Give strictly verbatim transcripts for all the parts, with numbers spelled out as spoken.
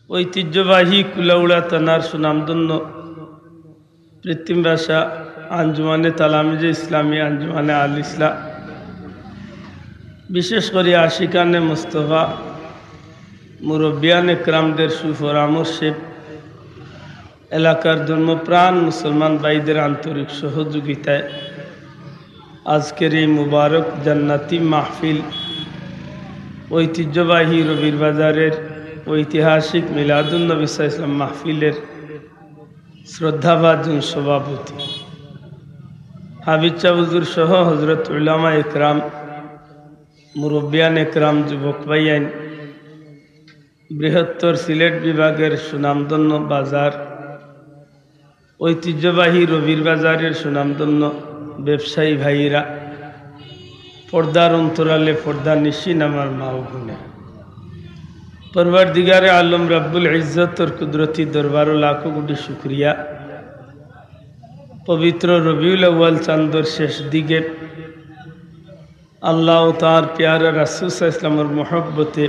ঐতিহ্যবাহী কুলাউড়া থানার সুনামধন্য পৃথিবীর ভাষা আঞ্জুমানে তালামিজে ইসলামী আঞ্জুমানে আল ইসলাম, বিশেষ করি আশিকানে মুস্তফা, মুরব্বিয়ান একরামদের সুপরামর্শে, এলাকার ধর্মপ্রাণ মুসলমান ভাইদের আন্তরিক সহযোগিতায় আজকের এই মুবারক জান্নাতি মাহফিল, ঐতিহ্যবাহী রবির বাজারের ঐতিহাসিক মিলাদুন নবী সাল্লাল্লাহু আলাইহি ওয়াসাল্লাম মাহফিলের শ্রদ্ধাভাজন সভাপতি হাফিজ সাহেব হুজুর সহ হযরত উলামা একরাম, মুরব্বিয়ান একরাম, যুবক ভাইয়াইন, বৃহত্তর সিলেট বিভাগের সুনামধন্য বাজার, ঐতিহ্যবাহী রবির বাজারের সুনামধন্য ব্যবসায়ী ভাইয়েরা, পর্দার অন্তরালে পর্দানিশীন আমার মা ও বোনেরা, পরওয়ারদিগারে আলম রাব্বুল ইজ্জতর কুদরতি দরবারো লাখো কোটি শুকরিয়া। পবিত্র রবিউল আউয়াল চান্দর শেষ দিকে আল্লাহ ও তাঁর পেয়ারা রাসূল সাল্লাল্লাহু আলাইহি ওয়াসাল্লামর মহব্বতে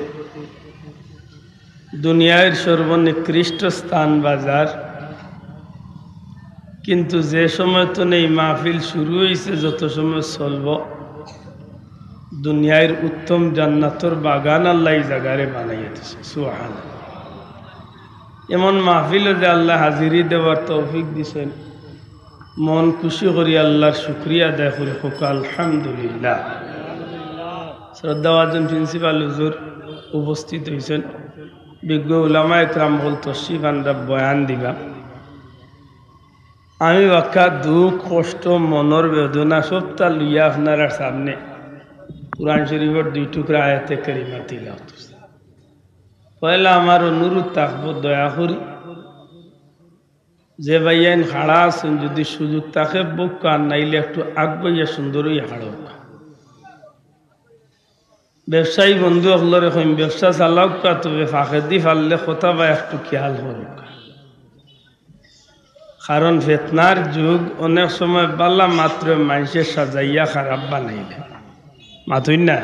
দুনিয়ার সর্বনিকৃষ্ট স্থান বাজার। কিন্তু যে সময় তো নেই মাহফিল শুরু হইছে, যত সময় চলব, দুনিয়ার উত্তম জান্নাতর বাগান আল্লাহ এই জাগারে বানাইয়া দিছে। সুবহানাল্লাহ। এমন মাহফিলো যে আল্লাহ হাজিরি দেওয়ার তৌফিক দিছেন, মন খুশি করি আল্লাহর শুকরিয়া আদায় করি, কউক্কা আলহামদুলিল্লাহ। শ্রদ্ধাভাজন প্রিন্সিপাল হুজুর উপস্থিত হইছেন, বিজ্ঞ উলামা একরাম হকল তশরিফ আনরা বয়ান দিবা। আমি বাক্কা দুঃখ, কষ্ট, মনর বেদনা সবটা লইয়া আপনারার সামনে কোরআন শরীফর দুই টুকরা আয়াতে কারিমা তিলাওয়াত করছি। পয়লা আমার অনুরোধ থাকবো, দয়া করি যে ভাইয়াইন খাড়া আছেন, যদি সুযোগ থাকে বউক্কা, আর নাইলে একটু আগ বাড়িয়া সুন্দর অইয়া খাড়া অউক্কা। ব্যবসায়ী বন্ধু অকলরে কইন, ব্যবসা চালাউক্কা, তবে ফাঁকেদি পারলে কথা বা একটু খেয়াল করউক্কা। কারণ ফিতনার যুগ, অনেক সময় ভালা মাতরে মানষে সাজাইয়া খারাপ বানাইলে। মাতইন না?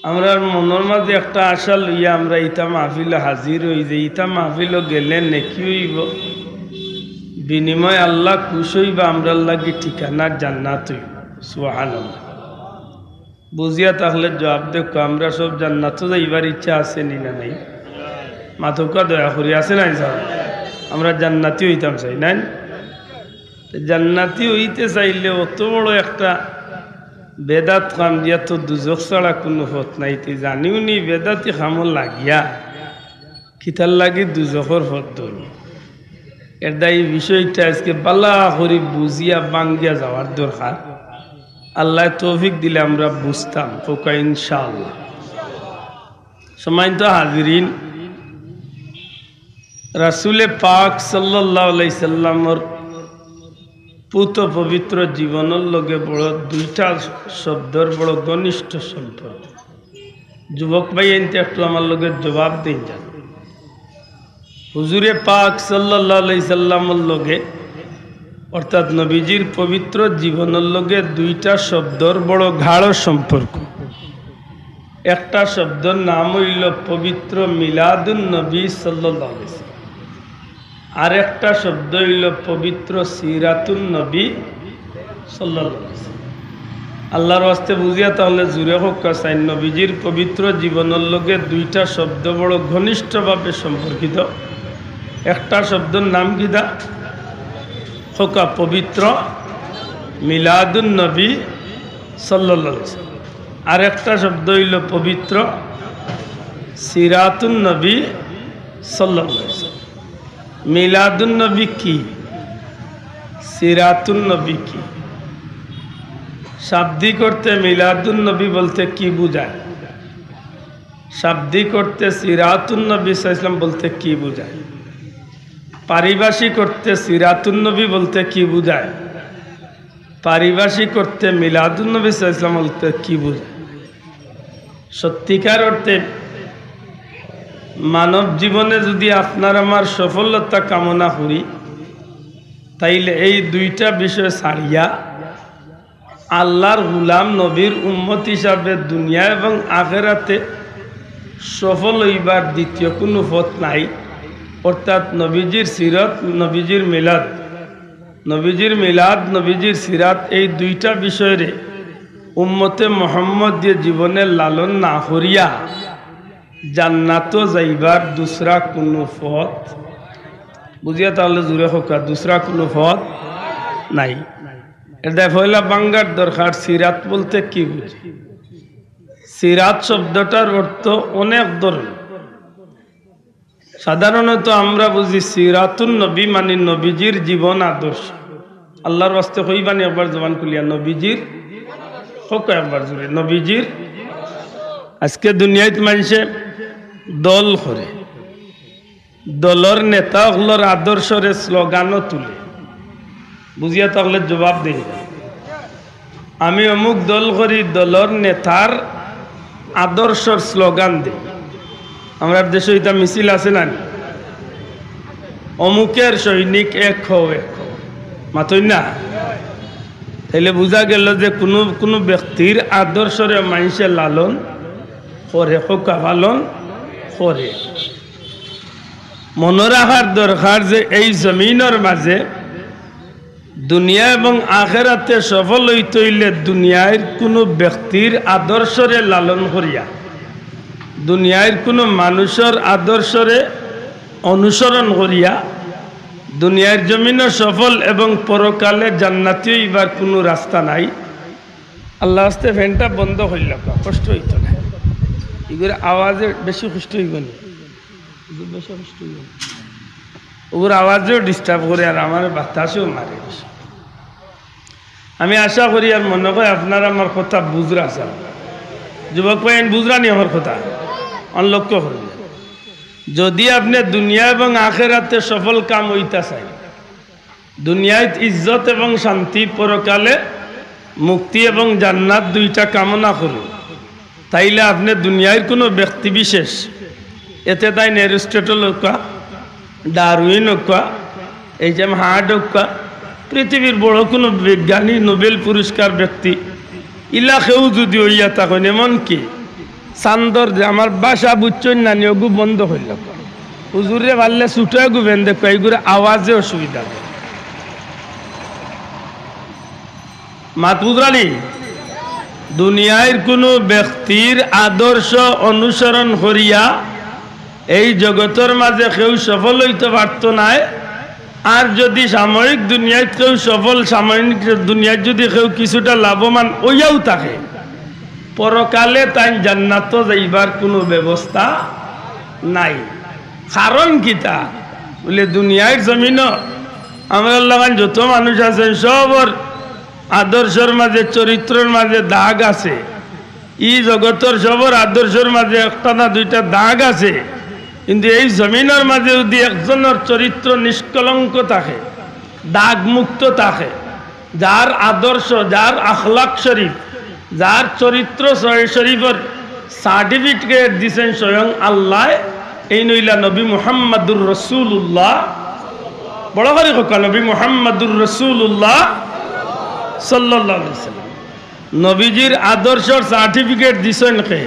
আমরার মনর মাঝে একটা আশা লইয়া আমরা ইতা মাহফিলো হাজির অই যে ইতা মাহফিলো গেলে নেকি অইবো, বিনিময়ে আল্লাহ খুশ অইবা, আমরার লাগি ঠিকানা জান্নাত অইবো। সুবহানাল্লাহ। বুঝিয়া থাকলে জবাব দেউক্কা, আমরা সব জান্নাতো যাইবার ইচ্ছা আছে নি না নাই? মাতউক্কা দয়া করি, আছে নাই স্যার? আমরা জান্নাতি অইতাম চাই, নাই? তে জান্নাতি অইতে চাইলে অত বড় একটা বেদাত কাম দিয়া তো দুজখ ছাড়া কুনু পথ নাই। তে জানিও নি বেদাতি কামো লাগিয়া কিতার লাগি দুজখর পথ ধরমু। এরদায় এই বিষয়টা আজকে ভালা করি বুঝিয়া ভাঙ্গিয়া যাওয়ার দরকার। আল্লায় তৌফিক দিলে আমরা বুঝতাম, কউক্কা ইনশাআল্লাহ। সম্মানিত হাজিরিন, রাসূলে পাক সাল্লাল্লাহু আলাইহি সাল্লামর পুত পবিত্র জীবনর লগে বড় দুইটা শব্দর বড় ঘনিষ্ঠ সম্পর্ক। যুবক ভাইয়াইন্তে একটু আমার লগে জবাব দেইন যান। হুজুরে পাক সাল্লাল্লাহু আলাইহি সাল্লামর লগে, অর্থাৎ নবীজির পবিত্র জীবনর লগে দুইটা শব্দর বড় গাঢ় সম্পর্ক। একটা শব্দর নাম অইলো পবিত্র মিলাদুন নবী সাল্লাল্লাহু আলাইহি সাল্লাম, আর একটা শব্দ অইলো পবিত্র সিরাতুন নবী সাল্লাল্লাহু আলাইহি সাল্লাম। আল্লাহর ওয়াস্তে বুঝিয়া থাকলে জুরে কউক্কা চাইন, নবীজির পবিত্র জীবনর লগে দুইটা শব্দ বড় ঘনিষ্ঠভাবে সম্পর্কিত। একটা শব্দর নাম কিতা? কউক্কা পবিত্র মিলাদুন নবী সাল্লাল্লাহু আলাইহি সাল্লাম। আর একটা শব্দ অইলো পবিত্র সিরাতুন নবী সাল্লাল্লাহু আলাইহি সাল্লাম। মিলাদুন নবী কি? সিরাতুন নবী কি? শাব্দিক অর্থে মিলাদুন নবী বলতে কি বুঝায়? শাব্দিক অর্থে সিরাতুন নবী সাল্লাল্লাহু আলাইহি সাল্লাম বলতে কি বুঝায়? পারিভাষিক অর্থে সিরাতুন নবী বলতে কি বুঝায়? পারিভাষিক অর্থে মিলাদুন নবী সাল্লাল্লাহু আলাইহি সাল্লাম বলতে কি বুঝায়? সত্যিকার অর্থে মানব জীবনে যদি আপনার আমার সফলতা কামনা করি, তাইলে এই দুইটা বিষয় ছাড়িয়া আল্লাহর গোলাম, নবীর উম্মত হিসাবে দুনিয়া এবং আখেরাতে সফল অইবার দ্বিতীয় কুনু পথ নাই। অর্থাৎ নবীজির সিরত, নবীজির মিলাদ, নবীজির মিলাদ, নবীজির সিরাত, এই দুইটা বিষয়রে উম্মতে মোহাম্মদীয় জীবনে লালন না করিয়া জান্নাতো যাইবার দুসরা কুনু পথ, বুঝিয়া থাকলে জুরে কউক্কা, দুসরা কুনু পথ নাই। এর দায় পয়লা ভাঙ্গার দরকার, সিরাত বলতে কি বুঝি? সিরাত শব্দটার অর্থ অনেক ধরন। সাধারণত আমরা বুঝি সিরাতুন নবী মানে নবীজির জীবন আদর্শ। আল্লাহর ওয়াস্তে কইবানি একবার জবান খুলিয়া, নবীজির, কউক্কা একবার জুরে, নবীজির। আজকে দুনিয়াত মানষে দল করে, দলর নেতা অকলর আদর্শরে স্লোগানও তুলে। বুঝিয়া থাকলে জবাব দেই, আমি অমুক দল করি, দলর নেতার আদর্শর স্লোগান দেই। আমরার দেশো ইতা মিছিল আছে না নি? অমুকের সৈনিক এক হও, এক হও। মাতইন না? তাইলে বুঝা গেল যে কুনু, কুনু ব্যক্তির আদর্শরে মানষে লালন করে, কউক্কা পালন করে। মনো রাখার দরকার যে এই জমিনর মাঝে দুনিয়া এবং আখেরাতে সফল অইতে অইলে দুনিয়ার কুনু ব্যক্তির আদর্শরে লালন করিয়া, দুনিয়ার কুনু মানুষর আদর্শরে অনুসরণ করিয়া দুনিয়ার জমিনও সফল এবং পরকালে জান্নাতি অইবার কুনু রাস্তা নাই। আল্লাহর ওয়াস্তে ফ্যানটা বন্ধ করিলাউক্কা, কষ্ট অইতো না। ইগুর আওয়াজে বেশি কষ্ট অইবো নি? ইগুর বেশি কষ্ট অইবো নি? ওগুর আওয়াজেও disturb করে আর আমারে বাতাসেও মারে বেশি। আমি আশা করি আর মনো করি আপনারা আমার কথা বুঝরা চান। যুবক ভাইয়াইন, বুঝরা নি আমার কথা? অখন লক্ষ্য করুন, যদি আপনে দুনিয়া এবং আখেরাতে সফল কাম অইতা চাইন, দুনিয়াত ইজ্জত এবং শান্তি, পরকালে মুক্তি এবং জান্নাত দুইটা কামনা করুন, তাইলে আপনে দুনিয়ার কুনু ব্যক্তি বিশেষ, এতে তাইন অ্যারিস্টটল অউক্কা, ডারউইন অউক্কা, এইচ এম হার্ট অউক্কা, পৃথিবীর বড় কুনু বিজ্ঞানী, নোবেল পুরস্কার ব্যক্তি, ইলা কেউ যুদি অইয়া থাকইন, এমনকি চান্দর যে আমার ভাষা বুঝছইন না নি, ওগু বন্ধ করিলাউক্কা। হুজুররে পারলে ছুটো এগু বেন দেখো, এইগুর আওয়াজে অসুবিধা করে। মাত বুঝরা নি? দুনিয়ার কুনু ব্যক্তির আদর্শ অনুসরণ করিয়া এই জগতর মাঝে কেউ সফল অইতে পারতো নায়। আর যুদি সাময়িক দুনিয়াত কেউ সফল, সাময়িক দুনিয়াত যুদি কেউ কিছুটা লাভবান অইয়াও থাকে, পরকালে তাইন জান্নাতো যাইবার কুনু ব্যবস্থা নাই। কারণ কিতা? বুলে, দুনিয়ার জমিনো আমরার লাখান যত মানুষ আছইন, সবর আদর্শর মাঝে, চরিত্রর মাঝে দাগ আছে। ই জগতর সবর আদর্শর মাঝে একটা না দুইটা দাগ আছে, কিন্তু এই জমিনর মাঝে যুদি একজনর চরিত্র নিষ্কলঙ্ক থাকে, দাগমুক্ত থাকে, যার আদর্শ, যার আখলাক শরীফ, যার চরিত্র শরীফর সার্টিফিকেট দিছইন স্বয়ং আল্লায়, এইন অইলা নবী মুহাম্মাদুর রাসূলুল্লাহ। বড় করি কউক্কা, নবী মুহাম্মাদুর রাসূলুল্লাহ সাল্লাল্লাহু আলাইহি ওয়াসাল্লাম। নবীজির আদর্শর সার্টিফিকেট দিছইন কে?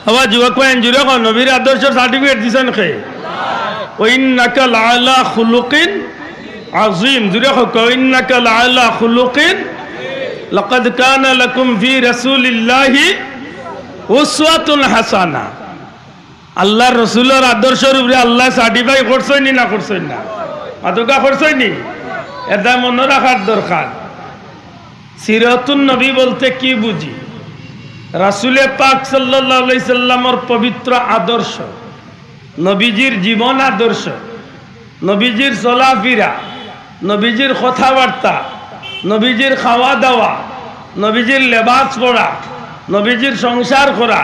আবার যুবক ভাইয়াইন, জুরে কও, নবীর আদর্শর সার্টিফিকেট দিছইন কে? ওয়া ইন্নাকা লাআলা খুলুকিন আযীম। জুরে কও, ওয়া ইন্নাকা লাআলা খুলুকিন, লাকাদ কানা লাকুম ফি রাসূলিল্লাহি উসওয়াতুন হাসানা। আল্লার রসুলর আদর্শর উপরে আল্লায় সার্টিফাই করছইন নি না করছইন না? মাতউক্কা, করছইন নি? এটা মনো রাখার দরকার। সিরাতুন নবী বলতে কি বুঝি? রাসূলে পাক সাল্লাল্লাহু আলাইহি সাল্লামর পবিত্র আদর্শ, নবীজির জীবন আদর্শ, নবীজির চলাফিরা, নবীজির কথাবার্তা, নবীজির খাওয়া দাওয়া, নবীজির লেবাস পরা, নবীজির সংসার করা,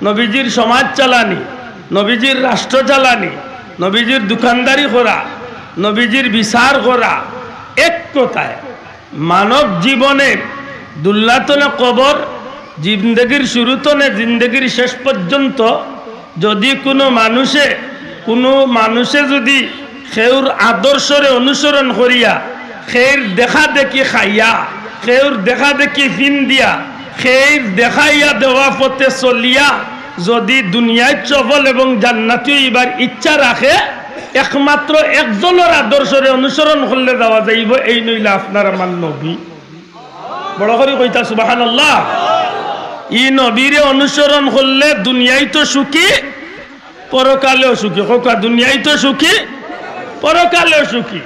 নবীজির সমাজ চালানি, নবীজির রাষ্ট্র চালানি, নবীজির দোকানদারি করা, নবীজির বিচার করা, এক কথায় মানব জীবনে দুনিয়া তনে কবর, জিন্দেগির শুরু তনে জিন্দেগির শেষ পর্যন্ত যুদি কুনু মানুষে, কুনু মানুষে যুদি কেউর আদর্শরে অনুসরণ করিয়া, কেউর দেখা দেখি খাইয়া, কেউর দেখা দেখি ফিন্দিয়া, কেউর দেখাইয়া দেওয়া পথে চলিয়া, যদি দুনিয়াত সফল এবং জান্নাতি অইবার ইচ্ছা রাখে, একমাত্র একজনর আদর্শরে অনুসরণ করলে যাওয়া যাইব, এইন অইলা আপনার আমার নবী। বড় করি কইতা সুবহানাল্লাহ। ই নবীরে অনুসরণ করলে দুনিয়াত তো সুখী, পরকালেও সুখী। কউক্কা, দুনিয়াত তো সুখী, পরকালেও সুখী।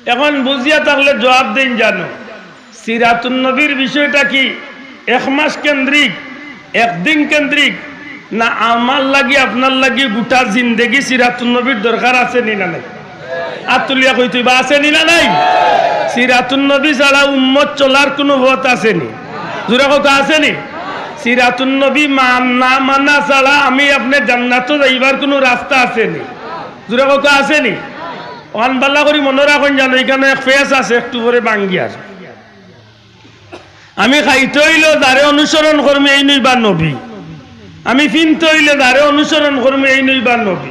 এখন বুঝিয়া থাকলে জবাব দেইন জানো, সিরাতুন নবীর বিষয়টা কি এক মাস কেন্দ্রিক, একদিন কেন্দ্রিক, না আমার লাগি, আপনার লাগি গোটা জিন্দেগি সিরাতুন নবীর দরকার আছে নি না নাই? আত তুলিয়া কইতা অইবা, আছে নি না নাই? সিরাতুন নবী ছাড়া উম্মত চলার কুনু পথ আছে নি? জুরে কউক্কা, আছে নি? সিরাতুন নবী মান-, না মানা ছাড়া আমি আপনে জান্নাতো যাইবার কুনু রাস্তা আছে নি? জুরে কউক্কা, আছে নি? অখান ভালা করি মনো রাখইন জানো, ইখানো এক ফেস আছে, একটু পরে ভাঙ্গিয়ার। আমি খাইতে অইলে যারে অনুসরণ করমু, এইন অইবা নবী। আমি ফিনতে অইলে যারে অনুসরণ করমু, এইন অইবা নবী।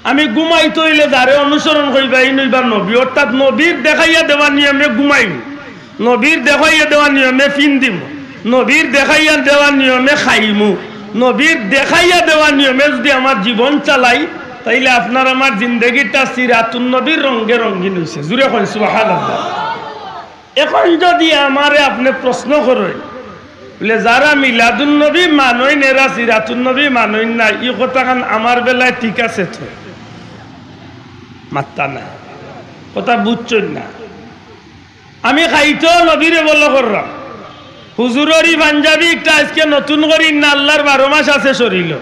আমি ঘুমাইতে অইলে যারে অনুসরণ করমু, এইন অইবা নবী। অর্থাৎ নবীর দেখাইয়া দেওয়া নিয়মে ঘুমাইমু, নবীর দেখাইয়া দেওয়া নিয়মে ফিন্দিমু, নবীর দেখাইয়া দেওয়া নিয়মে খাইমু, নবীর দেখাইয়া দেওয়া নিয়মে যুদি আমার জীবন চালাই, তাইলে আপনার আমার জিন্দেগিটা সিরাতুন নবীর রঙ্গে রঙ্গিন অইছে। জুরে কইন সুবহানাল্লাহ। এখন যুদি আমারে আপনে প্রশ্ন করইন, বুলে, "যারা মিলাদুন নবী মানইন, এরা সিরাতুন নবী মানইন না", ই কথাখান আমার বেলায় ঠিক আছে তো? মাত্তা নাই, কথা বুঝছইন না। আমি খাইতেও নবীরে follow কররাম। হুজুরর ই পাঞ্জাবি একটা আইজকে নতুন করি না, আল্লার বারো মাস আছে শরীলো।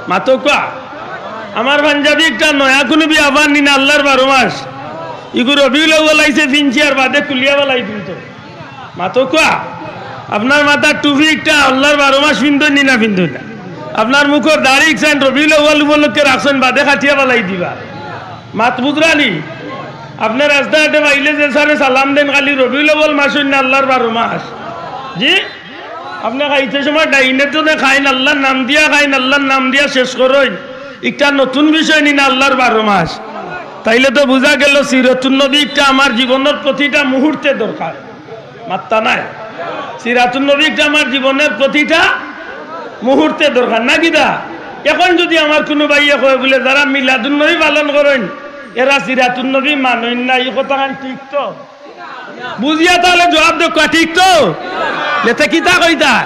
মাতউক্কা। আমার পাঞ্জাবি একটা নয়া কুনু বিয়াপার নি না, আল্লার বারো মাস। ইগু রবিউল আউয়াল আইছে ফিনছি আর বাদে খুলিয়া ফালাই দিমু তো। মাতউক্কা। আপনার মাথার টুপি একটা আল্লার বারো মাস ফিন্দইন নি না ফিন্দইন না? আপনার মুখর দাড়ি ইকসাইন রবিউল আউয়াল উপলক্ষে রাখছইন, বাদে কাটিয়া ফালাই দিবা। মাত বুঝরা নি? আপনে রাস্তাঘাটে পাইলে যে সারে সালাম দেইন, খালি রবিউল আউয়াল মাস অইন না আল্লার বারো মাস। জি? আপনে খাইতে সময় ডাইনে তো খাইন, আল্লার নাম দিয়া খাইন, আল্লার নাম দিয়া শেষ করইন। ইটা নতুন বিষয় নি না আল্লার বারো মাস। তাইলে তো বুঝা গেল সিরাতুন নবী ইটা আমার জীবনর প্রতিটা মুহূর্তে দরকার। মাত্তা নাই। সিরাতুন নবী ইটা আমার জীবনর প্রতিটা মুহূর্তে দরকার, না কিতা? এখন যুদি আমার কুনু ভাইয়ে কয় বুলে, "যারা মিলাদুন নবী পালন করইন, এরা সিরাতুন নবী মানইন না", ই কথাখান ঠিক তো? বুঝিয়া তাইলে জবাব দেউক্কা, ঠিক তো? তে কিতা কইতা?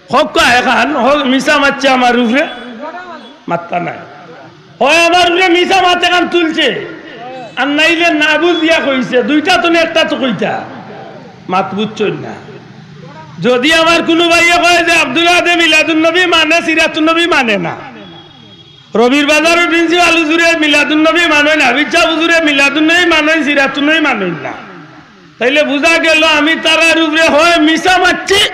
কউক্কা এখান, হ-, মিছা মাতছে আমার উপরে, মাত্তা নাই। হয় আমার উপরে মিছা মাত এখান তুলছে, আর নাইলে না বুঝিয়া কইছে, দুইটা তো না একটা তো কইতা। মাত বুঝছইন না। যুদি আমার কুনু ভাইয়ে কয় যে আব্দুল আহাদে মিলাদুন নবী মানে, সিরাতুন নবী মানে না, রবির বাজারর প্রিন্সিপাল হুজুরে মিলাদুন নবী মানইন, হাফিজ সাব হুজুরে মিলাদুন নবী মানইন, সিরাতুন নবী মানইন না, তাইলে বুঝা গেল আমি তারার উপরে হয় মিছা মাতছি,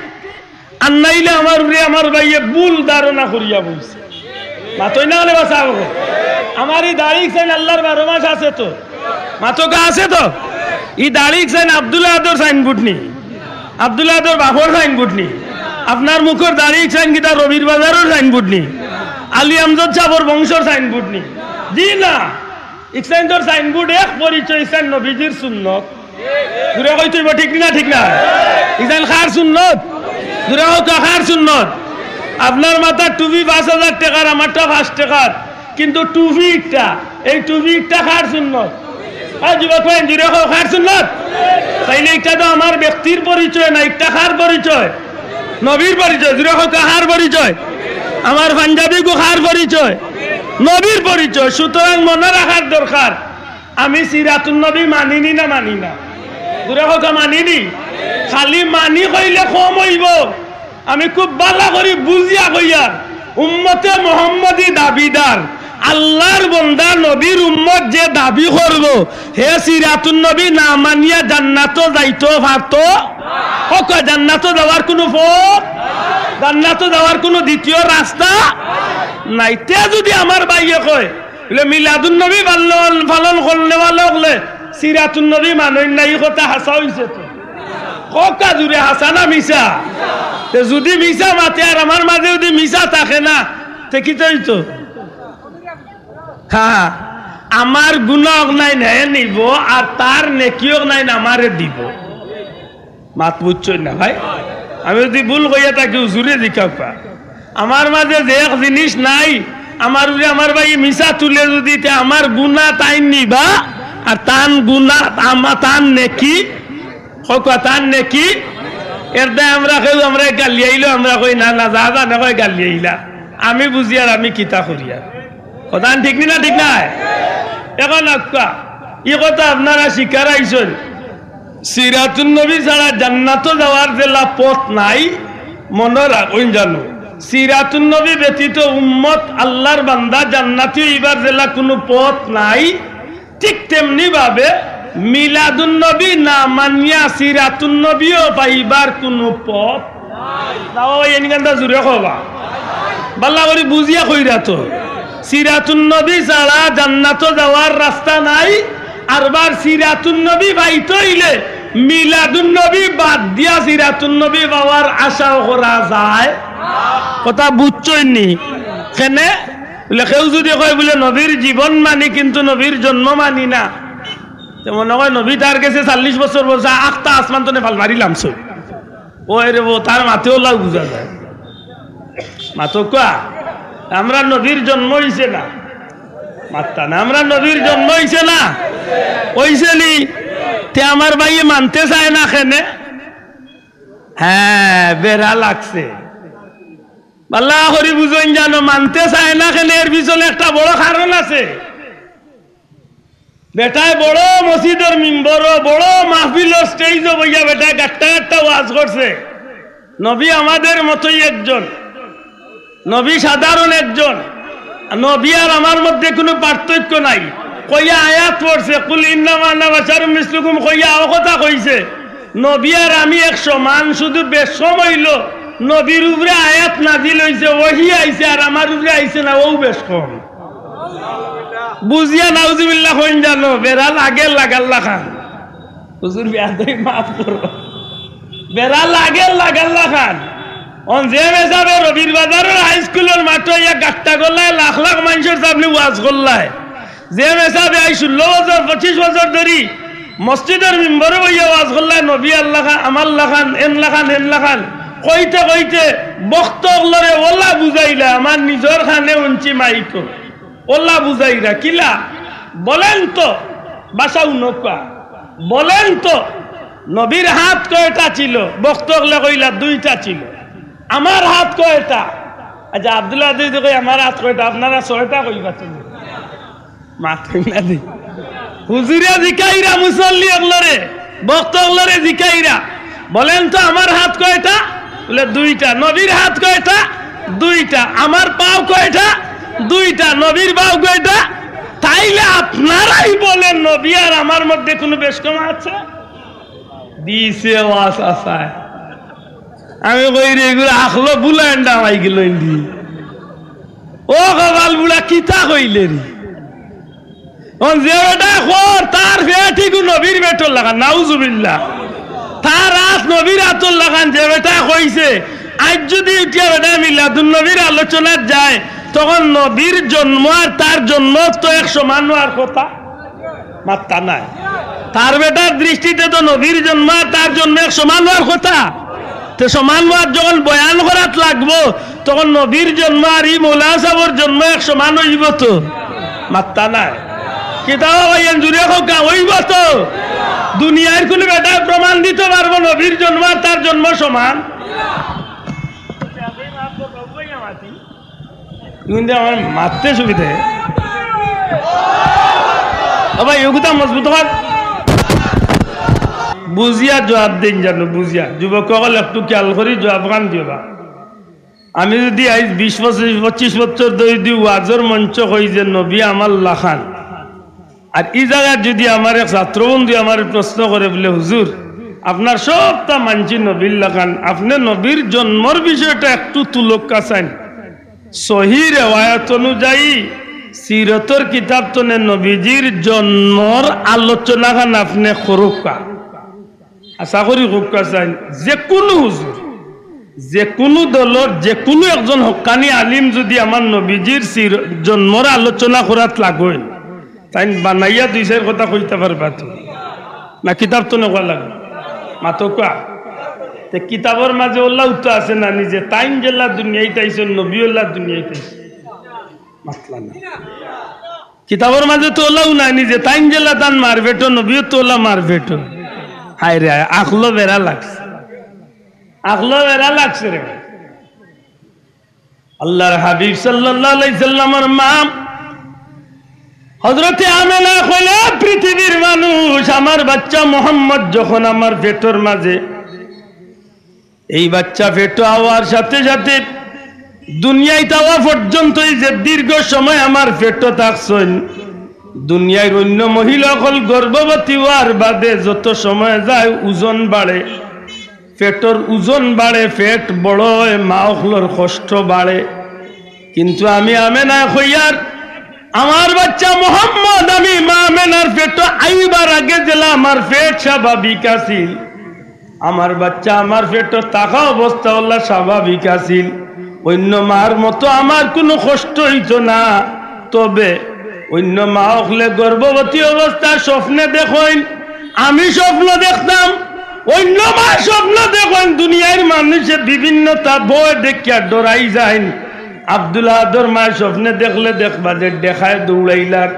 আর নাইলে আমার উপরে আমার ভাইয়ে ভুল ধারণা করিয়া বইছে। মাতইন না কেনে বা সাব? আমার ই দাড়ি ইকসাইন আল্লার বারো মাস আছে তো? মাতউক্কা, আছে তো? ই দাড়ি ইকসাইন আব্দুল আহাদর সাইনবোর্ড নি? আব্দুল আহাদর বাপর সাইনবোর্ড নি? আপনার মুখর দাড়ি ইকসাইন কিতা রবির বাজারর সাইনবোর্ড নি? আলী আমজদ সাবর বংশর সাইনবোর্ড নি? জি না। ইকসাইনর সাইনবোর্ড এক পরিচয়, ইকসাইন নবীজির সুন্নত। জুরে কইতে অইবো, ঠিক নি না ঠিক না? ইকসাইন কার সুন্নত? জুরে কউক্কা, কার সুন্নত? আপনার মাথার টুপি পাঁচ হাজার টেকার, আমারটা পাঁচ টেকার, কিন্তু টুপি একটা, এই টুপি একটা কার সুন্নত? আর যুবক ভাই, জুরে কও, কার সুন্নত? তাইলে একটা তো আমার ব্যক্তির পরিচয় না, একটা কার পরিচয়? নবীর পরিচয়। জুরে কউক্কা, কার পরিচয়? আমার পাঞ্জাবিগু কার পরিচয়? নবীর পরিচয়। সুতরাং মনো রাখার দরকার, আমি সিরাতুন নবী মানি নি না মানি না? জুরে কউক্কা, মানি নি? খালি মানি কইলে কম অইবো। আমি খুব ভালা করি বুঝিয়া কইয়ার, উম্মতে মোহাম্মদী দাবিদার, আল্লার বন্দা নবীর উম্মত যে দাবি করবো, হে সিরাতুন নবী না মানিয়া জান্নাতো যাইতো পারতো? কউক্কা, জান্নাতো যাওয়ার কুনু পথ, জান্নাতো যাওয়ার কুনু দ্বিতীয় রাস্তা নাই। তে যুদি আমার ভাইয়ে কয়, বুলে, "মিলাদুন নবী পালন, পালন করনেওয়ালা অকলে সিরাতুন নবী মানইন না", ই কথা হাছা অইছে তো? কউক্কা জুরে, হাছা না মিছা? তে যুদি মিছা মাতে আর আমার মাঝে যুদি মিছা থাকে না, তে কিতা অইতো? হ্যাঁ, আমার গুনা অকনাইন হে নিবো, আর তার নেকি অকনাইন আমারে দিবো। মাত বুঝছইন না ভাই? আমি যুদি ভুল কইয়া থাকি, হুজুরে জিকাউক্কা। আমার মাঝে যে এক জিনিস নাই, আমার উপরে আমার ভাইয়ে মিছা তুলে যদি, তে আমার গুনা তাইন নিবা, আর তান গুনা, আমা-, তান নেকি, কউক্কা, তান নেকি, এর দায় আমরা কেউ, আমরা গালিয়াইলো, আমরা কই, "না, না, যা, যা, না কয় গালিয়াইলা।" আমি বুঝিয়ার আমি কিতা করিয়ার। কথা ঠিক নি না, ঠিক নায়? এখন আক্কা, ই কথা আপনারা শিকার আইছইন। সিরাতুন নবী ছাড়া জান্নাতো যাওয়ার যেলা পথ নাই, মনো রাখইন জানো। সিরাতুন নবী ব্যতীত উম্মত আল্লাহর বান্দা জান্নাতি অইবার যেলা কুনু পথ নাই, ঠিক তেমনি ভাবে মিলাদুন নবী না মানিয়া সিরাতুন নবীও পাইবার কুনু পথ নাই। না বাবা, এই নিকান্দা জুরে কবা। বাল্লা করি বুঝিয়া কইরা তো। সিরাতুন নবী ছাড়া জান্নাতো যাওয়ার রাস্তা নাই। আরবার সিরাতুন নবী পাইতে অইলে মিলাদুন নবী বাদ দিয়া সিরাতুন নবী পাওয়ার আশাও করা যায়। কথা বুঝছইন নি? কেনে? বুলে, কেউ যদি কয় বুলে, "নবীর জীবন মানি, কিন্তু নবীর জন্ম মানি না", তে মনো কয় নবী তার গেছে চল্লিশ বছর বলছে, "আখতা আসমান তনে ফাল মারিলাম সই।" ও এরে ও, তার মাতেও লাউ বুঝা যায়। মাতউক্কা, আমরা নবীর জন্ম অইছে না। মাত্তা না, আমরা নবীর জন্ম অইছে না। অইছে নি? তে আমার ভাইয়ে মানতে চায় না কেনে? হ্যাঁ, বেড়া লাগছে। বাল্লা করি বুঝইন জানো, মানতে চায় না কেনে, এর পিছনে একটা বড় কারণ আছে। বেটায় বড় মসজিদর মিম্বরো, বড় মাহফিলর স্টেজো বইয়া বেটায় গাট্টা গাট্টা ওয়াজ করছে। নবী আমাদের মতোই একজন, নবী সাধারণ একজন, নবী আর আমার মধ্যে কুনু পার্থক্য নাই। কইয়া আয়াত পড়ছে, "কুল ইন্নামা আনা বাশারুম মিসলুকুম", কইয়া অউ কথা কইছে। নবী আর আমি এক সমান, শুধু বেশকম অইলো নবীর উপরে আয়াত নাজিল অইছে, ওহী আইছে, আর আমার উপরে আইছে না, অউ বেশকম। বুঝিয়া নাউজুবিল্লাহ কইন জানো, বেড়া লাগের লাগার লাখান। হুজুর বেয়াদবি মাফ করো। বেড়া লাগের লাগার লাখান। অন যে মেসাবে রবির বাজারর হাই স্কুলর মাঠো ইয়া গাট্টা করলায়, লাখ লাখ মানষর সামনে ওয়াজ করলায়। যে মেসাবে আইজ ষোলো বছর, পঁচিশ বছর ধরি মসজিদর মিম্বরো বইয়া ওয়াজ করলায়, নবী আল্লাহ খান, আমার লাখান, এন লাখান, হেন লাখান, কইতে কইতে বক্ত অকলরে অলা বুঝাইলা, আমার নিজর কানে হুনছি মাইকো। অলা বুঝাইরা কিলা? বলেন তো, ভাষা উনকা, বলেন তো, নবীর হাত কয়টা ছিল? বক্ত অকলে কইলা, "দুইটা ছিল।" "আমার হাত কয়টা?" আচ্ছা, আব্দুল্লাহ যদি কই, "আমার হাত কয়টা?" আপনারা ছয়টা কইবা তুমি। মাতইন না দি। হুজুরে জিকাইরা মুসল্লি অকলরে, বক্ত অকলরে জিকাইরা, "বলেন তো, আমার হাত কয়টা?" বুলে, "দুইটা।" "নবীর হাত কয়টা?" "দুইটা।" "আমার পাও কয়টা?" "দুইটা।" "নবীর পাও কয়টা?" তাইলে আপনারাই বলেন, নবী আর আমার মধ্যে কুনু বেশকম আছে? দিছে ওয়াজ আসায়। আমি কই রে, এগুলো আখলো বুলাইন ডামাই গেল ইন্দি। ও কপাল বুড়া, কিতা কইলে রে? অন যে বেটায় কর, তার পেট ইগু নবীর পেটর লাখান, নাউজুবিল্লাহ। তার আত নবীর আতর লাখান যে বেটায় কইছে, আইজ যদি উঠিয়া বেটায় মিলাদুন নবীর আলোচনাত যায়, তখন নবীর জন্ম আর তার জন্ম তো এক সমান অওয়ার কথা। মাত্তা নাই। তার বেটার দৃষ্টিতে তো নবীর জন্ম আর তার জন্ম এক সমান অওয়ার কথা। তে সমান অওয়ার যখন বয়ান করাত লাগবো, তখন নবীর জন্ম আর ই মৌলানা সাবর জন্ম এক সমান অইবো তো? মাত্তা নাই। কিতা বা ভাইয়াইন, জুরে কউক্কা, অইবো তো? দুনিয়ার কুনু বেটায় প্রমাণ দিতো পারবো নবীর জন্ম আর তার জন্ম সমান? কিন্তু আমার মাততে সুবিধা অয়। ও ভাই, অগুতা মজবুত অওয়ার। বুঝিয়া জুয়াব দেইন জানো, বুঝিয়া। যুবক অকল একটু খিয়াল করি জুয়াব খান দিও বা। আমি যদি আইজ বিশ বছর, পঁচিশ বছর ধরি যদি ওয়াজর মঞ্চ কই যে নবী আমার লাখান, আর ই জাগাত যদি আমার এক ছাত্রবন্ধু আমারে প্রশ্ন করে বুলে, "হুজুর, আপনার সবতা মানছি নবীর লাখান, আপনে নবীর জন্মর বিষয়টা একটু তুলউক্কা চাইন।" সহি রেওয়ায়ত অনুযায়ী সিরতর কিতাব তনে নবীজির জন্মর আলোচনা খান আপনে করউক্কা। আশা করি কউক্কা চাইন, যে কুনু হুজুর, যে কুনু দলর, যে কুনু একজন হক্কানি আলিম যদি আমার নবীজির সির-, জন্মর আলোচনা করাত লাগইন, তাইন বানাইয়া দুই চাইর কথা কইতা পারবা তো? না কিতাব তনে কওয়া লাগে? মাতউক্কা। তে কিতাবর মাঝে অলাউ তো আছে না নি যে তাইন যেলা দুনিয়াইত আইছইন, নবীও অলা দুনিয়াইত আইছইন? মাতলা না। কিতাবর মাঝে তো অলাউ নাই নি যে তাইন যেলা তান মার পেটো, নবীও তো অলা মার পেটো। হায় রে হায়, আখলো বেড়া লাগছে, আখলো বেড়া লাগছে রে ভাই। আল্লাহর হাবিব সাল্লাল্লাহু আলাইহি সাল্লামর মা হযরতে আমেনা কইলা, "পৃথিবীর মানুষ, আমার বাচ্চা মোহাম্মদ যখন আমার পেটর মাঝে, এই বাচ্চা পেটো আওয়ার সাথে সাথে দুনিয়াইত আওয়া পর্যন্ত এই যে দীর্ঘ সময় আমার পেটো থাকছইন, দুনিয়ার অন্য মহিলা অকল গর্ভবতী অওয়ার বাদে যত সময় যায় ওজন বাড়ে, পেটর ওজন বাড়ে, পেট বড় অয়, মা অকলর কষ্ট বাড়ে। কিন্তু আমি আমেনায় কইয়ার, আমার বাচ্চা মোহাম্মদ, আমি মা আমেনার পেটো আইবার আগে যেলা আমার পেট স্বাভাবিক আছিল, আমার বাচ্চা আমার পেটো থাকা অবস্থা অলা স্বাভাবিক আছিল, অন্য মার মতো আমার কুনু কষ্ট অইতো না। তবে অন্য মা অকলে গর্ভবতী অবস্থায় স্বপ্নে দেখইন, আমি স্বপ্ন দেখতাম, অন্য মা স্বপ্ন দেখইন, দুনিয়ার মানুষে বিভিন্নতা ভয় দেখিয়া ডরাই যাইন। আব্দুল আহাদর মায় স্বপ্নে দেখলে দেখবা যে ডেকায় দৌড়াইলার,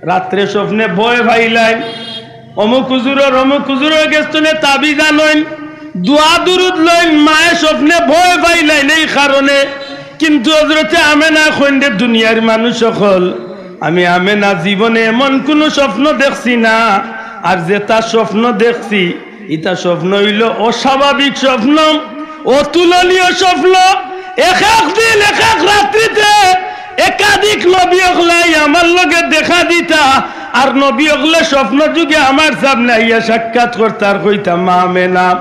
রাত্রে স্বপ্নে ভয় পাইলাইন, অমুক হুজুরর, অমুক হুজুরর গেছ থনে তাবিজ আনইন, দোয়া দুরুদ লইন, মায়ে স্বপ্নে ভয় পাইলাইন এই কারণে। কিন্তু হযরতে আমেনা কইন দে, দুনিয়ার মানুষ অকল, আমি আমেনা জীবনে এমন কুনু স্বপ্ন দেখছি না, আর যেটা স্বপ্ন দেখছি, ইটা স্বপ্ন অইলো অস্বাভাবিক স্বপ্ন, অতুলনীয় স্বপ্ন। এক এক দিন, এক এক রাত্রিতে একাধিক নবী অকলে আমার লগে দেখা দিতা, আর নবী অকলে স্বপ্ন যুগে আমার সামনে আইয়া সাক্ষাৎ করতা আর কইতা, "মা আমেনা,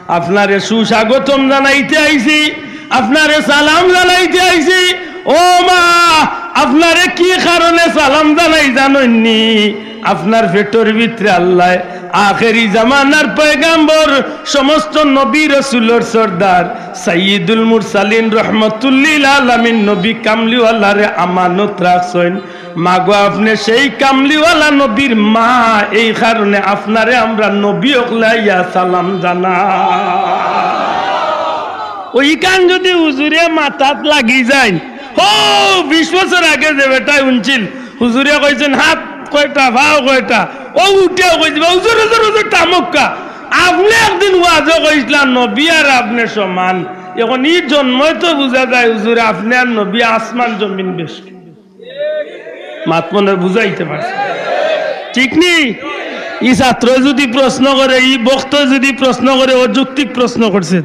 আপনারে সুস্বাগতম জানাইতে আইছি, আপনারে সালাম জানাইতে আইছি। ও মা, আপনারে কি কারণে সালাম জানাই জানইননি? আপনার পেটর ভিতরে আল্লায় আখেরি জামানার পয়গাম্বর, সমস্ত নবী রসুলর সর্দার, সাইয়্যিদুল মুরসালিন রহমতুল্লিল আলামিন নবী কামলিওয়ালারে আমানত রাখছইন। মাগো, আপনে সেই কামলিওয়ালা নবীর মা, এই কারণে আপনারে আমরা নবী অকলে আইয়া সালাম জানা।" অউ ইখান যুদি হুজুরে মাথাত লাগি যাইন, হো, বিশ বছর আগে যে বেটায় হুনছিল, হুজুরে কইছইন, "হাত কয়টা, পাও কয়টা?" অউ উঠিয়াউ কইযিবা, "হুজুর, হুজুর, হুজুর, থামউক্কা। আপনে একদিন ওয়াজো কইছলা, নবী আর আপনে সমান। এখন ই জন্ময় তো বুঝা যায়, হুজুর, আপনে আর নবী আসমান জমিন বেশ।" মাত মনে বুঝাইতে পারছি, ঠিক নি? ই ছাত্রয় যুদি প্রশ্ন করে, ই বক্তয় যুদি প্রশ্ন করে, অযৌক্তিক প্রশ্ন করছে।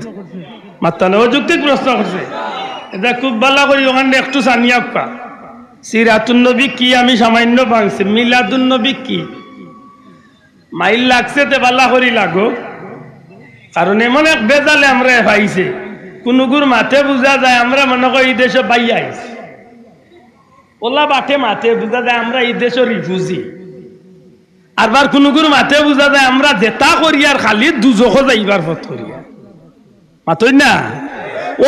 মাততা না, অযৌক্তিক প্রশ্ন করছে। ইটা খুব ভালা করি অখান একটু ছানিয়া আউক্কা। সিরাতুন নবী কি আমি সামান্য ভাঙছি, মিলাদুন নবী কি? মাইল লাগছে তে ভালা করি লাগউক, কারণ এমন এক বেজালে আমরারে পাইছে, কুনুগুর মাতে বুঝা যায় আমরা মনে করি ই দেশো বাইয়া আইছি। অলা বাটে মাতে বুঝা যায় আমরা ই দেশর refugee। আরবার কুনুগুর মাতে বুঝা যায় আমরা যেতা করিয়ার খালি দুজখো যাইবার পথ করিয়ার। মাতইন না?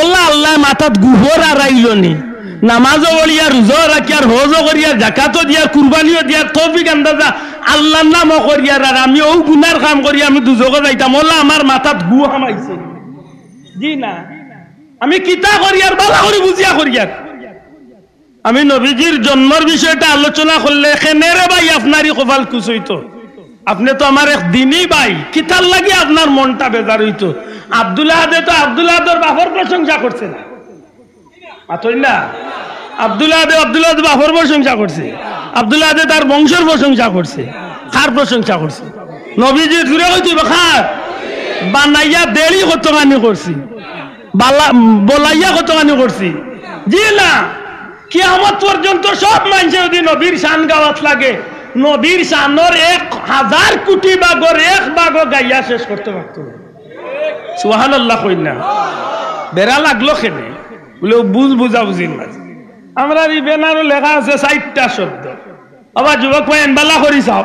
অলা আল্লায় মাথাত গুবর আরাইলো নি। নামাজও পড়িয়ার, রোজাও রাখিয়ার, হজও করিয়ার, জাকাতও দিয়ার, কুরবানিও দিয়ার, তৌফিক আন্দাজা আল্লার নামও করিয়ার, আর আমি অউ গুনার কাম করি, আমি দুজখো যাইতাম, অলা আমার মাথাত গু হামাইছে। জি না, আমি কিতা করিয়ার, ভালা করি বুঝিয়া করিয়ার। আমি নবীজির জন্মর বিষয়টা আলোচনা করলে কেনে রে ভাই আপনারই কপাল কুচইতো। আপনে তো আমার এক দিনই ভাই, কিতার লাগি আপনার মনটা বেজার অইতো? আব্দুল আহাদে তো আব্দুল আহাদর বাপর প্রশংসা করছে না, মাতইন না? আব্দুল আহাদে আব্দুল আহাদর বাপর প্রশংসা করছে, আব্দুল আহাদে তার বংশর প্রশংসা করছে। কার প্রশংসা করছে? নবীজির। জুরে কইতে অইবো, কার? বানাইয়া দেরি কতখানি করছি, বালা-, বলাইয়া কতখানি করছি। জি না, কিয়ামত পর্যন্ত সব মানষে যুদি নবীর শান গাওয়াত লাগে, নবীর শানর এক হাজার কুটি ভাগর এক ভাগও গাইয়া শেষ করতে পারতো না। সুবহানাল্লাহ কইন না। বেড়া লাগলো কেনে? বুলে, "অউ ভুল বুঝাবুঝির মাঝে।" আমরার ই ব্যানারো লেখা আছে চাইরটা শব্দ। আবার যুবক ভাই, এন ভালা করি চাও।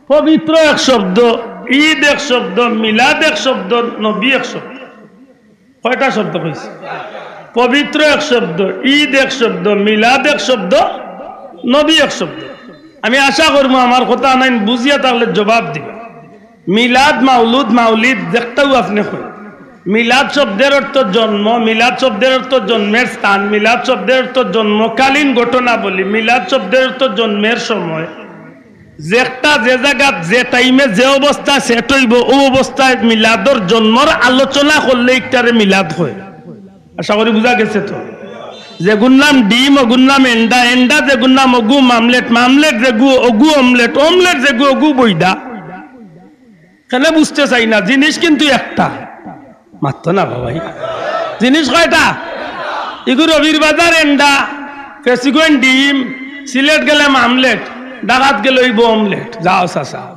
পবিত্র এক শব্দ, ঈদ এক শব্দ, মিলাদ এক শব্দ, নবী এক শব্দ। কয়টা শব্দ কইছি? পবিত্র এক শব্দ, ঈদ এক শব্দ, মিলাদ এক শব্দ, নবী এক শব্দ। আমি আশা করমু আমার কথা আনাইন বুঝিয়া থাকলে জবাব দিবা। মিলাদ, মাউলুদ, মাউলিদ যেকটাউ আপনে কইন, মিলাদ শব্দের অর্থ জন্ম, মিলাদ শব্দের অর্থ জন্মের স্থান, মিলাদ শব্দের অর্থ জন্মকালীন ঘটনাবলী, মিলাদ শব্দের অর্থ জন্মের সময়। যেটা যে জাগাত যে টাইমে যে অবস্থা সেট অইবো, অউ অবস্থায় মিলাদর জন্মর আলোচনা করলে ইটারে মিলাদ কয়। আশা করি বুঝা গেছে তো। যেগুর নাম ডিম, অগুর নাম এন্ডা, এন্ডা যেগুর নাম অগু মামলেট, মামলেট যেগু অগু অমলেট, অমলেট যেগু অগু বইদা। কেনে বুঝতে চাই না, জিনিস কিন্তু একটা। মাততো না বাবাই। জিনিস কয়টা? ইগু রবির বাজার এন্ডা, ফেসিগঞ্জ ডিম, সিলেট গেলে মামলেট, ঢাকাত গেলে অইবো অমলেট। যাও চাচা।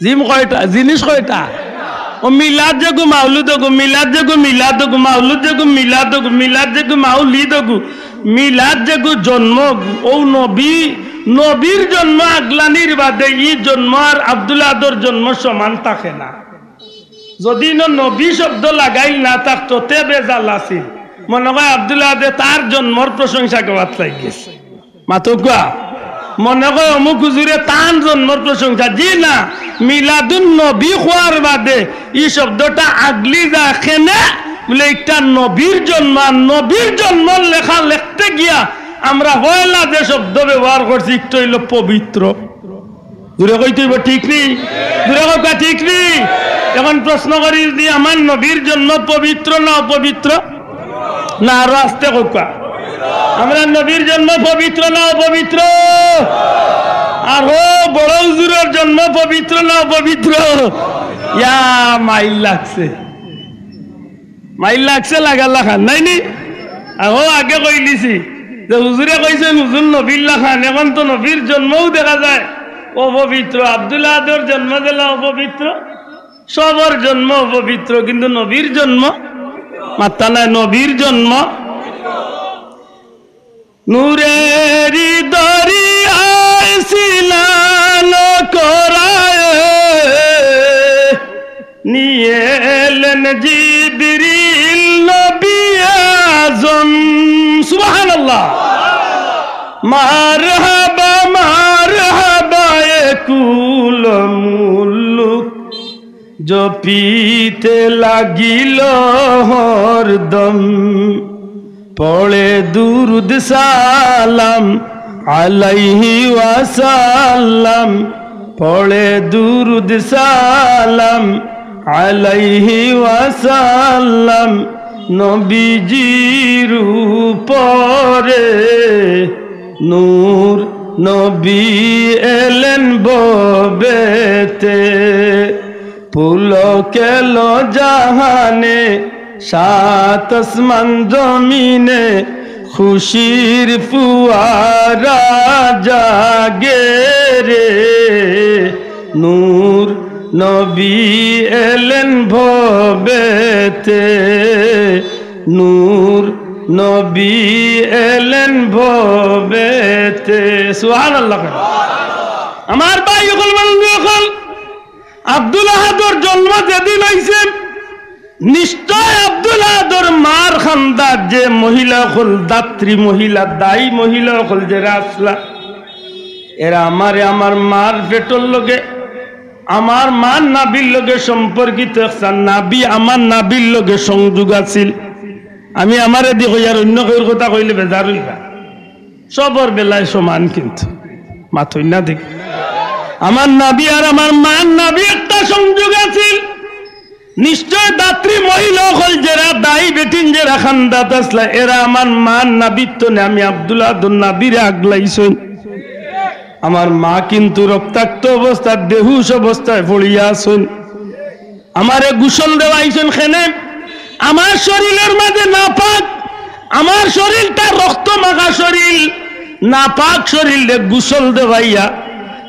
জিম কয়টা? জিনিস কয়টা? ও মিলাদ যেগু মাউলুদ অগু, মিলাদ যেগু মিলাদ অগু, মাউলুদ যেগু মিলাদ অগু, মিলাদ যেগু মাউলিদ অগু, মিলাদ যেগু জন্ম অগু। অউ নবী, নবীর জন্ম আগলানির বাদে ই জন্ম আর আব্দুল আহাদর জন্ম সমান থাকে না। যদি ইনো নবী শব্দ লাগাইল না থাকতো, তে বেজাল আছিল। মনে কয় আব্দুল আহাদে তার জন্মর প্রশংসা কওয়াত লাগি গেছে। মাতউক্কা। মনে কয় অমুক হুজুরে তান জন্মর প্রশংসা। জি না, মিলাদুন নবী কওয়ার বাদে ই শব্দটা আগলি যায় কেনে? বুলে, ইটা নবীর জন্ম, আর নবীর জন্মর লেখা লেখতে গিয়া আমরা পয়লা যে শব্দ ব্যবহার করছি, ইটা অইলো পবিত্র। জুরে কইতে অইবো, ঠিক নি? জুরে কউক্কা, ঠিক নি? এখন প্রশ্ন করি, যদি আমার নবীর জন্ম পবিত্র না অপবিত্র? না, আরো আস্তে কউক্কা। আমরার নবীর জন্ম পবিত্র না অপবিত্র? আর হো, বড় হুজুরর জন্ম পবিত্র না অপবিত্র? ইয়া, মাইল লাগছে। মাইল লাগছে লাগার লাখান, নায় নি? আর হো, আগে কইলিছি যে হুজুরে কইছইন হুজুর নবীর লাখান, এখন তো নবীর জন্মও দেখা যায় অপবিত্র। আব্দুল আহাদর জন্ম যেলা অপবিত্র, সবর জন্ম অপবিত্র, কিন্তু নবীর জন্ম, মাত্তা নায়, নবীর জন্ম। নূরেরি দরিয়ায় সিনান করায় নিয়ে এলেন জিবরিল নবী আজম। সুবহানাল্লাহ। মারহাবা, মারহাবা, এ কুল মুলুক জপিতে লাগিল হরদম। পড়ে দুরুদ সালাম আলাইহি ওয়াসাল্লাম, পড়ে দুরুদ সালাম আলাইহি ওয়াসাল্লাম। নবীজির উপরে নূর নবী এলেন ভবেতে। পুলক এলো জাহানে, সাত আসমান জমিনে, খুশির ফুয়ারা জাগে রে। নূর নবী এলেন ভবেতে, নূর নবী এলেন ভবেতে। সুবহানাল্লাহ। আমার ভাই অকল, বন্ধু অকল, আব্দুল আহাদর জন্ম যেদিন অইছে, নিশ্চয় আব্দুল আহাদর মার খান্দাত যে মহিলা অকল, দাত্রী মহিলা, দায়ী মহিলা অকল যেরা আছলা, এরা আমারে আমার মার পেটর লগে, আমার মার নাভির লগে সম্পর্কিত। একটা নাভি, আমার নাভির লগে সংযোগ আছিল। আমি আমারে দি কইয়ার, অইন্য কেউর কথা কইলে বেজার অইবা। সবর বেলায় সমান, কিন্তু মাতইন না দেখি। আমার নাভি আর আমার মার নাভি একটা সংযোগ আছিল। নিশ্চয় দাত্রী মহিলা অকল যেরা, দায়ী বেটিন যেরা খান্দাত আছলা, এরা আমার মার নাভির তনে আমি আব্দুল আহাদর নাভিরে আগলাইছইন। আমার মা কিন্তু রক্তাক্ত অবস্থাত, বেহুশ অবস্থায় পড়িয়া আছইন। আমারে গোসল দেওয়াইছইন কেনে? আমার শরীলর মাঝে নাপাক, আমার শরীলটা রক্ত মাখা শরীল, নাপাক শরীলরে গোসল দেওয়াইয়া,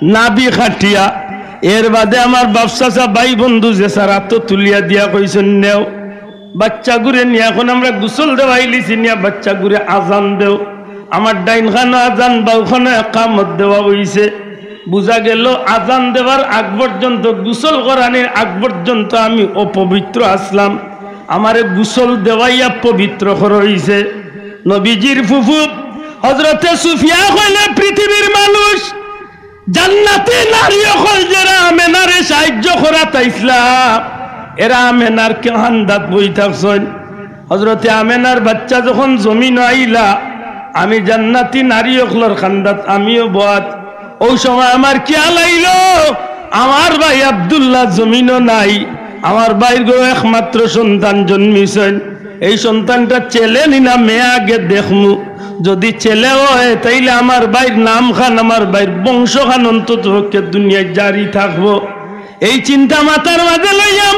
নাভি কাটিয়া, এর বাদে আমার বাপ চাচা ভাই বন্ধু যে যার আতো তুলিয়া দিয়া কইছইন, "নেও।" বাচ্চাগুরে নিয়া এখন আমরা গোসল দেওয়াইলিছি, নিয়া বাচ্চাগুরে আজান দেও। আমার ডাইন খানো আজান, বাউ খানো একামত দেওয়া অইছে। বুঝা গেল, আজান দেওয়ার আগ পর্যন্ত, গোসল করানির আগ পর্যন্ত আমি অপবিত্র আছলাম, আমারে গোসল দেওয়াইয়া পবিত্র করা অইছে। নবীজির ফুফু হযরতে সুফিয়া কইলে পৃথিবীর মানুষ, জান্নাতি নারী অকল যেরা আমেনারে সাহায্য করাত আইছলা, এরা আমেনার কান্দাত বই থাকছইন। হজরতে আমেনার বাচ্চা যখন জমিনো আইলা, আমি জান্নাতি নারী অকলর কান্দাত আমিও বওয়াত। অউ সময় আমার খিয়াল আইলো, আমার ভাই আব্দুল্লাহ জমিনো নাই। আমার ভাইর ঘরো একমাত্র সন্তান জন্মিছইন। এই সন্তানটা ছেলে নি না মেয়ে আগে দেখমু। যদি ছেলে অয়, তাইলে আমার ভাইর নামখান, আমার ভাইর বংশখান অন্তত পক্ষে দুনিয়াত জারি থাকবো। এই চিন্তা মাথার মাঝে লইয়া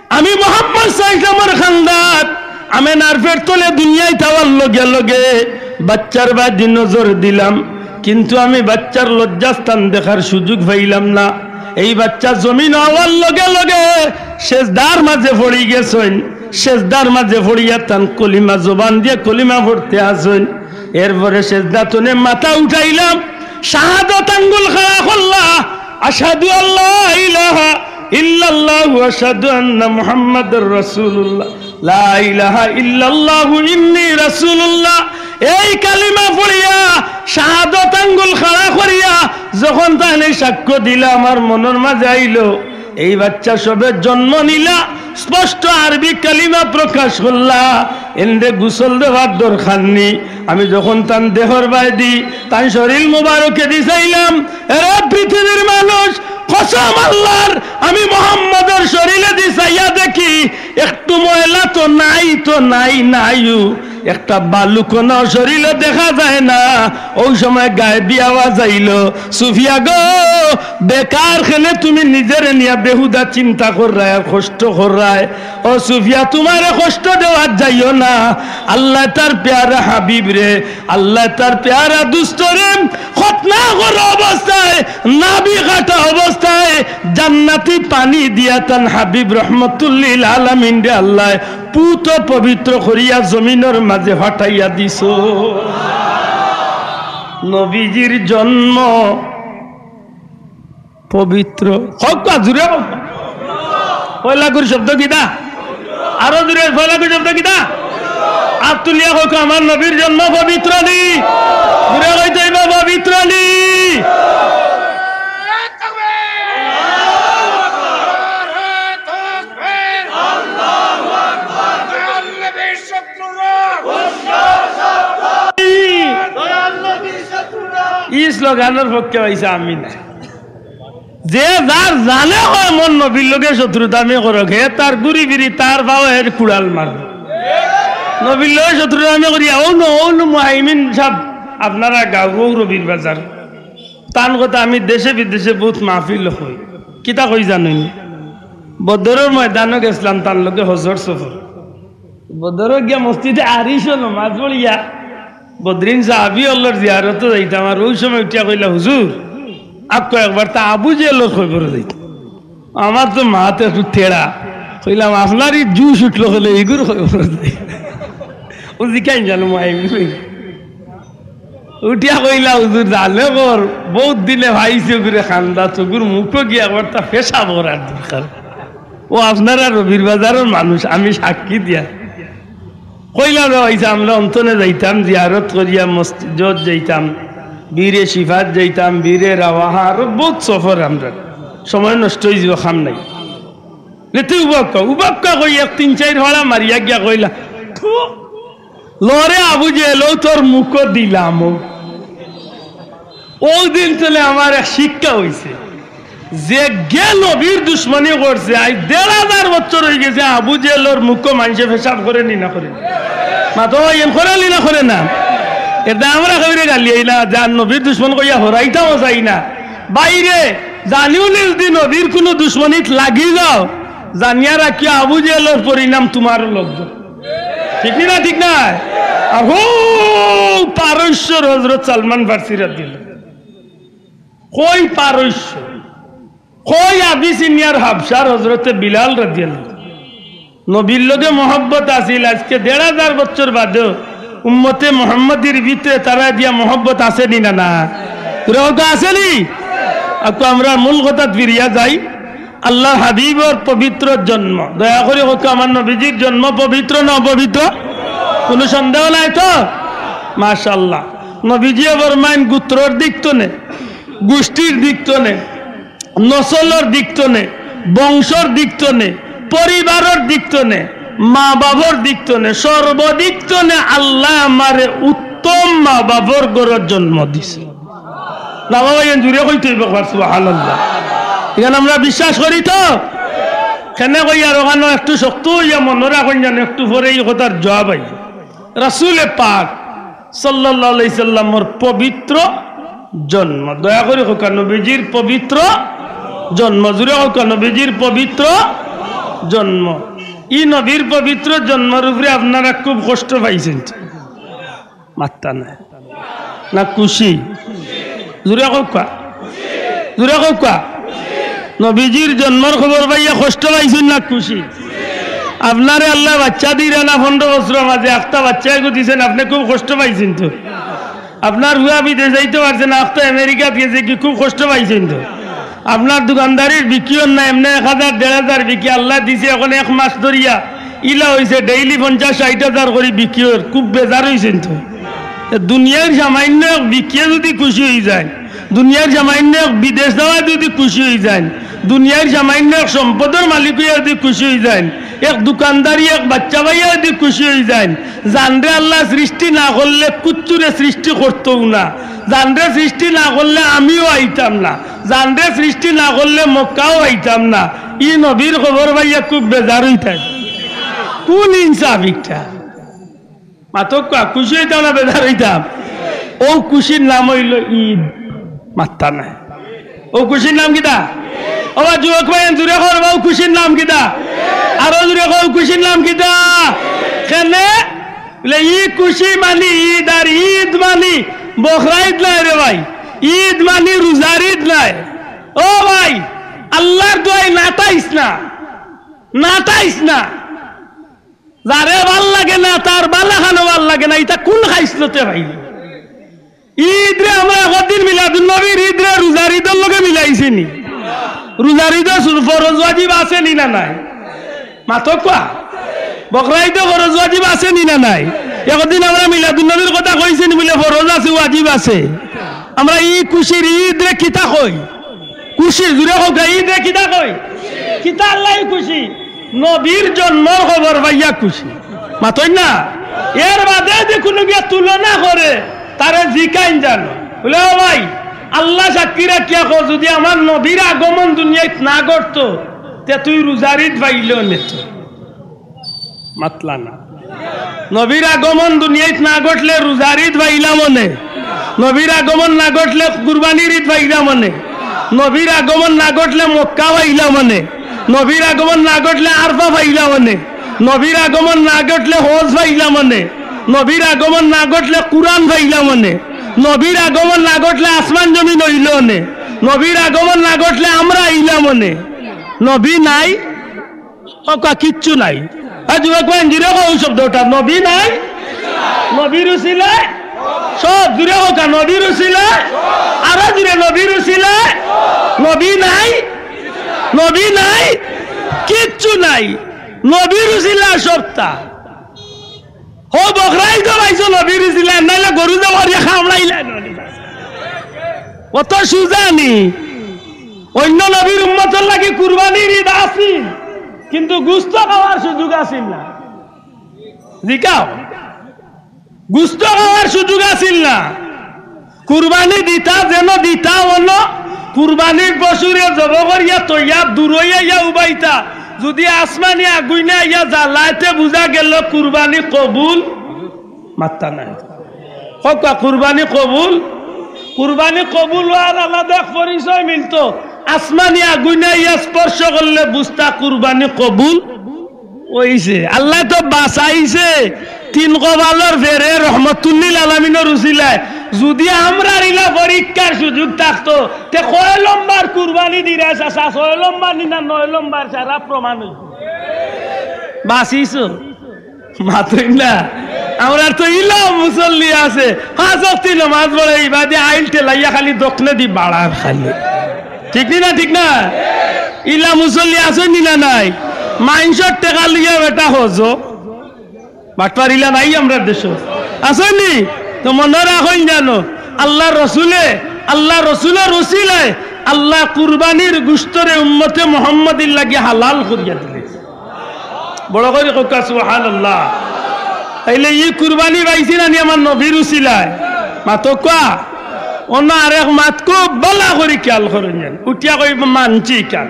আমি মোহাম্মদ সাল্লাল্লাহু আলাইহি ওয়াসাল্লামর কান্দাত আমেনার পেট তলে দুনিয়াত আওয়ার লগে লগে বাচ্চার বায়দি নজর দিলাম, কিন্তু আমি বাচ্চার লজ্জাস্থান দেখার সুযোগ পাইলাম না। এই বাচ্চা জমিনো আওয়ার লগে লগে সেজদার মাঝে পড়ি গেছইন। সেজদার মাঝে পড়িয়া তান কলিমা, জবান দিয়া কলিমা পড়তে আছইন। এরপরে সেজদা তনে মাথা উঠাইলাম, শাহাদত আঙ্গুল খাড়া করলা, আশহাদু আল্লা ইলাহা ইল্লাল্লাহু ওয়া আশহাদু আন্না মুহাম্মাদার রাসূলুল্লাহ, লা ইলাহা ইল্লাল্লাহু ইন্নী রাসূলুল্লাহ। এই কালিমা পড়িয়া, শাহাদত আঙ্গুল খাড়া করিয়া যখন তাইন এই সাক্ষ্য দিলা, আমার মনর মাঝে আইলো, এই বাচ্চা সবে জন্ম নিলা, স্পষ্ট আরবি কালিমা প্রকাশ করলা, এনরে গোসল দেওয়ার দরকার নি। আমি যখন তান দেহর বায়দি, তান শরীর মোবারকেদি চাইলাম, এরে পৃথিবীর মানুষ, কসম আল্লাহর, আমি মোহাম্মদর শরীরেদি চাইয়া দেখি, একটু ময়লা তো নাই, তো নাই, নাইউ। একটা বালুকণাও শরীলো দেখা যায় না। অউ সময় গায়েবী আওয়াজ আইলো, "সুফিয়া গো, বেকার কেনে তুমি নিজরে নিয়া বেহুদা চিন্তা কররায় আর কষ্ট কররায়? ও সুফিয়া, তুমারে কষ্ট দেওয়াত যাইও না। আল্লায় তার পেয়ারা হাবিবরে, আল্লায় তার পেয়ারা দুস্তরে খতনা করা অবস্থায়, নাভি কাটা অবস্থায় জান্নাতি পানি দিয়া তান হাবিব রহমতুল্লিল আলামিনরে আল্লায় পুত পবিত্র করিয়া জমিনর মাঝে ফাটাইয়া দিছো।" নবীজির জন্ম পবিত্র। কউক্কা জুরে কউক্কা। পয়লা করি শব্দ কিতা? আরো জুরে, পয়লা করি শব্দ কিতা? আত তুলিয়া কউক্কা, আমার নবীর জন্ম পবিত্র নি? জুরে কইতে অইবো, পবিত্র নি? ই স্লোগানর পক্ষে পাইছে আমি না। যে যার জানে কয় মোর নবীর লগে শত্রুতা আমি করক, হে তার ঘুরি ফিরি তার পাও এর কুড়াল মার। নবীর লগে শত্রুতা আমি করি, অউ নু, অউ নু মুহাইমিন সাব, আপনারা গাঁও রবির বাজার। তান কথা আমি দেশে বিদেশে বহুত মাহফিল কই। কিতা কই জানইন? বদরর ময়দানো গেছলাম তান লগে হজর সফর। বদরো গিয়া মসজিদে আরিশো নমাজ পড়িয়া বদরিন সাহাবি অকলর জিয়ারতো যাইতাম, আর অউ সময় উঠিয়া কইলা, "হুজুর, আউক্কা একবার তা আবু জেহেলর কবরো যাইতাম।" আমার তো মাত একটু তেড়া, কইলাম, "আপনার ই জুশ উঠলো কেনে, ইগুর কবরো যাই।" অউ জিকাইন জানো মাই উঠিয়া কইলা, "হুজুর, জানে কর, বউত দিনে পাইছি অগুরে কান্দাত, অগুর মুখো গিয়া একবার তা পেশাব করার দরকার।" অউ আপনারা রবির বাজারর মানুষ, আমি সাক্ষী দিয়া। কইলাম রে ভাইসাব, আমরা অন্তনে যাইতাম, জিয়ারত করিয়া মসজিদত যাইতাম, বীরে শিফাত যাইতাম, বীরে রাওয়াহা, আরো বউত সফর আমরা। সময় নষ্ট অইযিবো, কাম নাই। লেতে উবাক্কা, উবাক্কা কই এক তিন চাইর ফাড়া মারিয়া গিয়া কইলা, "থু, লরে আবু জেহেল, অউ তোর মুখো দিলাম।" অউ দিন তলে আমার এক শিক্ষা অইছে, যে গে নবীর দুশমনি করছে, আইজ দেড় হাজার বছর অইগেছে, আবু জেহেলর মুখো মানষে পেশাব করে নি না করে? মাতো, এন করে নি না করে না? এরদায় আমরা কেউরে গালি আইলা, যার নবীর দুশমন কইয়া হরাইতাও চাই না। বাইরে, জানিও নি যদি নবীর কুনু দুশমনিত লাগি যাও, জানিয়া রাখিও আবু জেহেলর পরিণাম তুমারও লগে। ঠিক নি না? ঠিক নায়? আর হউ পারস্যর হজরত সালমান ফার্সি রাদিয়াল্লাহু, কই পারস্য, কই আবিসিনিয়ার হাবশার হজরতে বিলাল রাদিয়াল্লাহু। নবীর লগে মহব্বত আছিল, আইজকে দেড় হাজার বছর বাদেও উম্মতে মুহাম্মদীর ভিতরে তারায় দিয়া মহব্বত আছে নি না? না, তুরা কউক্কা আছে নি? আউক্কা আমরা মূল কথাত ফিরিয়া যাই। আল্লাহর হাবিবর পবিত্র জন্ম। দয়া করি কউক্কা, আমার নবীজির জন্ম পবিত্র না অপবিত্র? কুনু সন্দেহ নাই তো? মাশাআল্লাহ। নবীজিয়ে ফরমাইন, গোত্রর দিক তনে, গুষ্টির দিক তনে, নসলর দিক তনে, বংশর দিক তনে, পরিবারর দিক তনে, মা বাবার দিক তনে, সর্বদিক তনে আল্লায় আমারে উত্তম মা বাবার ঘরো জন্ম দিছে। না বাবা, ইখান জুরে কইতে অইবো, সুবহানাল্লাহ। ইখান আমরা বিশ্বাস করি তো? কেনে কইয়ার অখানো একটু শক্ত অইয়া মনো রাখইন, যেন একটু পরে ই কথার জুয়াব আইবো। রাসুলে পাক সাল্লাল্লাহু আলাইহি সাল্লামর পবিত্র জন্ম। দয়া করি কউক্কা, নবীজির পবিত্র জন্ম। জুরে কউক্কা, নবীজির পবিত্র জন্ম। ই নবীর পবিত্র জন্মর উপরে আপনারা খুব কষ্ট পাইছইন? মাত্তা নাই। না খুশি? জুরে কউক্কা। জুরে কউক্কা। নবীজির জন্মর খবর পাইয়া কষ্ট পাইছইন না খুশি? আপনারে আল্লায় বাইচ্চা দিরা না, পনরো বছরর মাঝে একটা বাইচ্চা এগু দিছইন, আপনে খুব কষ্ট পাইছইন তো। আপনার পুয়া বিদেশ যাইতো পারছে না, একটা আমেরিকাত গেছে গি, খুব কষ্ট পাইছইন তো। আপনার দোকানদারির বিক্রি অর না, এমনে এক হাজার, দেড় হাজার বিক্রি, আল্লায় দিছে অখন এক মাস ধরিয়া ইলা অইছে, ডেইলি পঞ্চাশ ষাইট হাজার করি বিক্রি অর, খুব বেজার অইছইন তো। এ দুনিয়ার সামান্য এক বিক্রিয়ে যুদি খুশি অইযাইন, দুনিয়ার সামান্য এক বিদেশ যাওয়ায় যুদি খুশি অইযাইন, দুনিয়ার সামান্য এক সম্পদর মালিক অইয়া যুদি খুশি অইযাইন, এক দোকানদারি এক বাইচ্চা পাইয়া যুদি খুশি অইযাইন, যানরে আল্লায় সৃষ্টি না করলে কুচ্চুরে সৃষ্টি করতউ না, যানরে সৃষ্টি না করলে আমিও আইতাম না, যানরে সৃষ্টি না করলে মক্কাও আইতাম না। ই নবীর খবর পাইয়া খুব বেজার অইতায়। কুন ইনসাফ ইটা? মাতউক্কা, খুশি অইতাম না বেজার অইতাম? অউ খুশির নাম অইলো ঈদ। মাত্তা নাই। অউ খুশির নাম কিতা? ও বা যুবক ভাই, জুরে কও বা, অউ খুশির নাম কিতা? আরো জুরে কও, অউ খুশির নাম কিতা? কেনে? বলে, ই খুশি মানি ঈদ, আর ঈদ মানি বকরা ঈদ নায় রে ভাই, ঈদ মানি রোজার ঈদ নায়। ও ভাই, আল্লার দোয়াই নাটাইস না, নাটাইস না। যারে ভালা লাগে না, তার ভালা খানো ভালা লাগে না, ইটা কুন খাইছলতে ভাই? ঈদরে আমরা একদিন মিলাদুন নবীর ঈদরে রোজার ঈদর লগে মিলাইছি নি? রোজার ঈদো সু-, ফরজ ওয়াজিব আছে নি না নাই? মাতউক্কা। বকরা ঈদো ফরজ ওয়াজিব আছে নি না নাই? একদিন আমরা মিলাদুন নবীর কথা কইছি নি বুলে ফরজ আছে, ওয়াজিব আছে? আমরা ই খুশির ঈদরে কিতা কই? খুশি, জুরে কউক্কা, ঈদরে কিতা কই? কিতা আল্লায় খুশি? নবীর জন্মর খবর পাইয়া খুশি। মাতইন না? এর বাদে যে কুনু গিয়া তুলনা করে, তারে জিকাইন জানো। বুলে, ও ভাই, আল্লা সাক্ষী রাখিয়া কও, যুদি আমার নবীর আগমন দুনিয়াত না ঘটতো, তে তুই রোজার ঈদ পাইলে অনে তো। মাতলা না। নবীর আগমন দুনিয়াত না ঘটলে রোজার ঈদ পাইলাম অনে। নবীর আগমন না ঘটলে কুরবানির ঈদ পাইলাম অনে। নবীর আগমন না ঘটলে মক্কা পাইলাম অনে। নবীর আগমন না ঘটলে আরফা পাইলাম অনে। নবীর আগমন না ঘটলে হজ পাইলাম অনে। নবীর আগমন না ঘটলে কুরআন পাইলাম অনে। নবীর আগমন না ঘটলে আসমান জমিন অইলো অনে। নবীর আগমন না ঘটলে আমরা আইলাম অনে। নবী নাই, কউক্কা কিচ্ছু নাই। আর যুবক ভাই, জুরে কও শব্দটা, নবী নাই, নবীর উসিলায় সব। জুরে কউক্কা, নবীর উসিলায়, আরো জুরে, নবীর উসিলায়। নবী নাই, নবী নাই, কিচ্ছু নাই, নবীর উসিলায় সবতা। হউ বকরা ঈদো পাইছো নবীর উসিলায়, নাইলে গরু জবাই করিয়া খাওয়াইলা। অত সুজা নি। অইন্য নবীর উম্মতর লাগি কুরবানির ঈদ আছিল, কিন্তু গুস্ত খাওয়ার সুযোগ আছিল না। জিকাও, গুস্ত খাওয়ার সুযোগ আছিল না। কুরবানি দিতা যেন দিতা অনো, কুরবানির পশুরে জব করিয়া তৈয়াব দূরই আইয়া উবাইতা। যুদি আসমানি আগুইনে আইয়া জ্বালায় তে বুঝা গেলো কুরবানি কবুল। মাত্তা নাই। কউক্কা, কুরবানি কবুল। কুরবানি কবুল অওয়ার আলাদা এক পরিচয় মিলতো। আসমানি আগুইনে আইয়া স্পর্শ করলে বুঝতা কুরবানি কবুল অইছে। আল্লায় তো বাঁচাইছে, তিন কপালর ফেরে রহমতুল্লিল আলামিনর উসিলায়। যুদি আমরার ইলা পরীক্ষার সুযোগ থাকতো, তে কয় লম্বর কুরবানি দিরা চাচা, ছয় লম্বর নি না নয় লম্বর, সারা প্রমাণ অইতো। বাঁচিছো। মাতইন না। আমরার তো ইলা মুসল্লি আছে, পাঁচ ওয়াক্ত নমাজ পড়ে, ইবাদি আইল ঠেলাইয়া খালি দক্ষিণেদি বাড়ার খালি। ঠিক নি না, ঠিক না? ইলা মুসল্লি আছইন নি না নাই? মাইনষর টেকা লইয়া বেটা হজো। বাটপার ইলা নাই আমরার দেশো। আছইন নি? তো মনো রাখইন জানো, আল্লার রসুলে, আল্লার রসুলর উসিলায় আল্লায় কুরবানির গুস্তরে উম্মতে মুহাম্মদীর লাগি হালাল করিয়া দিলে। বড় করি কউক্কা সুবহানাল্লাহ। তাইলে ই কুরবানি পাইছি না নি আমার নবীর উসিলায়? মাতউক্কা। অন্য আরেক মাত খুব ভালা করি খেয়াল করইন যেন। উঠিয়া কইবা মানছি কেন?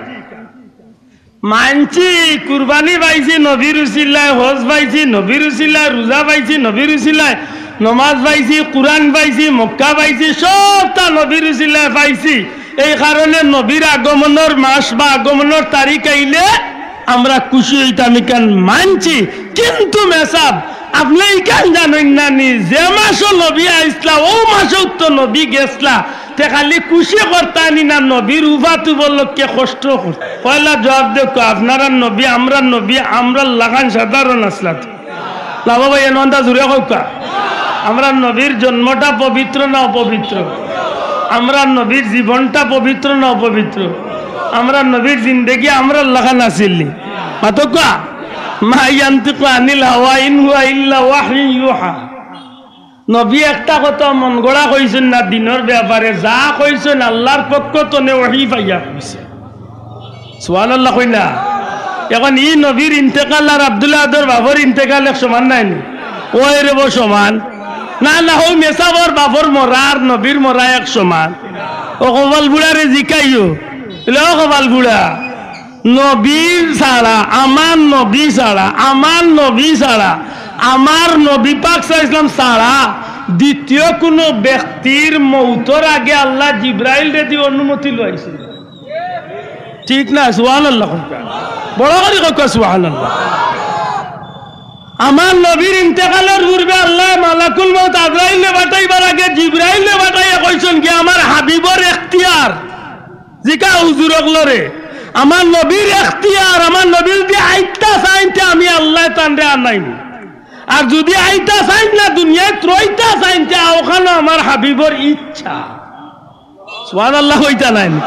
মানছি, কুরবানি পাইছি নবীর উসিলায়, হজ পাইছি নবীর উসিলায়, রোজা পাইছি নবীর উসিলায়, নমাজ পাইছি, কুরআন পাইছি, মক্কা পাইছি, সবটা নবীর উসিলায় পাইছি। এই কারণে নবীর আগমনর মাস বা আগমনর তারিখ আইলে আমরা খুশি অইতাম, ইখান মানছি। কিন্তু মেসাব, আপনে ইখান জানইন না নি, যে মাসো নবী আইছলা, অউ মাসো তো নবী গেছলা, তে খালি খুশি করতা নি না, নবীর উফাত উপলক্ষে কষ্ট করতা? পয়লা জুয়াব দেউক্কা, আপনারার নবী, আমরার নবী, আমরার লাখান সাধারণ আছলা তো? না বাবা, এন অন্তা জুরে কউক্কা। আমরার নবীর জন্মটা পবিত্র না অপবিত্র? আমরার নবীর জীবনটা পবিত্র না অপবিত্র? আমরার নবীর জিন্দেগি আমরার লাখান আছিল নি? মাতউক্কা। মা ইয়ান্তিকু আনিল হাওয়া ইন হুয়া ইল্লা ওয়াহয়ুন ইউহা। নবী একটা কথা মন গড়া কইছইন না দ্বীনর ব্যাপারে, যা কইছইন আল্লার পক্ষ তনে ওহী পাইয়া কইছে। সুবহানাল্লাহ কইন না। এখন ই নবীর ইন্তেকাল আর আব্দুল আহাদর বাফর ইন্তেকাল এক সমান নায় নি? অয় রে বা সমান। না, না, অউ মেসাবর বাফর মরা আর নবীর মরা এক সমান। অউ কপাল পুড়ারে জিকাইও, বলে, "ও কপাল পুড়া, নবীর ছাড়া, আমার নবী ছাড়া, আমার নবী ছাড়া, আমার নবী পাক সাল্লাল্লাহু আলাইহি ওয়াসাল্লাম ছাড়া দ্বিতীয় কুনু ব্যক্তির মউতর আগে আল্লায় জিব্রাইলরে দি অনুমতি লইছে।" ঠিক না? সুবহানাল্লাহ কউক্কা। বড় করি কউক্কা সুবহানাল্লাহ। আমার নবীর ইন্তেকালর পূর্বে আল্লায় মালাকুল মউত আজরাইলরে পাঠাইবার আগে জিব্রাইলরে পাঠাইয়া কইছইন কি, "আমার হাবিবর এখতিয়ার।" জিকা হুজুর অকলরে, আমার নবীর এখতিয়ার, আমার নবী যুদি আইতা চাইন তে আমি আল্লায় তানরে আনাইমু। আর যুদি আইতা চাইন না, দুনিয়াত রইতা চাইন তে অখানও আমার হাবিবর ইচ্ছা। সুবহানাল্লাহ কইতা নায় নি?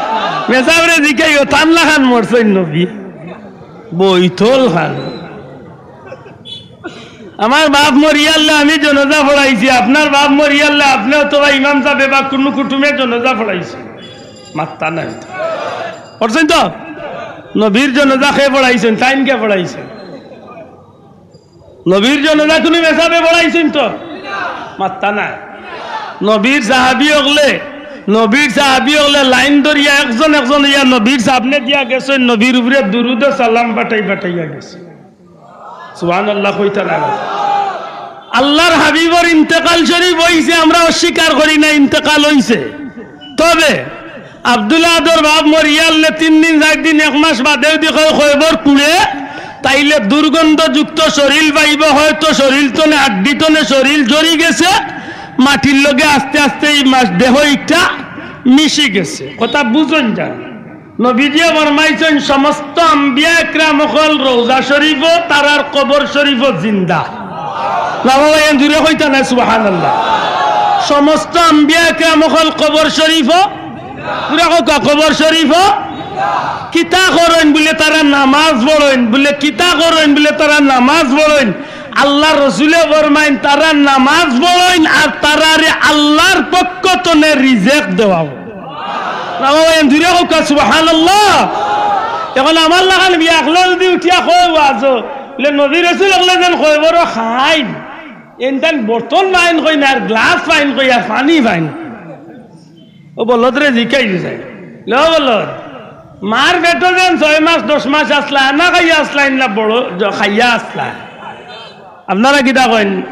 মেসাবরে জিকাইও, তান লাখান মরছইন নবী? বইতল খান। আমার বাফ মরিয়ারলে আমি জনাজা পড়াইছি, আপনার বাফ মরিয়ারলে আপনে অথবা ইমাম সাবে বা কুনু কুটুমে জনাজা পড়াইছে? মাত্তা নাই। পড়ছইন তো? নবীর জনাজা কে পড়াইছইন? তাইন কে পড়াইছইন? নবীর জনাজা কুনু মেসাবে পড়াইছইন তো? মাত্তা নাই। নবীর সাহাবি অকলে, নবীর সাহাবি অকলে লাইন ধরিয়া একজন একজন অইয়া নবীর সামনে দিয়া গেছইন, নবীর উপরে দুরুদ ও সালাম পাঠাই পাঠাইয়া গেছে। সুবহানাল্লাহ কইতা নায়। আল্লার হাবিবর ইন্তেকাল শরীফ অইছে, আমরা অস্বীকার করি না, ইন্তেকাল অইছে। তবে আব্দুল আহাদর বাফ মরিয়ারলে তিন দিন, চাইর দিন, এক মাস বাদে যুদি কয় খয়বর পুড়ে, তাইলে দুর্গন্ধযুক্ত শরীল পাইবো, হয়তো শরীল তনে, আড্ডি তনে শরীল ঝরি গেছে, মাটির লগে আস্তে আস্তে ই মাস দেহ ইটা মিশি গেছে। কথা বুঝইন যান। নবীজিয়ে ফরমাইছইন, সমস্ত আম্বিয়া একরাম অকল রওজা শরীফো, তারার কবর শরীফো জিন্দা। না বাবা, এন জুরে কইতা নায়, সুবহানাল্লাহ। সমস্ত আম্বিয়া একরাম অকল কবর শরীফো, পুরা কউক্কা, কবর শরীফো। কিতা করইন বুলে তারা নামাজ পড়ইন, বুলে কিতা করইন বুলে তারা নামাজ পড়ইন। আল্লার রসুলে ফরমাইন, তারা নামাজ পড়ইন আর তারারে আল্লার পক্ষ তনে রিজেক দেওয়া অয়। না বাবা, এন জুরে কউক্কা সুবহানাল্লাহ। এখন আমার লাখান বিয়া অকলে যুদি উঠিয়া কয় ওয়াজো, বুলে নবী রসুল অকলে যেন খয়বরো খাইন, এন তাইন বর্তন পাইন কই না, আর গ্লাস পাইন কই, আর পানি পাইন। অউ বলদরে জিকাই দিছে, লে বলদ, মার পেটো যেন ছয় মাস দশ মাস আছলা, না খাইয়া আছলা, ইন না বড় জ-, খাইয়া আছলা। আপনারা কিতা কইন?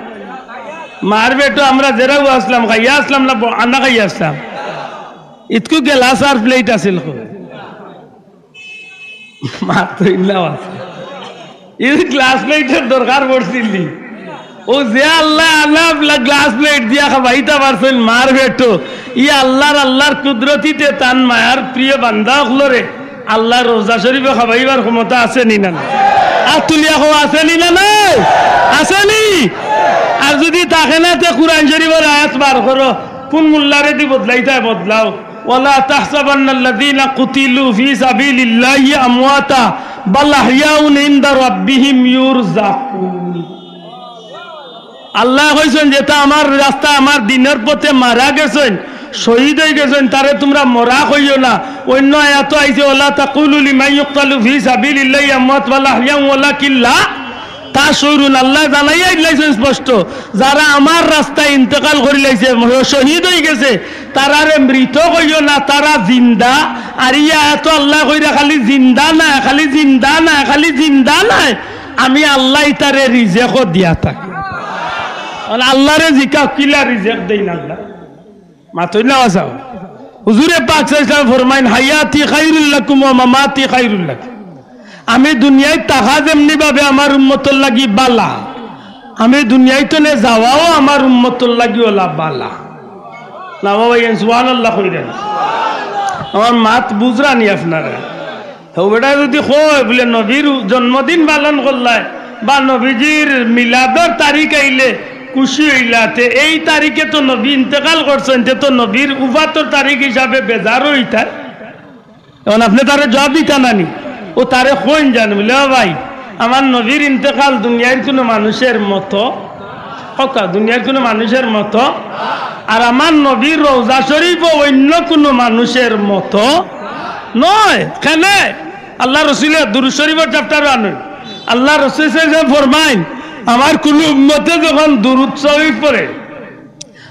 মার পেটো আমরা যেরাও আছলাম, খাইয়া আছলাম না ব-, না খাইয়া আছলাম? ইতকু গেলাস আর প্লেট আছিল কই? মাত্র ইল্লাও আছে। ই গ্লাস প্লেটর দরকার পড়ছিল নি? অউ যে আল্লায় আনা গ্লাস প্লেট দিয়া খাবাইতা পারছইন মার পেটো, ই আল্লার, আল্লার কুদরতিতে তান মায়ার প্রিয় বান্দা অকলরে আল্লার রওজা শরীফো খাবাইবার ক্ষমতা আছে নি না? আত তুলিয়া কও, আছে নি না নাই? আছে নি? আর যুদি থাকে না, তে কুরআন শরীফর আয়াত বার করো, কুন মোল্লারে দি বদলাইতায় বদলাও। ولا تحسبن الذين قتلوا في سبيل الله أمواتا بل أحياء عند ربهم يرزقون। আল্লায় কইছইন, যেতা আমার রাস্তায়, আমার দ্বীনর পথে মারা গেছইন, শহীদ অইগেছইন, তারে তুমরা মরা কইও না। অইন্য আয়াতো আইছে, ولا تقولوا لمن يقتل في سبيل الله أموات بل أحياء ولكن لا তা শুনুন, আল্লায় জানাইয়া দিলাইছইন স্পষ্ট, যারা আমার রাস্তায় ইন্তেকাল করিলাইছে, ম-, শহীদ অইগেছে, তারারে মৃত কইও না, তারা জিন্দা। আর ই আয়াতো আল্লায় কইরা খালি জিন্দা নায়, খালি জিন্দা নায়, খালি জিন্দা নায়, আমি আল্লায় ইতারে রিজেকও দিয়া থাকি। কারণ আল্লারে জিকাও, কিলা রিজেক দেইন আল্লায়? মাতইন না বাঁচাও। হুজুরে পাক সাল্লাল্লাহু আলাইহি ওয়াসাল্লাম ফরমাইন, "হায়াতি খায়রুল লাকুম ওয়া মামাতি খায়রুল লাকুম।" আমি দুনিয়াত থাকা যেমনি ভাবে আমার উম্মতর লাগি বালা, আমি দুনিয়াত থনে যাওয়াও আমার উম্মতর লাগি অলা বালা। না বাবা, ইয়ান সুবহানাল্লাহ কইরা না। আমার মাত বুঝরা নি আপনারা? তো বেটা যদি কয় বুলে নবীর জন্মদিন পালন করলায় বা নবীজির মিলাদর তারিখ আইলে খুশি অইলা, তে এই তারিখে তো নবী ইন্তেকাল করছইন, তে তো নবীর উফাতর তারিখ হিসাবে বেজারও অইতা। এখন আপনে তারে জবাব দিতা না নি? ও তারে কইন যান বুলে, "ও ভাই, আমার নবীর ইন্তেকাল দুনিয়ার কুনু মানুষের মতো, হক্কা, দুনিয়ার কুনু মানুষের মতো, আর আমার নবীর রওজা শরীফও অইন্য কুনু মানুষের মতো নয়।" কেনে? আল্লার রসুলে দুরুদ শরীফর chapter আনইন। আল্লার রসুল সাল্লাল্লাহু আলাইহি ওয়াসাল্লাম ফরমাইন, "আমার কুনু উম্মতে যখন দুরুদ শরীফ পড়ে,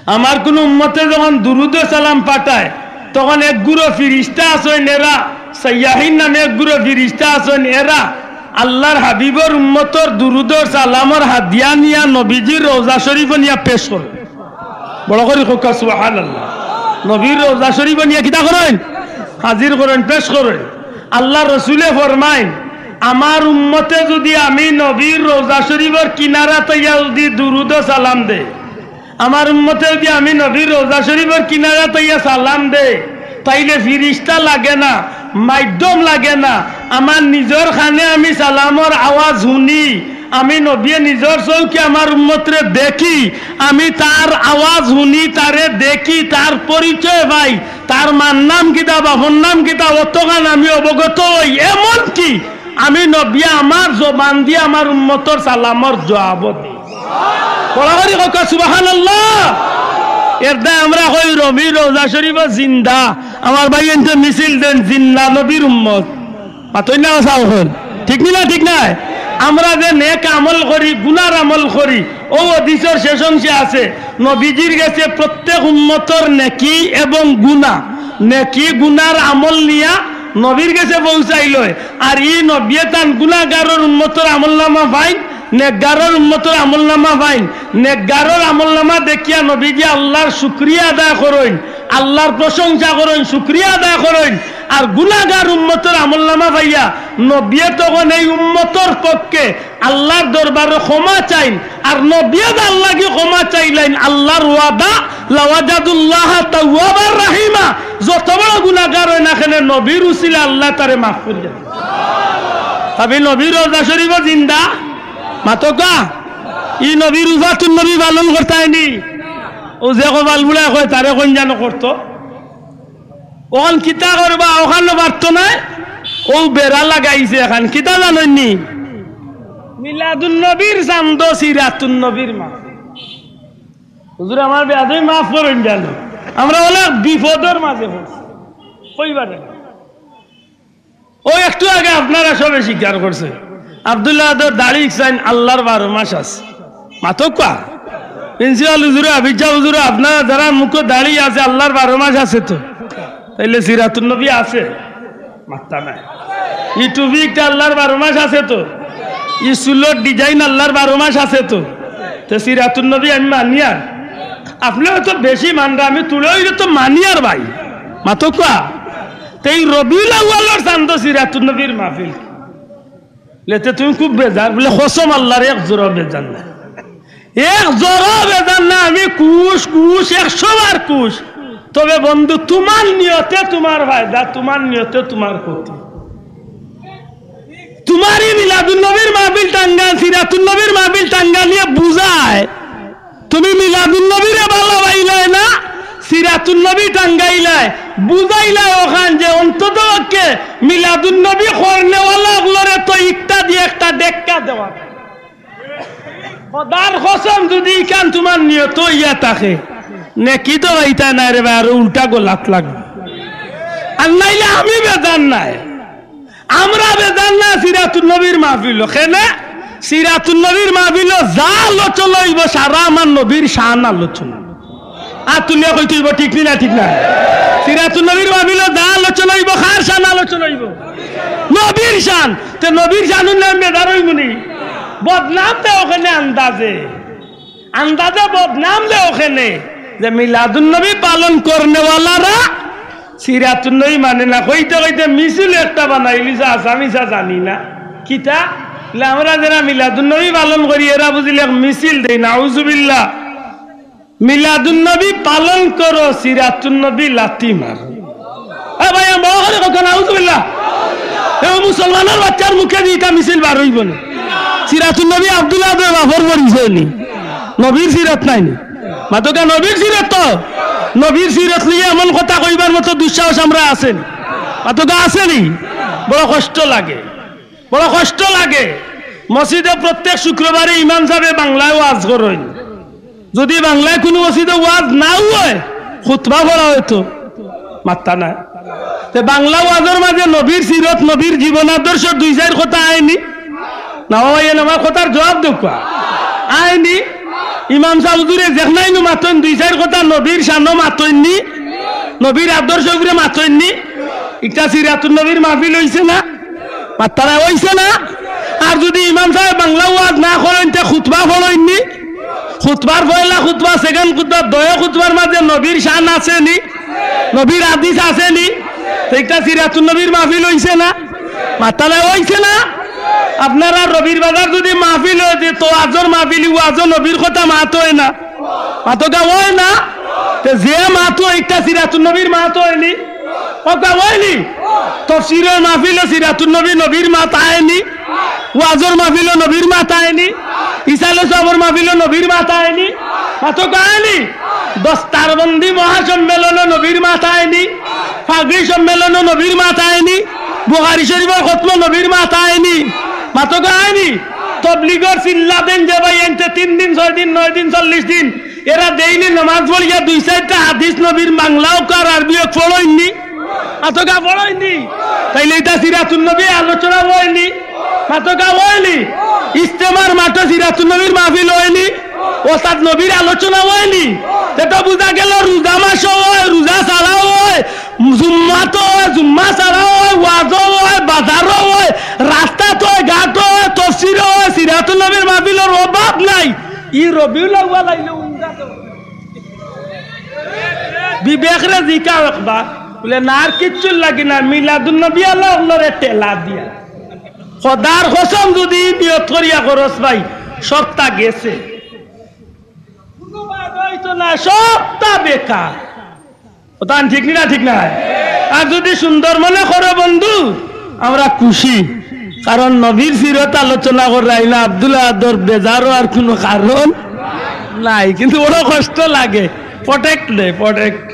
আমার কুনু উম্মতে যখন দুরুদ ও সালাম পাঠায়, তখন এক গুরু ফিরিস্তা আছইন এরা, সাইয়াহিন নামে এক গুরু ফিরিস্তা আছইন এরা, আল্লার হাবিবর উম্মতর দুরুদ ও সালামর হাদিয়া নিয়া নবীজির রওজা শরীফো নিয়া পেশ করে।" বড় করি কউক্কা সুবহানাল্লাহ। নবীর রওজা শরীফো নিয়া কিতা করইন? হাজির করইন, পেশ করইন। আল্লার রসুলে ফরমাইন, "আমার উম্মতে যুদি আমি নবীর রওজা শরীফর কিনারাত আইয়া যুদি দুরুদ ও সালাম দেয়, আমার উম্মতে যুদি আমি নবীর রওজা শরীফর কিনারাত আইয়া সালাম দেয়, তাইলে ফিরিস্তা লাগে না, মাধ্যম লাগে না, আমার নিজর কানে আমি সালামর আওয়াজ হুনি, আমি নবিয়ে নিজর চউখে আমার উম্মতরে দেখি, আমি তার আওয়াজ হুনি, তারে দেখি, তার পরিচয় পাই, তার মার নাম কিতা, বাপর নাম কিতা, অতখান আমি অবগত অই। এমনকি আমি নবিয়ে আমার জবান দিয়া আমার উম্মতর সালামর জবাবও দেই।" বড় করি কউক্কা সুবহানাল্লাহ। এর দায় আমরা কই নবীর রওজা শরীফো জিন্দা। আমার ভাইয়াইন্তে মিছিল দেইন, জিন্দা নবীর উম্মত। মাতইন না বাঁচাও অখন। ঠিক নি না? ঠিক নায়? আমরা যে নেক আমল করি, গুনার আমল করি, অউ হাদিসর শেষ অংশে আছে, নবীজির গেছে প্রত্যেক উম্মতর নেকি এবং গুনা, নেকি গুনার আমল নিয়া নবীর গেছে পৌঁছাইল অয়। আর ই নবিয়ে তান গুনাগারর উম্মতর আমলনামা পাইন, নেকগারর উম্মতর আমলনামা পাইন। নেকগারর আমলনামা দেখিয়া নবীজি আল্লার শুকরিয়া আদায় করইন, আল্লার প্রশংসা করইন, শুকরিয়া আদায় করইন। আর গুনাগার উম্মতর আমলনামা পাইয়া নবিয়ে তখন এই উম্মতর পক্ষে আল্লার দরবারো ক্ষমা চাইন। আর নবিয়ে যার লাগি ক্ষমা চাইলাইন, আল্লার ওয়াদা, "লাওয়াজাদুল্লাহা তাওয়াবার রাহিমা।" যত বড় গুনাগার অয় না কেনে, নবীর উসিলায় আল্লায় তারে মাফ করি দেইন। তবে নবীর রওজা শরীফো জিন্দা, মাতউক্কা, ই নবীর উফাতুন নবী পালন করতায় নি? অউ যে কপাল বুড়ায় কয়, তারে কইন যেন করতো। অখান কিতা করবা, অখানও পারতো নায়। অউ বেড়া লাগাইছে অখান, কিতা জানইন নি? মিলাদুন নবীর চান্দো সিরাতুন নবীর মাহফিল। হুজুর, আমার বেয়াদবি মাফ করইন যেন। আমরা অনেক বিপদর মাঝে পড়ছি। কইবা না। অউ একটু আগে আপনারা সবে স্বীকার করছে, আব্দুল্লাহ আদর দাড়ি ইকসাইন আল্লার বারো মাস আছে। মাতউক্কা। প্রিন্সিপাল হুজুরে, হাফিজ সাব হুজুরে, আপনারা যারার মুখো দাড়ি আছে, আল্লার বারো মাস আছে তো? তাইলে সিরাতুন নবী আছে? মাতরা নায়। ই টুপি একটা আল্লার বারো মাস আছে তো? ই চুলর design আল্লার বারো মাস আছে তো? তে সিরাতুন নবী আমি মানিয়ার। আপনে অয়তো বেশি মানরা, আমি তুলে অইলে তো মানিয়ার ভাই। মাতউক্কা। তে ই রবিউল আউয়ালর চান্দো সিরাতুন নবীর মাহফিল। লেতে তুমি খুব বেজার, বুলে, "কসম আল্লার, এক জোড়া বেজার না, এক জোড়া বেজার না, আমি খুশ, খুশ, একশো বার খুশ। তবে বন্ধু, তুমার নিয়তে তুমার ফায়দা, তুমার নিয়তে তুমার ক্ষতি। তুমার ই মিলাদুন নবীর মাহফিল টাঙ্গান, সিরাতুন নবীর মাহফিল টাঙ্গানিয়ে বুঝায় তুমি মিলাদুন নবীরে ভালা পাইলায় না, সিরাতুন নবী টাঙ্গাইলায়, বুঝাইলায় অখান যে অন্তত পক্ষে মিলাদুন নবী করনেওয়ালা অকলরে তো ইকটা দি একটা ঢেক্কা দেওয়া।" খোদার কসম, যুদি ইখান তুমার নিয়ত অইয়া থাকে, নেকি তো পাইতায় নায় রে ভাই, আরো উল্টা গলাত লাগবো। আর নাইলে আমি বেজার নায়। আমরা বেজার না সিরাতুন নবীর মাহফিলো। কেনে? সিরাতুন নবীর মাহফিলো যা আলোচনা অইবো, সারা আমার নবীর শান আলোচনা। আত তুলিয়া কইতে অইবো, ঠিক নি না? ঠিক না? সিরাতুন নবীর মাহফিলো যা আলোচনা অইবো, কার শান আলোচনা অইবো? নবীর শান। তে নবীর শান অইলে আমি বেজার অইমু নি? বদনাম দেও কেনে আন্দাজে, আন্দাজে বদনাম দেও কেনে যে মিলাদুন নবী পালন করনেওয়ালারা সিরাতুন নবী মানে না। কইতে কইতে মিছিল একটা বানাইলিছে, আসামিসা জানি না কিতা। বলে, আমরা যেরা মিলাদুন নবী পালন করি, এরা বুঝিলে এক মিছিল দেই, নাউজুবিল্লাহ। মিলাদুন নবী পালন করো, সিরাতুন নবী লাথি মারো। এ ভাই, আমি বড় করি কইতাম, নাউজুবিল্লাহ। এ মুসলমানর বাচ্চার মুখে দি ইটা মিছিল বার অইবো নি? সিরাতুন নবী আব্দুল আহাদর বাপর পরিচয় নি? নবীর সিরত নাই নি? মাতকা নবীর সিরত তো। নবীর সিরত লইয়া এমন কথা কইবার মতো দুঃসাহস আমরা আছে নি? মাতকা আছে নি? বড় কষ্ট লাগে, বড় কষ্ট লাগে। মসজিদে প্রত্যেক শুক্রবারে ইমাম সাবে বাংলায় ওয়াজ করইন। যদি বাংলায় কুনু মসজিদে ওয়াজ না অয়, খুতবা পড়া অইতো, মাত্তা নাই। তে বাংলা ওয়াজর মাঝে নবীর সিরত, নবীর জীবন আদর্শ দুই চাইর কথা আয়নি? না অয়, এন আমার কথার জবাব দেউক্কা। আয়নি? ইমাম সাব হুজুরে যেখানাইনু মাতইন, দুই চাইর কথা নবীর শানো মাতইন নি, নবীর আদর্শ উপরে মাতইন নি। ইটা সিরাতুন নবীর মাহফিল অইছে না? মাত্তা নাই, অইছে না? আর যদি ইমাম সাবে বাংলা ওয়াজ না করইন, তে খুতবা পড়ইন নি? খুতবার পয়লা খুতবা, সেকেন্ড খুতবা, দয় খুতবার মাঝে নবীর শান আছে নি? নবীর হাদিস আছে নি? তে ইটা সিরাতুন নবীর মাহফিল অইছে না? মাত্তা নাই, অইছে না? আপনারা রবির বাজার যদি মাহফিল অয়, তে তো ওয়াজর মাহফিল, ওয়াজো নবীর কথা মাত অয় না? মাতকা অয় না? তে যে মাত অয়, ইটা সিরাতুন নবীর মাত অয়নি? কথা অয়নি? তফসিরর মাহফিলো সিরাতুন নবী, নবীর মাত আয়নি? ওয়াজর মাহফিলো নবীর মাত আয়নি? ইসালে সবর মাহফিলো নবীর মাত আয়নি? মাতকা আয়নি? দস্তারবন্দি মহাসম্মেলনো নবীর মাত আয়নি? ফাগড়ি সম্মেলনো নবীর মাত আয়নি? বুখারী শরীফর খতমো নবীর মাত আয়নি? মাতকা আয়নি? তবলিগর চিল্লা দেইন যে ভাই, এনতে তিন দিন, ছয় দিন, নয় দিন, চল্লিশ দিন, এরা ডেইলি নামাজ পড়িয়া দুই চাইরটা হাদিস নবীর বাংলা অউক আর আরবি অউক পড়ইন নি? মাতকা পড়ইন নি? তাইলে ইটা সিরাতুন নবী আলোচনা অয়নি? মাতকা অয়নি? ইজতেমার মাঠো সিরাতুন নবীর মাহফিল অয়নি? ওস্তাদ নবীর আলোচনা অয়নি? তে তো বুঝা গেল রোজা মাসো অয়, রোজা ছাড়াও অয়, জুম্মাত অয়, জুম্মা ছাড়াও অয়, ওয়াজো অয়, বাজারো অয়, রাস্তাত অয়, ঘাটো অয়, তফসিরো অয়, সিরাতুন নবীর মাহফিলর অভাব নাই। ই রবিউল আউয়াল আইলে উমরা তো। বিবেকরে জিকাও একবার, বলে, না, আর কিচ্ছুর লাগি না, মিলাদুন নবী আলা অকলরে ঠেলা দিয়া। খোদার কসম, যদি নিয়ত করিয়া করস ভাই, সবটা গেছে। কুনু বাদ অইতো না, সবটা বেকার। কথা ঠিক নি না? ঠিক না? আর যদি সুন্দর মনে করো বন্ধু, আমরা খুশি, কারণ নবীর সিরত আলোচনা কররায় না, আব্দুল আহাদর বেজারো আর কুনু কারণ নাই। কিন্তু বড় কষ্ট লাগে, প্রোটেক্ট দে, প্রোটেক্ট।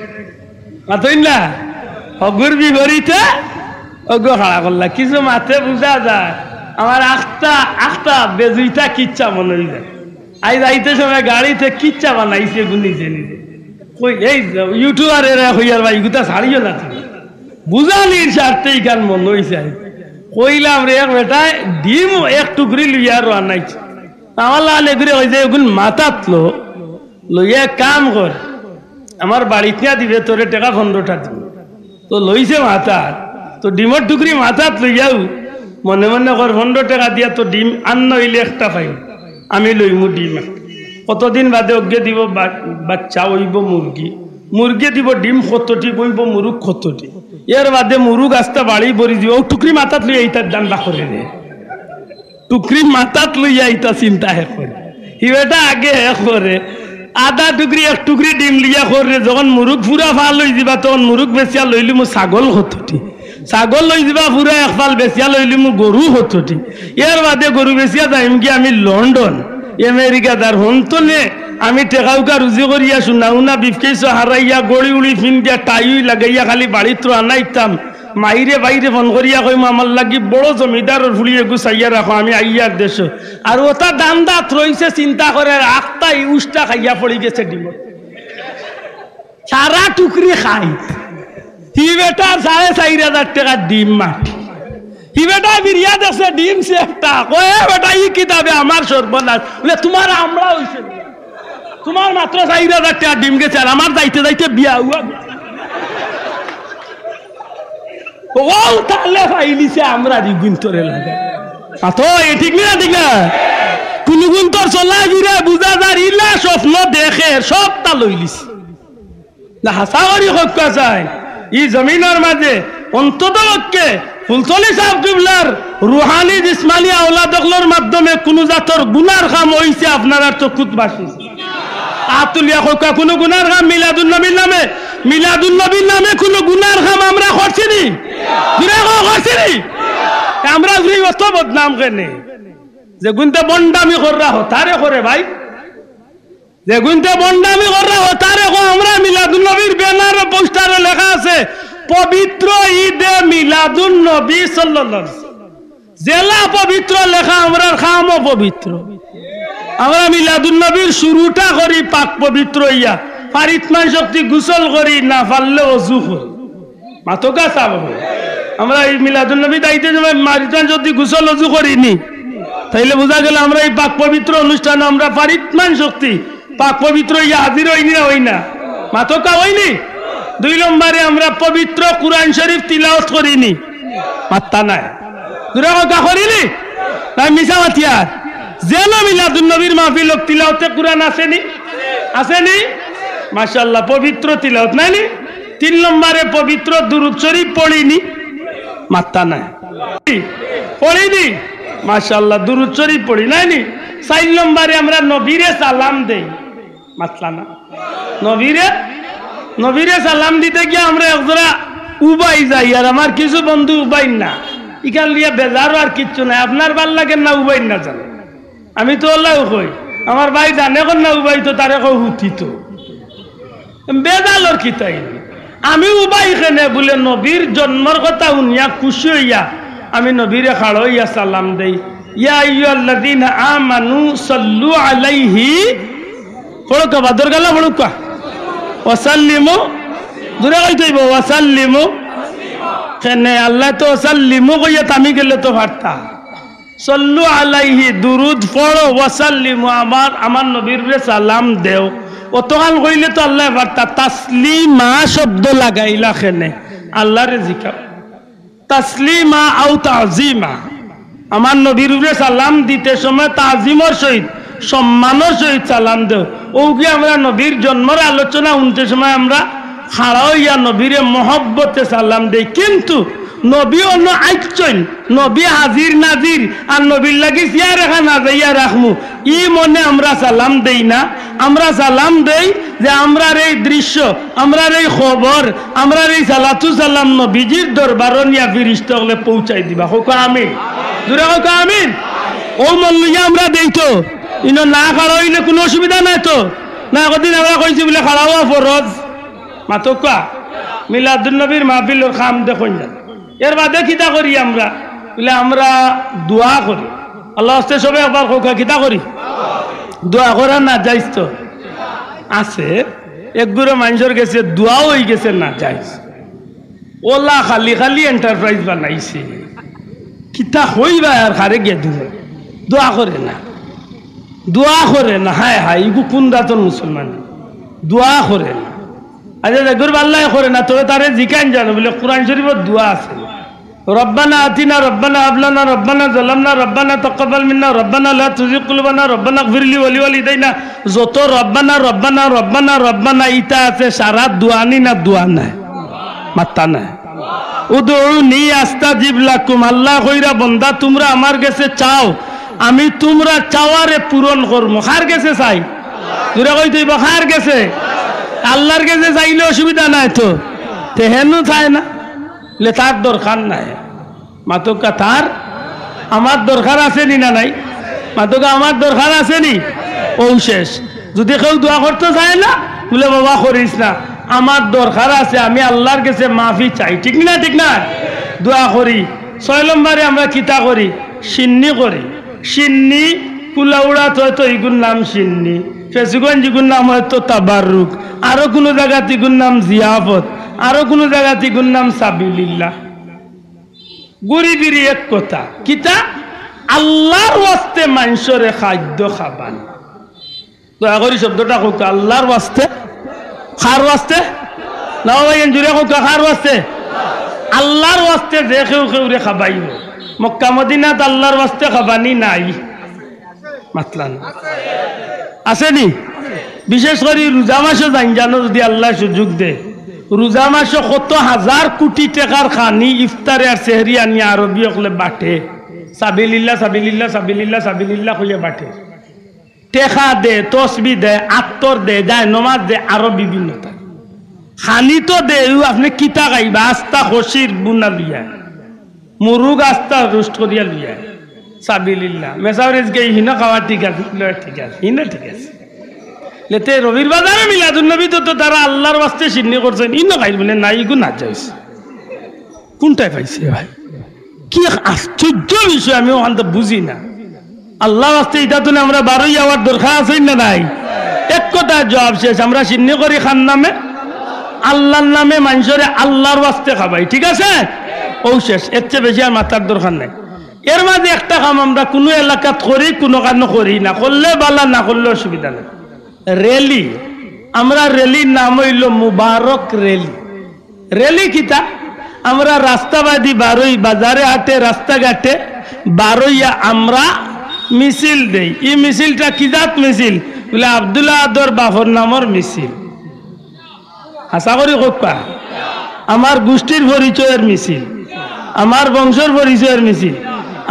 মাতইন না? হগুর বিপরীতে অগু খাড়া করলা। কিছু মাতে বুঝা যায়, আমার আখতা, আখতা বেজুইতা কিচ্ছা মনে অই যায়। আইজ আইতে সময় গাড়িতে কিচ্ছা বানাইছে গু নিজে নিজে। কই, এই ইউটিউবার এরা কইয়ার ভাই, ইগুতা ছাড়িও না তুমি। বুঝানির স্বার্থে ইখান মনে অইছে। কইলাম রে, এক বেটায় ডিম এক টুকরি লইয়া রওয়ানা অইছে। আমার লাল এগুরে কইছে, এগুন মাথাত লো, লইয়া এক কাম কর, আমার বাড়িত নিয়া দিবে, তোরে টেকা পনরোটা দিমু। তো লইছে মাথাত, তো ডিমর টুকরি মাথাত লইয়াউ মনে মনে কর, পনরো টেকা দিয়া তো ডিম আন্না অইলে একটা পাইমু, আমি লইমু ডিম একটা। কতদিন বাদে অগ্গে দিব বা-, বাচ্চা অইবো মুরগি, মুরগি দিব ডিম কতটি, অইবো মুরুগ কতটি, এর বাদে মুরুগ আস্তা বাড়ি ভরি দিব, অউ টুকরি মাথাত লইয়া ইতার ধান্দা করে রে। টুকরি মাথাত লইয়া ইতা চিন্তা হে করে। হি বেটা আগে হে করে। আধা টুকরি, এক টুকরি ডিম লিয়া করে। যখন মুরুগ ফুরা ফাল অই যিবা, তখন মুরুগ বেচিয়া লইলিমু ছাগল কতটি। ছাগল লই যিবা ফুরা এক ফাল, বেচিয়া লইলিমু গরু কতটি। এর বাদে গরু বেচিয়া যাইমগি আমি লন্ডন, আমেরিকা। তার হন্তনে আমি টেকাউকা রুজি করিয়া, সোনা উনা, ব্রিফকেসো হারাইয়া, ঘড়ি উড়ি ফিন্দিয়া, টাই উই লাগাইয়া খালি বাড়িত রওয়ানা অইতাম। মাইরে বাইরে ফোন করিয়া কইমু, আমার লাগি বড় জমিদারর ফুড়ি এগু চাইয়া রাখো, আমি আইয়ার দেশো। আর ওটা ধান্দাত রইছে, চিন্তা করে, আখতাই উষ্টা খাইয়া পড়ি গেছে ডিমো। সারা টুকরি খাই। হি বেটার সাড়ে চাইর হাজার টেকার ডিম মাটি। ই বেটায় ফিরিয়া দেখছে ডিম সে একটা। কয়, "এ বেটা, ই কিতাবে আমার সর্বনাশ।" বলে, "তুমার আমরা অইছে না। তুমার মাত্র চাইর হাজার টেকার ডিম গেছে, আর আমার যাইতে যাইতে বিয়া হুয়া।" ও তাহলে পাইলিছে আমরা রি গুন্তরে লাগে। আ তো, এ ঠিক না, ঠিক না? কুনু গুন্তর চলাফিরা বুঝা যার, ইলা স্বপ্ন দেখে, সবটা লইলিছে। না, হাছা করি কউক্কা চাই, ই জমিনর মাঝে অন্তত পক্ষে ফুলতলি ছাব কিবলার রুহানি জিসমানি আওলাদ অকলর মাধ্যমে কুনু জাতর গুনার কাম অইছে আপনারার চকুত ভাসিছে? আত তুলিয়া কউক্কা, কুনু গুনার কাম মিলাদুন নবীর নামে, মিলাদুন নবীর নামে কুনু গুনার কাম আমরা করছি নি? জুরে কও, করছি নি? আমরা জুরে অত বদনাম কেনে? যেগুনতে ভন্ডামি কররা হতারে করে ভাই, যেগুনতে ভন্ডামি কররা হতারে কও। আমরা মিলাদুন নবীর ব্যানার ও পোস্টারো লেখা আছে, "পবিত্র ঈদে মিলাদুন নবী সাল্লাল্লাহু আলাইহি ওয়াসাল্লাম।" যেলা পবিত্র লেখা, আমরার কামও পবিত্র। আমরা মিলাদুন নবীর শুরুটা করি পাক পবিত্র অইয়া, পারিতমান শক্তি গোসল করি, না পারলে অজু করি। মাতউক্কা চাব। আমরা ই মিলাদুন নবী দাইতে সময় পারিতমান শক্তি গোসল অজু করি নি, তাইলে বুঝা গেল আমরা ই পাক পবিত্র অনুষ্ঠানো আমরা পারিতমান শক্তি পাক পবিত্র অইয়া হাজির অই নি না অই না? মাতউক্কা, অই নি? দুই নম্বরে আমরা পবিত্র কুরআন শরীফ তিলাওয়াত করি নি? মাত্তা নাই। জুরে কউক্কা, করি নি? না মিছা মাতিয়ার? যেলা মিলাদুন নবীর মাহফিল অউক, তিলাওয়াতে কুরআন আছে নি? আছে নি? মাশাআল্লাহ, পবিত্র তিলাওয়াত, নায় নি? তিন নম্বরে পবিত্র দুরূদ শরীফ পড়ি নি? মাত্তা নাই। পড়ি নি? মাশাআল্লাহ, দুরূদ শরীফ পড়ি, নায় নি? চাইর নম্বরে আমরা নবীরে সালাম দেই। মাতলা না। নবীরে, নবীরে সালাম দিতে গিয়া আমরা একজরা উবাই যাই, আর আমার কিছু বন্ধু উবাইর না। ইখান লইয়া বেজারও আর কিচ্ছু নাই। আপনার ভালা লাগের না উবাইর না জানো? আমি তো অলাউ কই, আমার ভাই জানে কর না উবাইতো, তারে কও হুতিতো। বেজালর কিতা ইনি? আমি উবাই কেনে বুলে নবীর জন্মর কথা হুনিয়া খুশি অইয়া আমি নবীরে খাড়া অইয়া সালাম দেই, "ইয়া আইয়ুহাল্লাযীনা আমানু সাল্লু আলাইহি", পড়উক্কা, বাদর গালা পড়উক্কা, "ওয়াসাল্লিমু", জুরে কইতে অইবো, "ওয়াসাল্লিমু।" কেনে আল্লায় তো "ওয়াসাল্লিমু" কইয়া থামি গেলে তো পারতা। "সাল্লু আলাইহি", দুরুদ পড়ো, "ওয়াসাল্লিমু", আমার, আমার নবীরে সালাম দেও। অতখান কইলে তো আল্লায় পারতা, তাসলিমা শব্দ লাগাইলা কেনে? আল্লারে জিকাও। তাসলিমা আও তাজিমা। আমার নবীর উপরে সালাম দিতে সময় তাজিমর সহিত, সম্মানর সহিত সালাম দেও। অউ কি আমরা নবীর জন্মর আলোচনা হুনতে সময় আমরা খাড়া অইয়া নবীরে মহব্বতে সালাম দেই, কিন্তু নবী অনো আইচ্ছইন, নবী হাজির নাজির, আর নবীর লাগি চেয়ার এখান হাজাইয়া রাখমু, ই মনে আমরা সালাম দেই না। আমরা সালাম দেই যে আমরার এই দৃশ্য, আমরার এই খবর, আমরার এই সালাতু সালাম নবীজির দরবারো নিয়া ফিরিস্তা অকলে পৌঁছাই দিবা। কউক্কা আমিন। জুরে কউক্কা আমিন। অউ মন লইয়া আমরা দেই তো। ইনো না খাড়া অইলে কুনু অসুবিধা নাই তো? না, একদিন আমরা কইছি বুলে খাড়া অওয়া ফরজ। মাতউক্কা। মিলাদুন নবীর মাহফিলর কাম দেখইন না। এর বাদে কিতা করি আমরা? বুলে আমরা দোয়া করি। আল্লার ওয়াস্তে সবে একবার কউক্কা, কিতা করি? দোয়া করা নাজাইজ তো আছে। এক গুরু মানষর গেছে দোয়াও অইগেছে নাজাইজ। অলা খালি খালি enterprise বানাইছে। কিতা কইবা আর কারে গিয়া দিবা? দোয়া করে না, দোয়া করে না। হায় হায়, ইগু কুন জাতর মুসলমান? দোয়া করে না। আচ্ছা, যেগুর বাল্লায় করে না, তবে তারে জিকাইন জানো, বুলে কোরআন শরীফর দোয়া আছে। "রব্বানা আতিনা, রব্বানা হাব লানা, রব্বানা যালামনা, রব্বানা তাকাব্বাল মিন্না, রব্বানা লা তুযিগ কুলুবানা, রব্বানা ইগফিরলি ওয়ালিওয়ালিদাইনা।" যত রব্বানা, রব্বানা, রব্বানা, রব্বানা ইতা আছে, সারা দোয়া নি না দোয়া নায়? মাত্তা নায়। "উদউনি আস্তাজিব লাকুম", আল্লায় কইরা, "বন্দা, তুমরা আমার গেছে চাও, আমি তুমরার চাওয়ারে পূরণ করমু।" কার গেছে চাই? জুরে কইতে অইবো, কার গেছে? আল্লার গেছে চাইলে অসুবিধা নাই তো। তে হেনও চায় না, লে তার দরকার নাই। মাতউক্কা, তার আমার দরকার আছে নি না নাই? মাতউক্কা, আমার দরকার আছে নি? অউ শেষ। যুদি কেউ দোয়া করতো চায় না, বুলে, "বাবা, করিস না, আমার দরকার আছে, আমি আল্লার গেছে মাফি চাই।" ঠিক না? ঠিক না? দোয়া করি। ছয় নম্বরে আমরা কিতা করি? শিন্নি করি। শিন্নি কুলাউড়াত অয়তো ইগুর নাম শিন্নি, ফেঞ্চুগঞ্জ ইগুর নাম অয়তো তাবাররুক, আরো কুনু জাগাত ইগুর নাম জিয়াফত, আরো কুনু জাগাত ইগুর নাম সাবিলিল্লাহ। ঘুরি ফিরি এক কথা, কিতা? আল্লার ওয়াস্তে মানষরে খাদ্য খাবান। দয়া করি শব্দটা কউক্কা, আল্লার ওয়াস্তে। কার ওয়াস্তে? না ভাই, এন জুরে কউক্কা, কার ওয়াস্তে? আল্লার ওয়াস্তে যে কেউ কেউরে খাবাইবো। মক্কা মদিনাত আল্লার ওয়াস্তে খাবানি নাই। মাতলা না। আছে নি? বিশেষ করি রোজা মাসো জাইন জানো, যুদি আল্লায় সুযোগ দে, রোজা মাসো কত হাজার কুটি টেকার খানি ইফতারে আর সেহরি আনিয়া আরবি অকলে বাটে। সাবিলিল্লাহ, সাবিলিল্লাহ, সাবিলিল্লাহ, সাবিলিল্লাহ কইয়া বাটে। টেকা দে, তসবি দে, আত্তর দে, যায় নমাজ দে, আরো বিভিন্নতা। খানি তো দে, ইউ আপনে কিতা খাইবা? আস্তা খসির বুনা লইয়া, মুরুগ আস্তা রোস্ট করিয়া লইয়া, সাবিলিল্লাহ। মেসাব রেজকে হিনো খাওয়া ঠিক আছে, লয় ঠিক আছে, হিনো ঠিক আছে। লেতে রবির বাজারে মিলাদুন নবী তো, তো তারা আল্লার ওয়াস্তে শিন্নি করছইন, ইনো খাইল বলে না, ইগু না যাইস। কোনটায় পাইছে ভাই? কি এক আশ্চর্য বিষয়, আমি অখানতা বুঝি না। আল্লার ওয়াস্তে ইতা তুনে আমরা বারই আওয়ার দরকার আছে না নাই? এক কথায় জবাব শেষ, আমরা শিন্নি করি কার নামে? আল্লার নামে। মানষরে আল্লার ওয়াস্তে খাবাই, ঠিক আছে? অউ শেষ, এর চেয়ে বেশি আর মাতার দরকার নাই। এর মাঝে একটা কাম আমরা কুনু এলাকাত করি, কুনু কানো করি না, করলে বালা, না করলে অসুবিধা নাই। র‍্যালি, আমরা র‍্যালির নাম অইলো মুবারক র‍্যালি। র‍্যালি কিতা? আমরা রাস্তাবাদি বারই, বাজারে হাটে, রাস্তাঘাটে বারইয়া আমরা মিছিল দেই। ই মিছিলটা কি জাত মিছিল? বলে, আব্দুল আহাদর বাপর নামর মিছিল। হাছা করি কউক্কা, আমার গুষ্টির পরিচয়র মিছিল, আমার বংশর পরিচয়র মিছিল,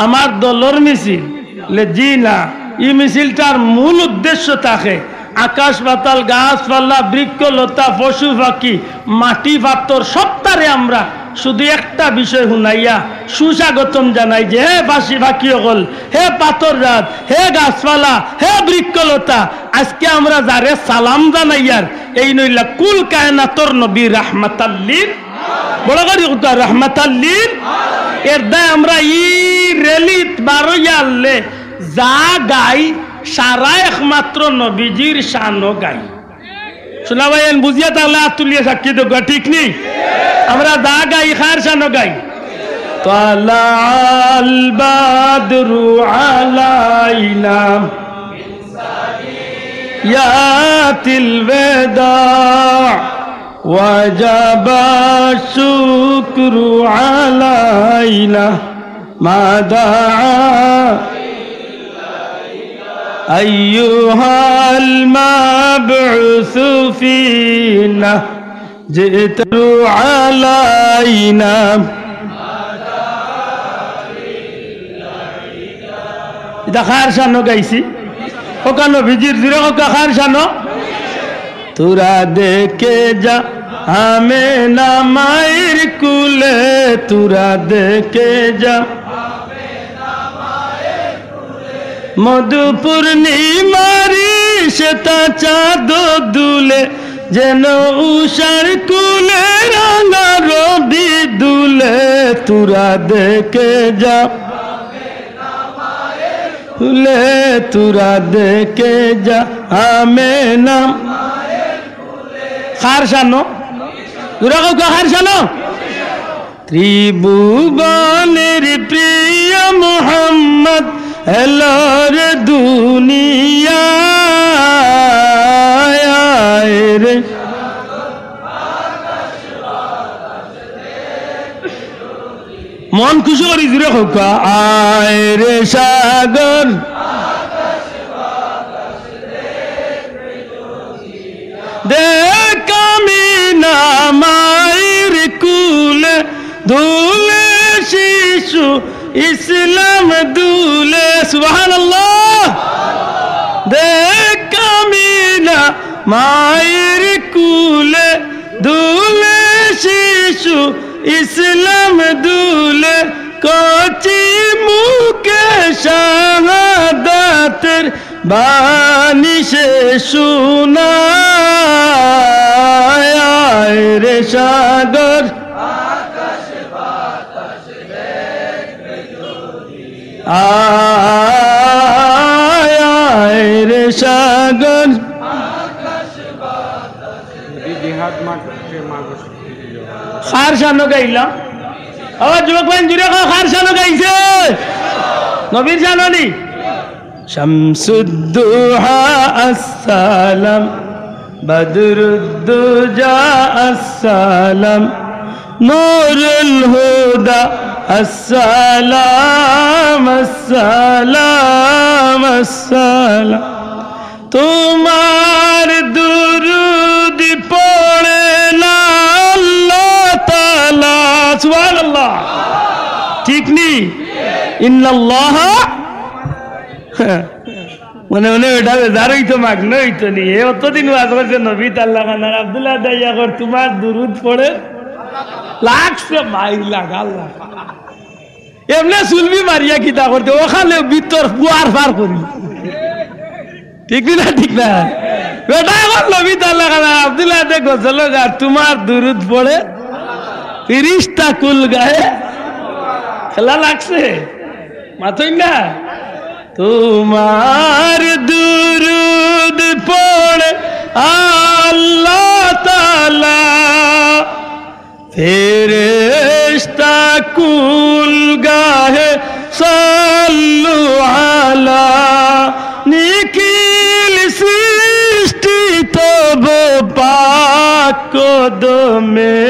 আমার দলর মিছিল। বলে, জি না, ই মিছিলটার মূল উদ্দেশ্য থাকে আকাশ পাতাল, গাছপালা, বৃক্ষ লতা, পশু পাখি, মাটি পাথর, সবতারে আমরা শুধু একটা বিষয় হুনাইয়া সুস্বাগতম জানাই যে, হে পাখি, পাখি অকল, হে পাথর জাত, হে গাছপালা, হে বৃক্ষ লতা, আজকে আমরা যারে সালাম জানাইয়ার, এইন অইলা কুল কায়নাতর নবী রাহমাতাল্লিল, বড় করি কউক্কা, রাহমাতাল্লিল। এর দায় আমরা ই র‍্যালিত বারইয়া আরলে যা গাই, সারা একমাত্র নবীজির শানো গাই। শুনা ভাই, এন বুঝিয়া তাইলে আত তুলিয়া সাক্ষী দেউক্কা, ঠিক নি? আমরা যা গাই, কার শানো গাই? طلع البدر علينا يا الوداع وجب الشكر علينا ما دعا أيها المبعوث فينا جئت علينا। ইটা কার শানো গাইছি? কউক্কা নবীজির, জুরে কউক্কা, কার শানো? তোরা দেখে যা আমেনা মায়ের কুলে, তোরা দেখে যা মধু পূর্ণিমারি সেতা চাঁদ দুলে, যেন উষার কুলে রাঙা রবি দুলে, তোরা দেখে যা কুলে, তোরা দেখে যা আমেনা। কার শানো? জুরে কউক্কা, কার শানো? ত্রিভুবনের প্রিয় মোহাম্মদ এলো রে দুনিয়ায় রে। মন খুশি করি জুরে কউক্কা, আয় রে সাগর। দেখ আমিনা মায়ের কুলে দুলে শিশু ইসলাম দুলে। সুবহানাল্লাহ। দেখ আমিনা মায়ের কুলে দুলে শিশু ইসলাম দুলে, কচি মুখে শাহাদাতের বাণী সে শোনায়। আয় রে সাগর, আয়, আয় রে সাগর। কার শানো গাইলাম? আবার যুবক ভাই, জুরে কও, কার শানো গাইছে? নবীর শানো নি? শামসুদ্দুহা আসসালাম, বদরুদ্দুজা আসসালাম, নুরুল হুদা আসসালাম, আসসালাম, আসসালাম। তোমার দুরুদ পড়ে না আল্লাহ তাআলা। সুবহানাল্লাহ। ঠিক নি? ইন্নাল্লাহা। মনে মনে ওটা বেজার অইতো, মাগনা অইতো নি। এ অতদিন ওয়াজ করছে, নবী তাল্লা খানার আব্দুল্লাহ দাইয়া কর, তোমার দুরুদ পড়ে লাগছে মাইর লাগা আল্লাহ। এমনে সুলবি মারিয়া কিতা করতে, ওখানে ভিতর পুয়ার ফার করি। ঠিক নি না? ঠিক না? বেটা, এখন নবী তাল্লা খানার আব্দুল্লাহ দে গজল গার, তোমার দুরুদ পড়ে ফিরিস্তা কুল গায়ে। খেলা লাগছে, মাতই না? তোমার দুরুদ পড়ে আল্লাহ তাআলা, ফেরেশতা কুল গাহে সাল্লু আলা, নিখিল সৃষ্টি তব পাক কদমে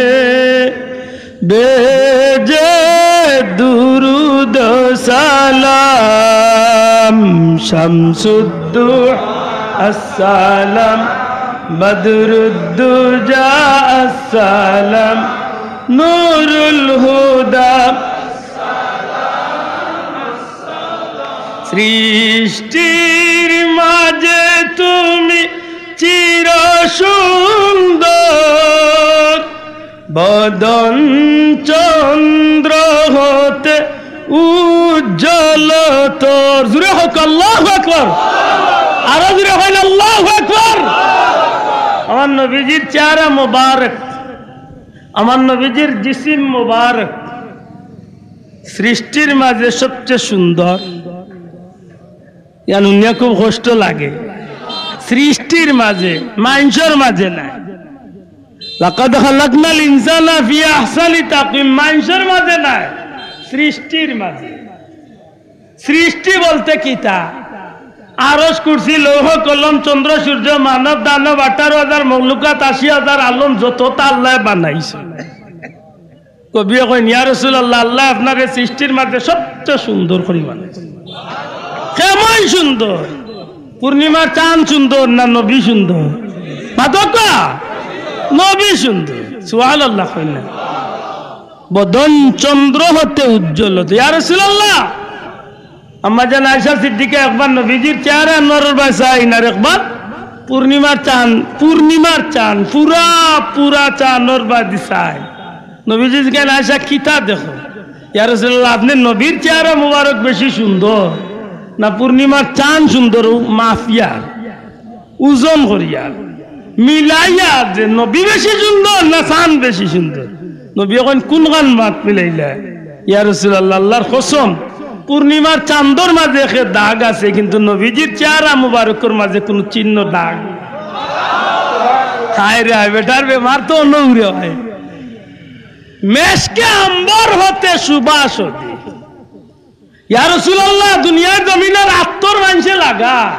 বেজে দুরুদ সালাম। শামসুদ্দুহা আসসালাম, বদরুদ্দুজা আসসালাম, নুরুল হুদা। সৃষ্টির মাঝে তুমি চির সুন্দর, বদন চন্দ্র হতে উজ্জ্বল তোর। জুরে কউক, আল্লাহু আকবার। আরো জুরে কইন, আল্লাহু আকবার। আমার নবীজির চেহারা মোবারক, আমার নবীজির জিসিম মোবারক, সৃষ্টির মাঝে সবচেয়ে সুন্দর। ইয়ান হুনিয়া খুব কষ্ট লাগে। সৃষ্টির মাঝে, মানষর মাঝে নায়। লাকাদ খালাকনাল ইনসানা ফি আহসানি তাকওয়িম, মানষর মাঝে নায়, সৃষ্টির মাঝে। সৃষ্টি বলতে কিতা? আরশ, কুরসি, লৌহ, কলম, চন্দ্র, সূর্য, মানব, দানব, আঠারো হাজার মখলুকাত, আশি হাজার আলম, যততা আল্লায় বানাইছে। কবিয়ে কইন, "ইয়া রাসূলুল্লাহ, আল্লায় আপনারে সৃষ্টির মাঝে সবচেয়ে সুন্দর করি বানাইছে।" কেমন সুন্দর? পূর্ণিমার চান সুন্দর না নবী সুন্দর? মাতউক্কা, নবী সুন্দর। সুবহানাল্লাহ কইন না। বদন চন্দ্র হতে উজ্জ্বল হতে। ইয়া রাসূলুল্লাহ, আম্মাজান আয়েশা সিদ্দিকা একবার নবীজির চেহারা আনোয়ারর বায় চাইন, আর একবার পূর্ণিমার চান, পূর্ণিমার চান, পুরা, পুরা চানর বায় দি চাইন। নবীজি জিকাইন, "আয়েশা, কিতা দেখো?" "ইয়া রাসূলুল্লাহ, আপনে নবীর চেহারা মুবারক বেশি সুন্দর, না পূর্ণিমার চান সুন্দর?" ও মাপিয়া, ওজন করিয়া, মিলাইয়া যে নবী বেশি সুন্দর না চান বেশি সুন্দর? নবীয়ে কইন, "কুনখান মাত মিলাইলা?" "ইয়া রাসূলুল্লাহ, আল্লাহর কসম, পূর্ণিমার চান্দর মাঝে একে দাগ আছে, কিন্তু নবীজির চেহারা মুবারকর মাঝে কুনু চিহ্ন দাগ।" হায় রে হায়, বেটার বেমার তো অন্য উরে হয়। মেশকে আম্বর হতে সুবাস অধিক। ইয়া রাসূলুল্লাহ, দুনিয়ার জমিনর আতর মানষে লাগা,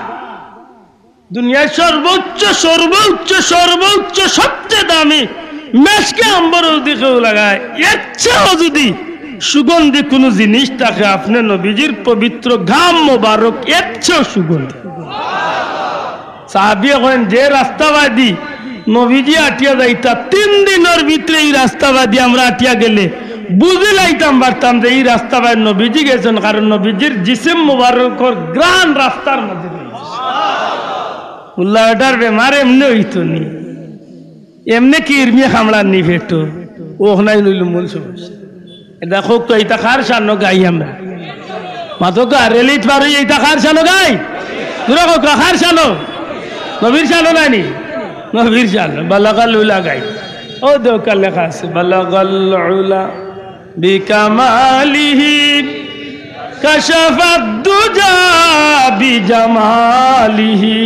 দুনিয়ার সর্বোচ্চ, সর্বোচ্চ, সর্বোচ্চ, সবচেয়ে দামি মেশকে আম্বর যদি কেউ লাগায়, এর চেয়েও যদি সুগন্ধি কুনু জিনিস থাকে, আপনে নবীজির পবিত্র ঘাম মোবারক এর চেয়েও সুগন্ধি। সাহাবিয়ে কইন, যে রাস্তা বাদি নবীজি আটিয়া যাইতা, তিন দিনর ভিতরে ই রাস্তা বাদি আমরা আটিয়া গেলে বুঝি লাইতাম পারতাম যে ই রাস্তা বাদি নবীজি গেছইন, কারণ নবীজির জিসিম মুবারকর ঘ্রাণ রাস্তার মাঝে রইছে। উল্লা বেটার বেমার এমনে অইতো নি, এমনে কিরমিয়ে কামড়ার নি পেটো, অউ নাই লইল মূল সমস্যা। ইটা কউক্কা, ইটা কার শানো গাই আমরা? মাতউক্কা, রেলিত পার অইয়া ইটা কার শানো গাই? জুরে কউক্কা, কার শানো? নবীর শানো নায়নি? নবীর শানো। বালাগাল উলা গাই। অউ দেউক্কা লেখা আছে, বালাগাল উলা বিকামালিহি, কাশাফাদ দুজা বিজামালিহি,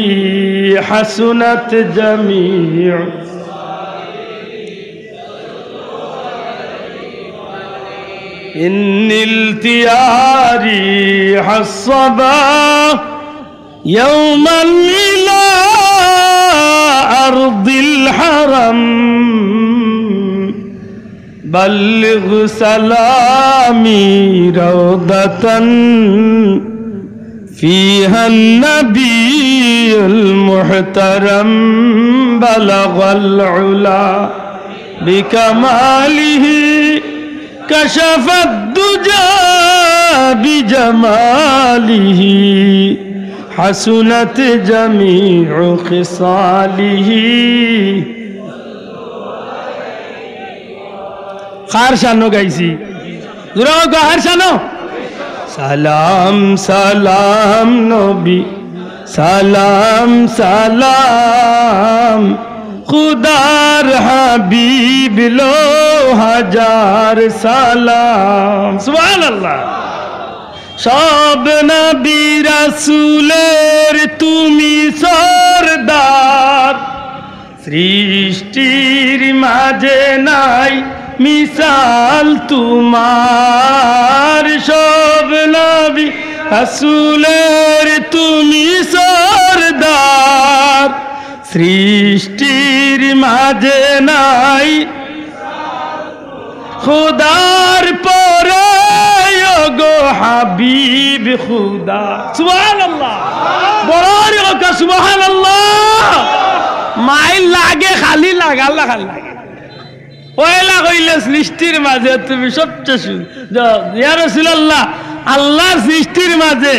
হাসুনাত জামিউ। إن التياري حصبا يوما إلى أرض الحرم، بلغ سلامي روضة فيها النبي المحترم، بلغ العلا بكماله، كشف الدجى بجماله، حسنت جميع خصاله. কার শানো গাইছি? জোরে কও, কার শানো? সালাম সালাম নবী, সালাম সালাম, খুদার হাবিব লো হাজার সালাম। সুবহানাল্লাহ। সব নবী রাসূলের তুমি সর্দার, সৃষ্টির মাঝে নাই মিসাল তোমার। সব নবী রাসূলের তুমি সর্দার, সৃষ্টির মাঝে নাই খুদার পরে, ও গো হাবিব খুদা। সুবহানাল্লাহ। বড় করি কও সুবহানাল্লাহ। মাইল লাগে, খালি লাগার লাখান লাগে। পয়লা কইলে সৃষ্টির মাঝে তুমি সবচেয়ে সু-, জ-, ইয়া রাসূলুল্লাহ, আল্লাহর সৃষ্টির মাঝে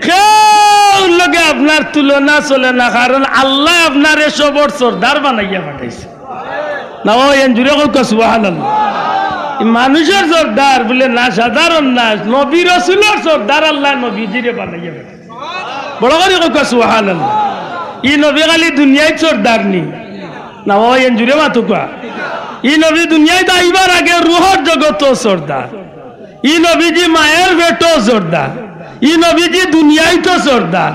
কেউর লগে আপনার তুলনা চলে না, কারণ আল্লায় আপনারে সবর সর্দার বানাইয়া পাঠাইছে। না বাবা, এন জুরে কউক্কা সুবহানাল্লাহ। ই মানুষর সর্দার বুলে না, সাধারণ না, নবী রসুলর সর্দার আল্লায় নবীজিরে বানাইয়া পাঠাইছে। বড় করি কউক্কা সুবহানাল্লাহ। ই নবী খালি দুনিয়াইত সর্দার নি? না বাবা, এন জুরে মাতউক্কা। ই নবী দুনিয়াইত আইবার আগে রুহর জগতো সর্দার। ই নবীজি মায়ের পেটো সর্দার। ই নবীজি দুনিয়াইতো সর্দার।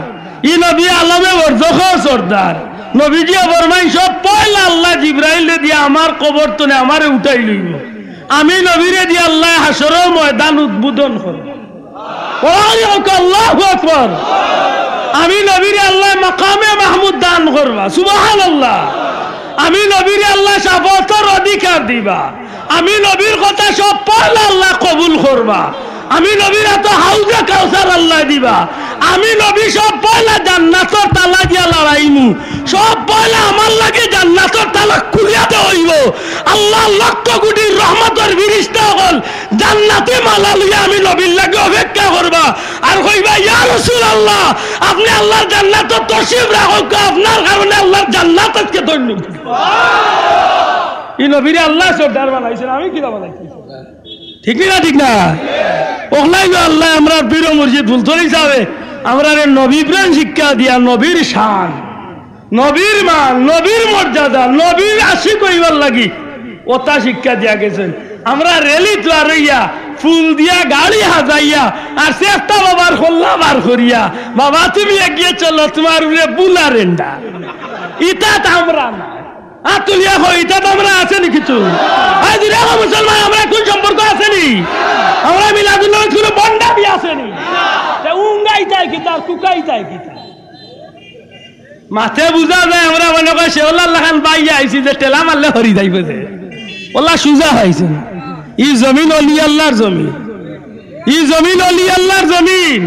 ই নবী আলমে বরজখো সর্দার। নবীজিয়ে ফরমাইন, সব পয়লা আল্লায় জিব্রাইলরে দিয়া আমার কবর তনে আমারে উঠাই লইবো। আমি নবীরে দিয়া আল্লায় হাশরর ময়দান উদ্বোধন করবো। ওরে হক, আল্লাহু আকবার। আমি নবীরে আল্লায় মাকামে মাহমুদ দান করবা। সুবহানাল্লাহ। আমি নবীরে আল্লায় শাফাআতর অধিকার দিবা। আমি নবীর কথা সব পয়লা আল্লায় কবুল করবা। আমি নবীর আতো হাউজে কাউসার আল্লায় দিবা। আমি নবী সব পয়লা জান্নাতর তালা দিয়া লাড়াইমু। সব পয়লা আমার লাগি জান্নাতর তালা খুলিয়া দেওয়া অইবো। আল্লাহর লক্ষ কোটি রহমতর ফিরিস্তা অকল জান্নাতি মালা লইয়া আমি নবীর লাগি অপেক্ষা করবা। আর কইবা, ইয়া রাসূলুল্লাহ, আপনে আল্লাহর জান্নাতো তশরিফ রাখউক্কা, আপনার কারণে আল্লাহর জান্নাত আজকে ধন্য। ই নবীরে আল্লায় সর্দার বানাইছইন, আমি কিতা বানাইছি? ঠিক নি না, ঠিক না? অকলাইন আল্লায় আমরার পীর মুর্শিদ ফুলতলি ছাবে আমরারে নবী প্রেম শিক্ষা দিয়া নবীর শান, নবীর মান, নবীর মর্যাদা, নবীর আশিক অইবার লাগি অতা শিক্ষা দিয়া গেছইন। আমরা র‍্যালিত বার অইয়া ফুল দিয়া গাড়ি হাজাইয়া আর চেষ্টা বাবার কল্লা বার করিয়া, বাবা তুমি এগিয়ে চলো, তোমার উপরে বুলা রেন্ডা, ইতাত আমরা না। আত তুলিয়া কও, ইতাত আমরা আছে নি কিছু? আই দিলে মুসলমান, আমরা কুন সম্পর্ক আছে নি? আমরা মিলাদুন্নবীত কুনু ভন্ডামি আছে নি? তে উঙ্গাইতায় কিতা, কুকাইতায় কিতা? মাতে বুঝা যায়, আমরা মনে করি সে অলার লাখান বাইয়া আইছি যে ঠেলা মারলে হরি যাইবো যে। অলা সুজা অইছে। ই জমিন অলি আল্লাহর জমিন। ই জমিন অলি আল্লাহর জমিন।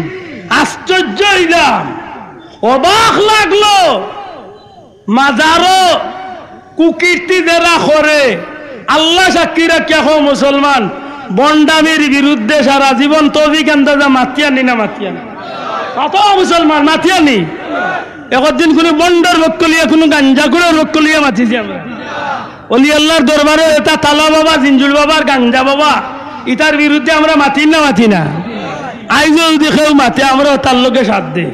আশ্চর্য অইলাম, অবাক লাগলো। মাজারো কুকীর্তি যেরা করে, আল্লাহ সাক্ষী রাখিয়া কও মুসলমান, ভন্ডামির বিরুদ্ধে সারা জীবন তৌফিক আন্দাজা মাতিয়ার নি না মাতিয়ার না? মাতো মুসলমান, মাতিয়ার নি? একদিন কুনু ভন্ডর পক্ষ লইয়া, কুনু গাঞ্জাখুরর পক্ষ লইয়া মাতিছি আমরা? অলি আল্লাহর দরবারো এতা তালা বাবা, জিঞ্জুল বাবা আর গাঞ্জা বাবা, ইতার বিরুদ্ধে আমরা মাতি না, মাতি না? আইজও যুদি কেউ মাতে, আমরা তার লগে সাথ দেই।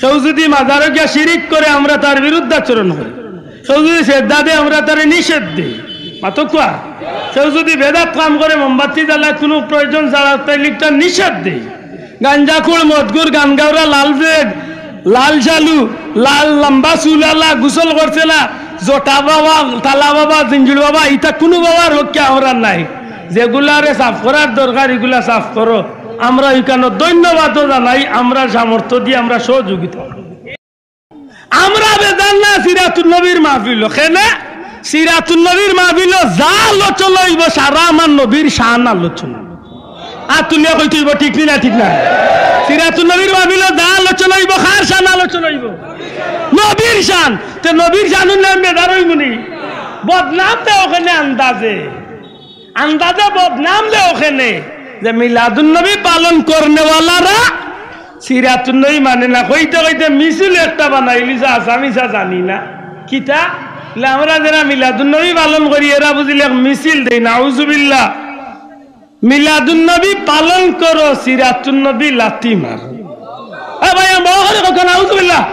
কেউ যুদি মাজারো গিয়া শিরিক করে, আমরা তার বিরুদ্ধাচরণ করি। কেউ যুদি সেজদা দেয়, আমরা তারে নিষেধ দেই। মাতউক্কা। কেউ যুদি বেদাত কাম করে, মোমবাতি জ্বালায় কুনু প্রয়োজন ছাড়া, তাইলে ইটা নিষেধ দেই। গাঞ্জাখুর, মদখুর, গান গাওরা, লাল বেগ, লাল শালু, লাল লম্বা চুল আলা, গোসল করছে না, জটা বাবা, তালা বাবা, জিঞ্জুল বাবা, ইতা কুনু বাবার পক্ষে আমরা নাই। যেগুলারে সাফ করার দরকার, ইগুলা সাফ করো। আমরা ইখানো ধন্যবাদও জানাই, আমরা সামর্থ্য দিয়া আমরা সহযোগিতা। আমরা বেজার না সিরাতুন নবীর মাহফিলো। কেনে? সিরাতুন নবীর মাহফিলো যা আলোচনা অইবো, সারা আমার নবীর শান আলোচনা। আর তুলিয়া কইতে অইবো, ঠিক নি না? ঠিক না? সিরাতুন নবীর মাহফিলো যা আলোচনা অইবো, কার শান আলোচনা অইবো? নবীর শান। তে নবীর শান অইলে আমি বেজার অইমুনি? বদনাম দেও কেনে আন্দাজে। আন্দাজে বদনাম দেও কেনে যে মিলাদুন নবী পালন করনেওয়ালারা সিরাতুন নবী মানে না। কইতে কইতে মিছিল একটা বানাইলিছে, আসামিসা জানি না কিতা। বলে, আমরা যেরা মিলাদুন নবী পালন করি, এরা বুঝিলে এক মিছিল দেই, নাউজুবিল্লাহ। মিলাদুন নবী পালন করো, সিরাতুন নবী লাথি মারো। এ ভাই, আমি বড় করি কইতাম, নাউজুবিল্লাহ।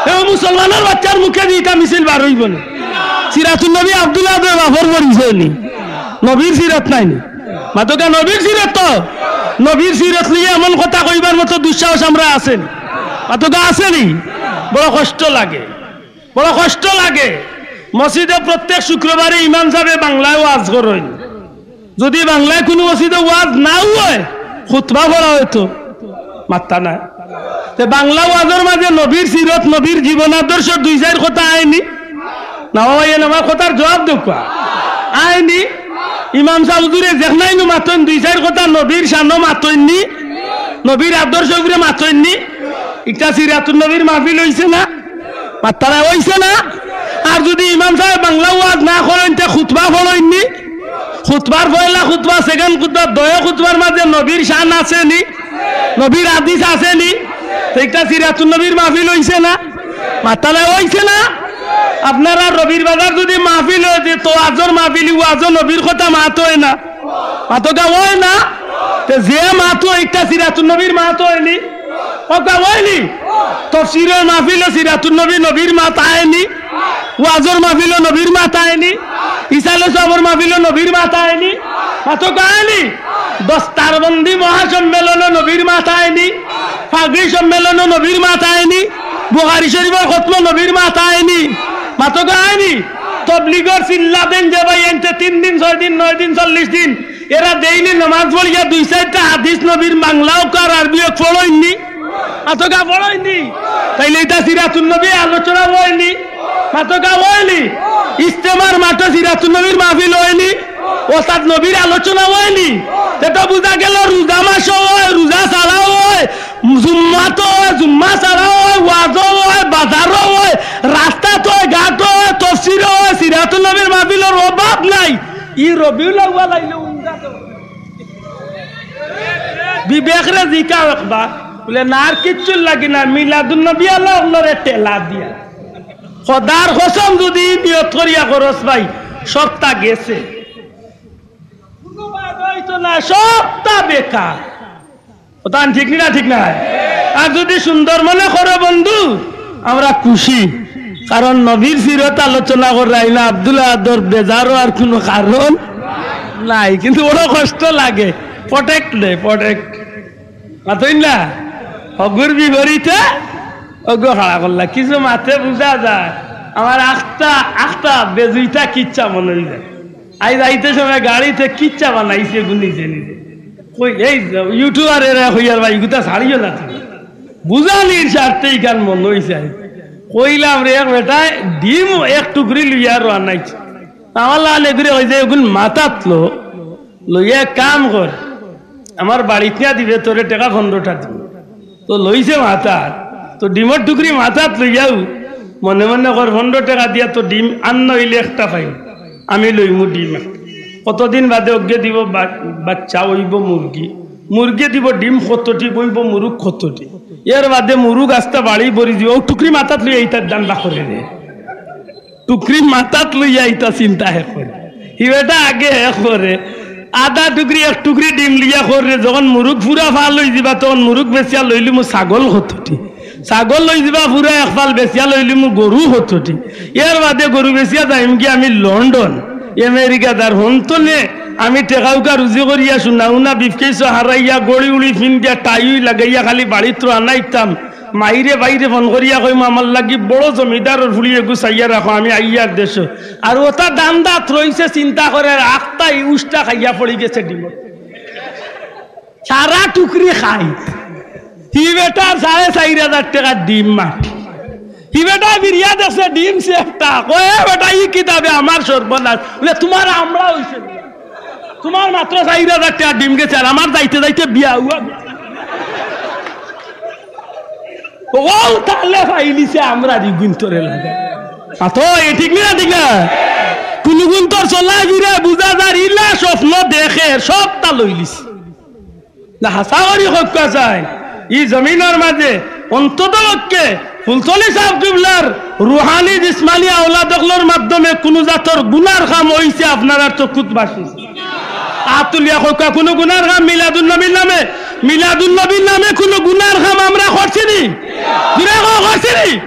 এ মুসলমানর বাচ্চার মুখে দি ইটা মিছিল বার অইবো নি? সিরাতুন নবী আব্দুল আহাদর বাপর পরিচয় নি? নবীর সিরত নায় নি? মাতোকা নবীর সিরত তো। নবীর সিরত লইয়া এমন কথা কইবার মতো দুঃসাহস আমরার আছে নি? মাতোকা আছে নি? বড় কষ্ট লাগে, বড় কষ্ট লাগে। মসজিদে প্রত্যেক শুক্রবারে ইমাম সাবে বাংলায় ওয়াজ করইন। যুদি বাংলায় কুনু মসজিদে ওয়াজ না অয়, খুতবা পড়া অইতো, মাত্তা নাই। তে বাংলা ওয়াজর মাঝে নবীর সিরত, নবীর জীবন আদর্শ দুই চাইর কথা আয় নি? না বাবা, এ আমার কথার জবাব দেউক্কা। আয় নি? ইমাম সাব হুজুরে যেখানো মাতইন দুই চাইর কথা নবীর শানো মাতইন নি? নবীর আদর্শ উপরে মাতইন নি? ইটা সিরাতুন নবীর মাহফিল অইছে না? মাত্তা নাই, অইছে না? আর যুদি ইমাম সাবে বাংলা ওয়াজ না করইন, তে খুতবা পড়ইন নি? খুতবার পয়লা খুতবা, second খুতবা, দয় খুতবার মাঝে নবীর শান আছে নি? নবীর হাদিস আছে নি? তে ইটা সিরাতুন নবীর মাহফিল অইছে না? মাত্তা নাই, অইছে না? আপনারা রবির বাজার যুদি মাহফিল অয়, তে তো ওয়াজর মাহফিল, ওয়াজো নবীর কথা মাত অয় না? মাতোকা অয় না? তে যে মাত অয়, ইটা সিরাতুন নবীর মাত অয় নি? কথা অয় নি? তফসিরর মাহফিলো সিরাতুন নবী, নবীর মাত আয় নি? ওয়াজর মাহফিলো নবীর মাত আয় নি? ইসালে সওয়াবর মাহফিলো নবীর মাত আয় নি? মাতোকা আয় নি? দস্তারবন্দি মহাসম্মেলনো নবীর মাত আয় নি? পাগড়ি সম্মেলনো নবীর মাত আয় নি? বুখারী শরীফর খতমো নবীর মাত আয় নি? মাতোকা আয় নি? তবলিগর চিল্লা দেইন যে ভাইয়াইন্তে তিন দিন, ছয় দিন, নয় দিন, চল্লিশ দিন, এরা ডেইলি নামাজ পড়িয়া দুই চাইরটা হাদিস নবীর বাংলা অউক আর আরবি অউক পড়ইন নি? মাতোকা পড়ইন নি? তাইলে ইটা সিরাতুন নবী আলোচনা অয় নি? মাতোকা অয় নি? ইজতেমার মাঠো সিরাতুন নবীর মাহফিল অয় নি? অর্থাৎ নবীর আলোচনা অয় নি? তে তো বুঝা গেল রোজা মাসো অয়, রোজা ছাড়াও অয়, জুম্মাত অয়, জুম্মা ছাড়াও অয়, ওয়াজো অয়, বাজারো অয়, রাস্তাত অয়, ঘাটো অয়, তফসিরো অয়, সিরাতুন নবীর মাহফিলর অভাব নাই। ই রবিউল আউয়াল আইলে উমরা দেও। বিবেকরে জিকাও একবার, বুলে, "না, আর কিচ্ছুর লাগি না, মিলাদুন নবী আলা অন্যরে ঠেলা দিয়া।" খোদার কসম, যুদি নিয়ত করিয়া করস ভাই, সবতা গেছে। কুনু বাদ অইতো না, সবতা বেকার। কথা ঠিক নি না? ঠিক না? আর যুদি সুন্দর মনে করো বন্ধু, আমরা খুশি, কারণ নবীর সিরত আলোচনা করাইলা আব্দুল আহাদর বেজার অওয়ার কুনু কারণ নাই, কিন্তু বড় কষ্ট লাগে। Protect দে, protect। মাতইন না? হগুর বিপরীতে অগু খাড়া করলা। কিছু মাতে বুঝা যায়, আমার আখতা, আখতা বেজুইতা কিচ্ছা মনো অই যায়। আইজ আইতে সময় গাড়িতে কিচ্ছা বানাইছে গু নিজে নিজে। কই, এই YouTuber এরা কইয়ার ভাই, ইগুতা ছাড়িও না তুমি। বুঝানির স্বার্থে ইখান মনো অইছে। কইলাম রে, এক বেটায় ডিম এক টুকরি লইয়া রওয়ানা অইছে। আমার লাখান এগুরে কইছে, "এগুন মাথাত লো, লইয়া এক কাম কর, আমার বাড়িত নিয়া দিবে, তোরে টেকা পনরোটা দিমু।" তো লইছে মাথাত, তো ডিমর টুকরি মাথাত লইয়াউ মনে মনে কর, "পনরো টেকা দিয়া তো ডিম আর নইলে একটা পাইমু, আমি লইমু ডিম একটা।" কতদিন বাদে অগুয়ে দিব বা-, বাচ্চা অইবো মুরগি, মুরগিয়ে দিব ডিম কতটি, বইবো মুরুগ কতটি, এর বাদে মুরুগ আস্তা বাড়ি ভরি দিব। অউ টুকরি মাথাত লইয়া ইতার ধান্দা করে রে। টুকরি মাথাত লইয়া ইতা চিন্তা হে করে। হি বেটা আগে হে করে। আধা টুকরি, এক টুকরি ডিম লইয়া করে। যখন মুরুগ পুরা ফাল অই যিবা, তখন মুরুগ বেচিয়া লইলিমু ছাগল কতটি। ছাগল লই যিবা পুরা এক ফাল, বেচিয়া লইলিমু গরু কতটি। এর বাদে গরু বেচিয়া যাইমুগি আমি লন্ডন, আমেরিকা। তার হন্তনে আমি টেকা উকা রুজি করিয়া, সোনা উনা, briefcase হারাইয়া, ঘড়ি উড়ি ফিন্দিয়া, tie উই লাগাইয়া, খালি বাড়িত রওয়ানা অইতাম। মাইরে বাইরে ফোন করিয়া কইমু, "আমার লাগি বড় জমিদারর ফুড়ি এগু চাইয়া রাখো, আমি আইয়ার দেশো।" আর ওটা দান্দাত রইছে, চিন্তা করের আখতাই উষ্টা খাইয়া পড়ি গেছে ডিমো। সারা টুকরি খাই। হি বেটার সাড়ে চাইর হাজার টেকার ডিম মাটি। হি বেটা বিরিয়া দেখছে ডিম সেফটা। কয়, "এ বেটা, ই কিতাবে আমার সর্বনাশ।" বলে, "তুমার আমরা অইছে না। তুমার মাত্র চাইর হাজার টেকার ডিম গেছে, আর আমার যাইতে যাইতে বিয়া হুয়া।" ও তাহলে পাইলিছে আমরা রি গুন্তরে লাগে। আ তো এ ঠিক না, ঠিক না? কুনু গুন্তর চলা ফিরে বুঝা যার, ইলা স্বপ্ন দেখে, সবটা লইলিছে। না, হাছা করি কউক্কা চাই, ই জমিনর মাঝে অন্তত পক্ষে ফুলতলি সাব কিবলার রুহানি জিসমানি আওলাদ অকলর মাধ্যমে কুনু জাতর গুনার কাম অইছে আপনারার চকুত বাসি? আত তুলিয়া কউক্কা, কুনু গুনার কাম মিলাদুন নবীর নামে, মিলাদুন নবীর নামে কুনু গুনার কাম আমরা করছি নি? জুরে কও, করছি নি?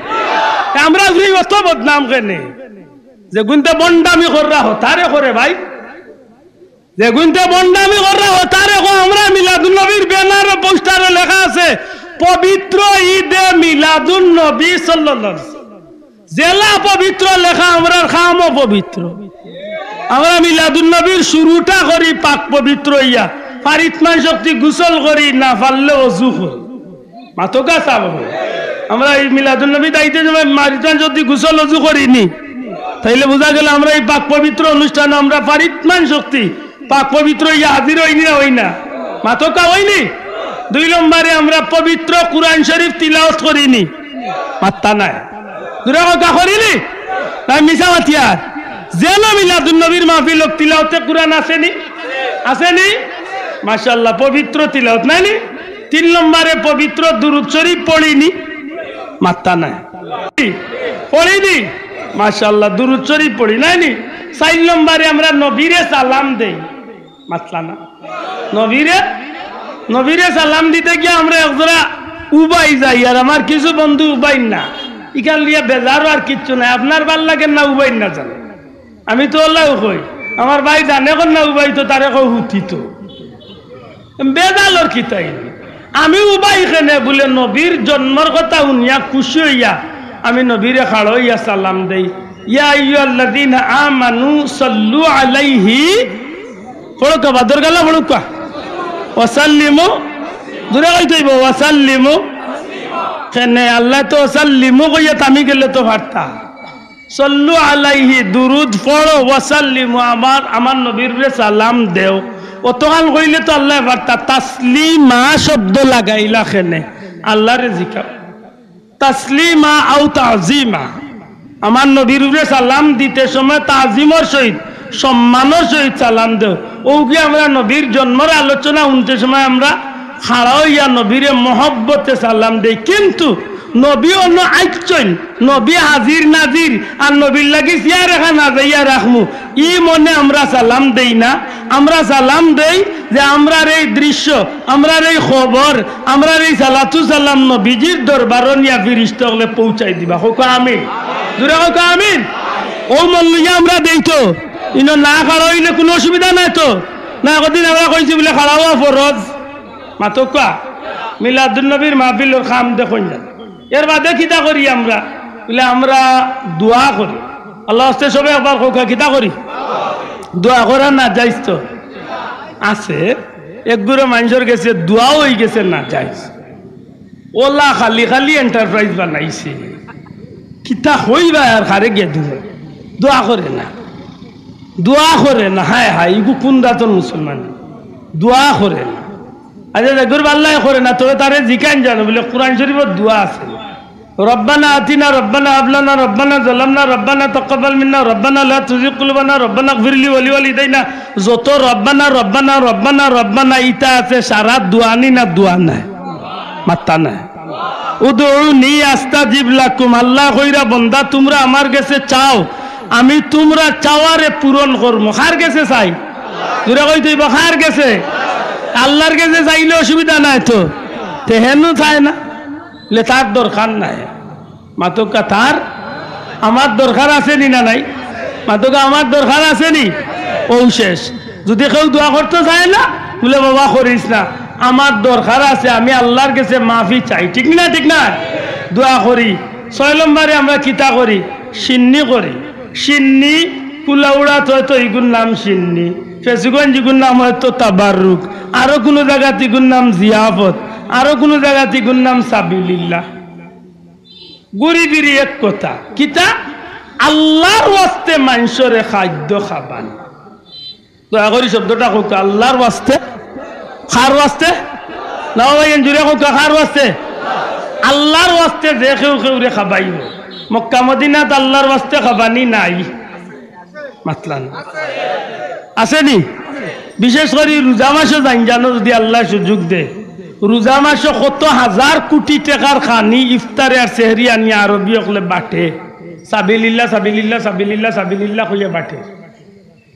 আমরা জুরে অত বদনাম কেনে? যেগুনতে বন্ডামি কররা হতারে করে ভাই, যেগুনতে বন্ডামি কররা হতারে কও। আমরা মিলাদুন নবীর ব্যানার ও পোস্টারে লেখা আছে, "পবিত্র ঈদে মিলাদুন নবী সাল্লাল্লাহু আলাইহি ওয়াসাল্লাম।" যেলা পবিত্র লেখা, আমরার কামও পবিত্র। আমরা মিলাদুন নবীর শুরুটা করি পাক পবিত্র ইয়া, পারিত মান শক্তি গোসল করি, না পারলে অজু করি। মাতোকা সাব। আমরা ই মিলাদুন নবী দাইতে সময় পারিত মান শক্তি গোসল অজু করি নি, তাইলে বুঝা গেল আমরা ই পাক পবিত্র অনুষ্ঠানো আমরা পারিত মান শক্তি পাক পবিত্র ইয়া হাজির অইনি না অই না? মাতোকা অইনি। দুই নম্বরে আমরা পবিত্র কুরআন শরীফ তিলাওয়াত করি নি? মাত্তা নাই। জুরে কউক্কা, করি নি? না মিছা মাতিয়ার? যেলা মিলাদুন নবীর মাহফিল অউক, তিলাওয়াতে কুরআন আছে নি? আছে নি? মাশাআল্লাহ, পবিত্র তিলাওয়াত নাই নি? তিন নম্বরে পবিত্র দুরূদ শরীফ পড়ি নি? মাত্তা নাই। পড়ি নি? মাশাআল্লাহ, দুরূদ শরীফ পড়ি, নাই নি? চাইর নম্বরে আমরা নবীরে সালাম দেই। মাতলা না। নবীরে, নবীরে সালাম দিতে গিয়া আমরা একজরা উবাই যাই, আর আমার কিছু বন্ধু উবাইর না। ইখান লইয়া বেজারও আর কিচ্ছু নাই। আপনার ভালা লাগের না উবাইর না জানো। আমি তো অলাউ কই, আমার ভাই জানে কর না উবাইতো, তারে কও হুতিতো। বেজালর কিতা ইনি? আমি উবাই কেনে বুলে নবীর জন্মর কথা হুনিয়া খুশি অইয়া আমি নবীরে খাড়া অইয়া সালাম দেই, "ইয়া আইয়ুহাল্লাযীনা আমানু সাল্লু আলাইহি।" পড়উক্কা, বাদর গালা পড়উক্কা। "ওয়াসাল্লিমু।" জুরে কইতে অইবো, "ওয়াসাল্লিমু।" কেনে আল্লায় তো "ওয়াসাল্লিমু" কইয়া থামি গেলে তো পারতা। "সাল্লু আলাইহি", দুরূদ পড়ো, "ওয়াসাল্লিমু", আমার, আমার নবীরে সালাম দেও। অতখান কইলে তো আল্লায় পারতা, তাসলিমা শব্দ লাগাইলা কেনে? আল্লারে জিকাও। তাসলিমা আও তাজিমা। আমার নবীর উপরে সালাম দিতে সময় তাজিমর সহিত, সম্মানর সহিত সালাম দেও। অউ কি আমরা নবীর জন্মর আলোচনা হুনতে সময় আমরা খাড়া অইয়া নবীরে মহব্বতে সালাম দেই, কিন্তু নবী অনো আইচ্ছইন, নবী হাজির নাজির, আর নবীর লাগি চেয়ার এখান হাজাইয়া রাখমু, ই মনে আমরা সালাম দেই না। আমরা সালাম দেই যে আমরার এই দৃশ্য, আমরার এই খবর, আমরার এই সালাতু সালাম নবীজির দরবারো নিয়া ফিরিস্তা অকলে পৌঁছাই দিবা। কউক্কা আমিন। জুরে কউক্কা আমিন। অউ মন লইয়া আমরা দেই তো। ইনো না খাড়া অইলে কুনু অসুবিধা নাই তো? না, একদিন আমরা কইছি বুলে খাড়া অওয়া ফরজ। মাতউক্কা, মিলাদুন নবীর মাহফিলর কাম দেখইন না। এর বাদে কিতা করি আমরা? বুলে আমরা দোয়া করি। আল্লার ওয়াস্তে সবে একবার কউক্কা, কিতা করি? দোয়া করা নাজাইজ তো আছে। এক গুরু মানষর গেছে দোয়াও অইগেছে নাজাইজ। অলা খালি খালি enterprise বানাইছে। কিতা কইবা আর কারে গিয়া দিবা? দোয়া করে না, দোয়া করে না। হায় হায়, ইগু কুন জাতর মুসলমান? দোয়া করে না। আচ্ছা, যেগুর ভাল্লায় করে না, তবে তারে জিকাইন জানো বুলে কোরআন শরীফর দোয়া আছে। রব্বানা আতিনা, রব্বানা হাব লানা, রব্বানা যালামনা, রব্বানা তাকাব্বাল মিন্না, রব্বানা লা তুযিগ কুলুবানা, রব্বানা ইগফিরলি ওয়ালি ওয়ালিদাইনা। যত রব্বানা, রব্বানা, রব্বানা, রব্বানা ইতা আছে, সারা দোয়া নি না দোয়া নায়? মাত্তা নায়। উদউনি আস্তাজিব লাকুম, আল্লায় কইরা, বন্দা, তুমরা আমার গেছে চাও, আমি তুমরার চাওয়ারে পূরণ করমু। কার গেছে চাই? জুরে কইতে অইবো, কার গেছে? আল্লার গেছে চাইলে অসুবিধা নাই তো। তে হেনু চায় না, বুলে তার দরকার নাই। মাতউক্কা, তার আমার দরকার আছে নি না নাই? মাতউক্কা, আমার দরকার আছে নি? অউ শেষ। যুদি কেউ দোয়া করতো চায় না, বুলে, "বাবা, করিস না, আমার দরকার আছে, আমি আল্লার গেছে মাফি চাই।" ঠিক নি না? ঠিক না? দোয়া করি। ছয় নম্বরে আমরা কিতা করি? শিন্নি করি। শিন্নি, কুলাউড়াত হয়তো ইগুর নাম শিন্নি, ফেঞ্চুগঞ্জ ইগুর নাম হয়তো তাবাররুক, আরো কুনু জাগাত ইগুর নাম জিয়াফত, আরো কুনু জাগাত ইগুর নাম সাবিলিল্লাহ। ঘুরি ফিরি এক কথা, কিতা? আল্লার ওয়াস্তে মানষরে খাদ্য খাবান। দয়া করি শব্দটা কউক্কা, আল্লার ওয়াস্তে। কার ওয়াস্তে? না ভাই, জুরে কউক্কা, কার ওয়াস্তে? আল্লার ওয়াস্তে যে কেউ কেউরে খাবাইবো। মক্কা মদিনাত আল্লার ওয়াস্তে খাবানি নাই? মাতলা না। আছে নি? বিশেষ করি রোজা মাসো যাইন জানো, যদি আল্লায় সুযোগ দে, রোজা মাসো কত হাজার কুটি টেকার খানি, ইফতারে আর সেহরি আনিয়া আরবি অকলে বাটে। সাবিলিল্লাহ, সাবিলিল্লাহ, সাবিলিল্লাহ, সাবিলিল্লাহ কইয়া বাটে।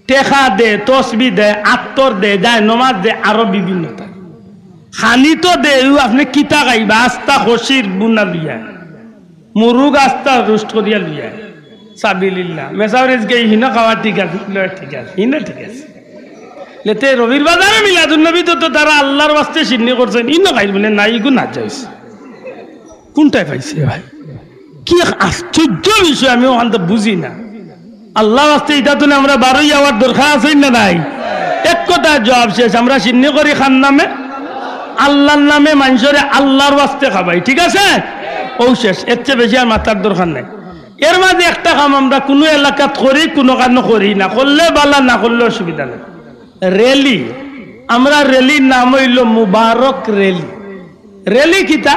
টেকা দে, তসবি দে, আতর দে, যায় নমাজ দে, আরো বিভিন্নতা। খানি তো দে, ইউ আপনে কিতা খাইবা? আস্তা খসির বুনা লইয়া, মুরুগ আস্তা রোস্ট করিয়া লইয়া। সাবিলিল্লাহ। মেসাব রেজকে হিনো খাওয়া ঠিক আছে, লয় ঠিক আছে, হিনো ঠিক আছে। লেতে রবির বাজারে মিলাদুন নবী তো, তো তারা আল্লার ওয়াস্তে শিন্নি করছইন, ইনো খাইর বুলে না, ইগু না যাইস। কুনটায় পাইছে ভাই? কি এক আশ্চর্য বিষয়, আমি অখানতা বুঝি না। আল্লার ওয়াস্তে ইতা তুনে আমরা বারই আওয়ার দরকার আছে না নাই? এক কথায় জবাব শেষ। আমরা শিন্নি করি কার নামে? আল্লার নামে। মানষরে আল্লার ওয়াস্তে খাবাই, ঠিক আছে? অউ শেষ, এর চেয়ে বেশি আর মাতার দরকার নাই। এর মাঝে একটা কাম আমরা কুনু এলাকাত করি, কুনু কানো করি না, করলে বালা, না করলে অসুবিধা নাই। র‍্যালি, আমরা র‍্যালির নাম অইলো মুবারক র‍্যালি। র‍্যালি কিতা?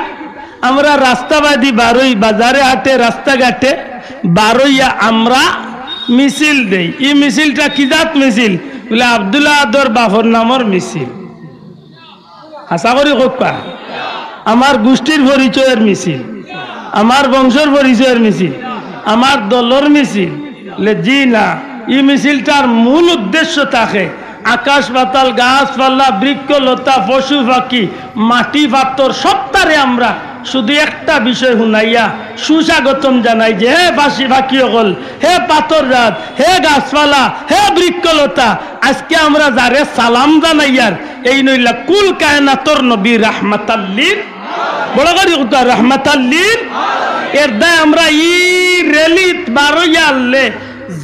আমরা রাস্তাবাদি বারই, বাজারে হাটে, রাস্তাঘাটে বারইয়া আমরা মিছিল দেই। ই মিছিলটা কি জাত মিছিল? বুলে, আব্দুল আহাদর বাফর নামর মিছিল। হাছা করি কউক্কা, আমার গুষ্টির পরিচয়র মিছিল, আমার বংশর পরিচয়র মিছিল, আমার দলর মিছিল। লে জি না, ই মিছিলটার মূল উদ্দেশ্য থাকে আকাশ পাতাল, গাছপালা, বৃক্ষলতা, পশু পাখি, মাটি পাথর সবতারে আমরা শুধু একটা বিষয় হুনাইয়া সুস্বাগতম জানাই যে, হে পাখি, পাখি অকল, হে পাথর জাত, হে গাছপালা, হে বৃক্ষলতা, আজকে আমরা যারে সালাম জানাইয়ার, এইন অইলা কুল কায়নাতর নবী রাহমাতাল্লিল, বড় করি কউক্কা, রাহমাতাল্লিল। এর দায় আমরা ই র‍্যালিত বারইয়া আরলে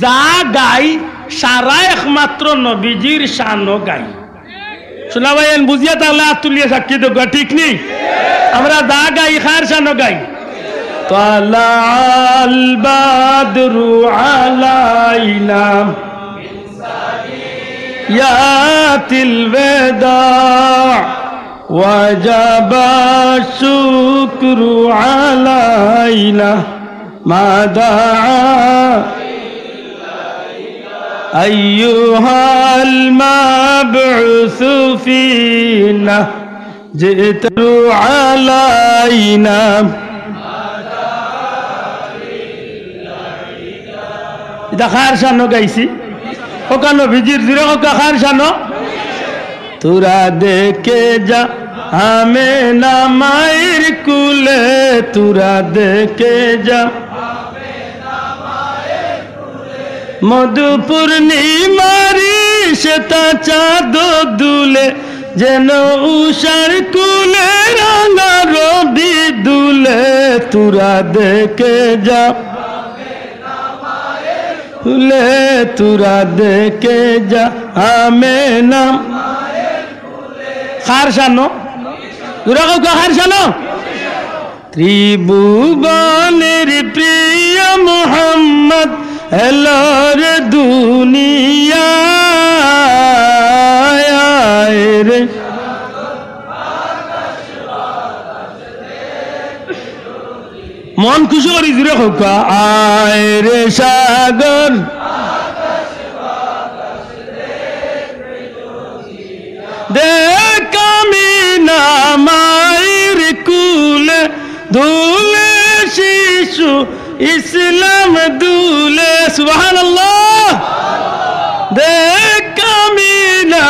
যা গাই, সারা একমাত্র নবীজির শানো গাই। শুনা ভাই, এন বুঝিয়া থাকলে আত তুলিয়া সাক্ষী দেউক্কা, ঠিক নি? আমরা যা গাই, কার শানো গাই? طلع البدر علينا يا الوداع وجب الشكر علينا ما دعا أيها المبعوث فينا جئت علينا। ইটা কার শানো গাইছি? কউক্কা নবীজির, জুরে কউক্কা, কার শানো? তোরা দেখে যা আমেনা মায়ের কুলে, তোরা দেখে যা। মধু পূর্ণিমারি সেতা চাঁদ দুলে, যেন উষার কুলে রাঙা রবি দুলে, তোরা দেখে যা। লে তোরা দেখে যা আমেনা। কার শানো? জুরে কউক্কা, কার শানো? ত্রিভুবনের প্রিয় মোহাম্মদ এলো রে দুনিয়ায় রে। মন খুশি করি জুরে কউক্কা, আয় রে সাগর। দেখ আমিনা মায়ের কুলে, দুলে শিশু ইসলাম দুলে। সুবহানাল্লাহ। দেখ আমিনা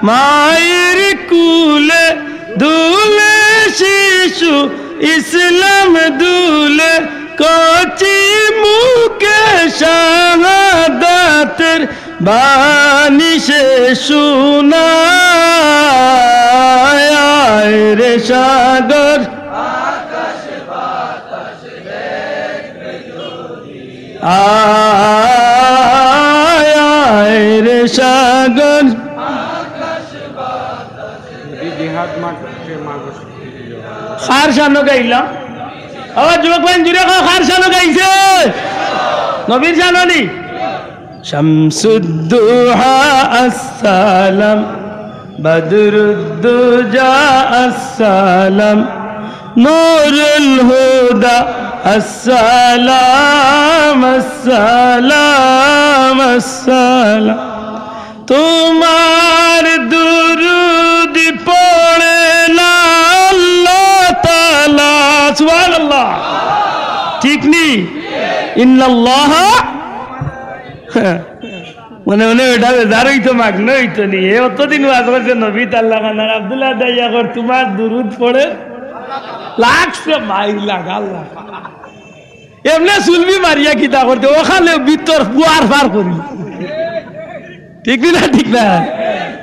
মায়ের কুলে, দুলে শিশু ইসলাম দুলে, কচি মুখে শাহাদাতের বাণী সে শোনায়। আয় রে সাগর, জিহাদ মাঠে মাগো শক্তি দিও। কার শানো গাইলাম? আবার যুবক ভাই জুরে কও, কার শানো গাইছে? নবীর শানো নি? শামসুদ্দুহা আসসালাম, বদরুদ্দুজা আসসালাম, নুরুল হুদা আসসালাম, আসসালাম, আসসালাম। তোমার দুরুদ পড়ে না আল্লাহ তাআলা। সুবহানাল্লাহ। ঠিক নি? ইন্নাল্লাহা মনে মনে ওটা বেজার অইতো, মাগনা অইতো নি। এ অতদিন ওয়াজ করছে নবী তাল্লা খানার আব্দুল্লাহ দাইয়া কর, তোমার দুরুদ পড়ে লাগছে মাইর লাগা লাগা। এমনে সুলবি মারিয়া কিতা করতে, ওখানে ভিতর পুয়ার ফার করি। ঠিক নি না? ঠিক না?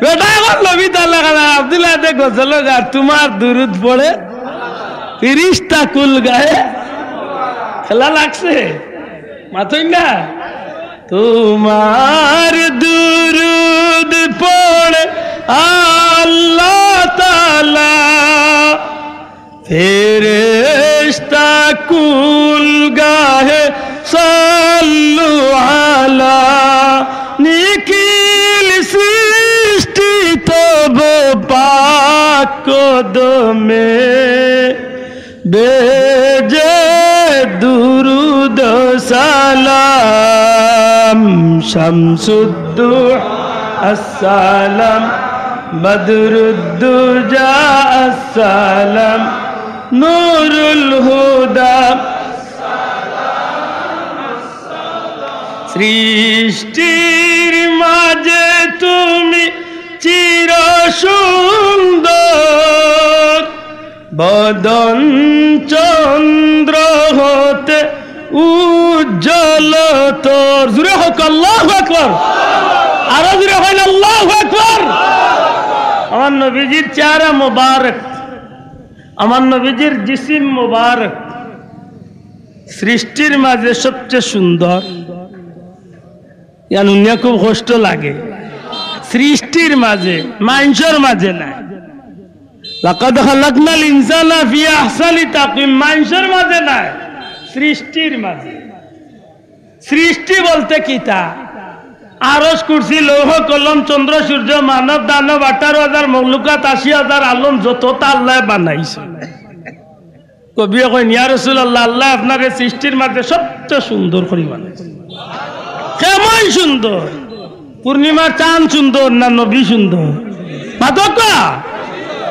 বেটা এখন নবী তাল্লা খানার আব্দুল্লাহ দে গজল গার, তোমার দুরুদ পড়ে ফিরিস্তা কুল গায়ে খেলা লাগছে। মাতই না? তোমার দুরুদ পড়ে আল্লাহ তাআলা, ফেরেশতা কুল গাহে সাল্লু আলা, নিখিল সৃষ্টি তব পাক কদমে। বেজে দুরুদ সালাম, শামসুদ্দুহা আসসালাম, বদরুদ্দুজা আসসালাম, নুরুল হুদা। সৃষ্টির মাঝে তুমি চির সুন্দর, বদন চন্দ্র হতে উজ্জ্বল তোর। জুরে কউক্কা, আল্লাহু আকবার। আরো জুরে কইন, আল্লাহু আকবার। আমার নবীজির চেহারা মোবারক, আমার নবীজির জিসিম মোবারক, সৃষ্টির মাঝে সবচেয়ে সুন্দর। ইয়ান হুনিয়া খুব কষ্ট লাগে। সৃষ্টির মাঝে, মানষর মাঝে নায়। লাকাদ খালাকনাল ইনসানা ফি আহসানি তাকওয়িম, মানষর মাঝে নায়, সৃষ্টির মাঝে। সৃষ্টি বলতে কিতা? আরশ, কুরসি, লৌহ, কলম, চন্দ্র, সূর্য, মানব, দানব, আঠারো হাজার মখলুকাত, আশি হাজার আলম, যততা আল্লায় বানাইছে। কবিয়ে কইন, "ইয়া রাসূলুল্লাহ, আল্লায় আপনারে সৃষ্টির মাঝে সবচেয়ে সুন্দর করি বানাইছে।" কেমন সুন্দর? পূর্ণিমার চান সুন্দর না নবী সুন্দর? মাতউক্কা,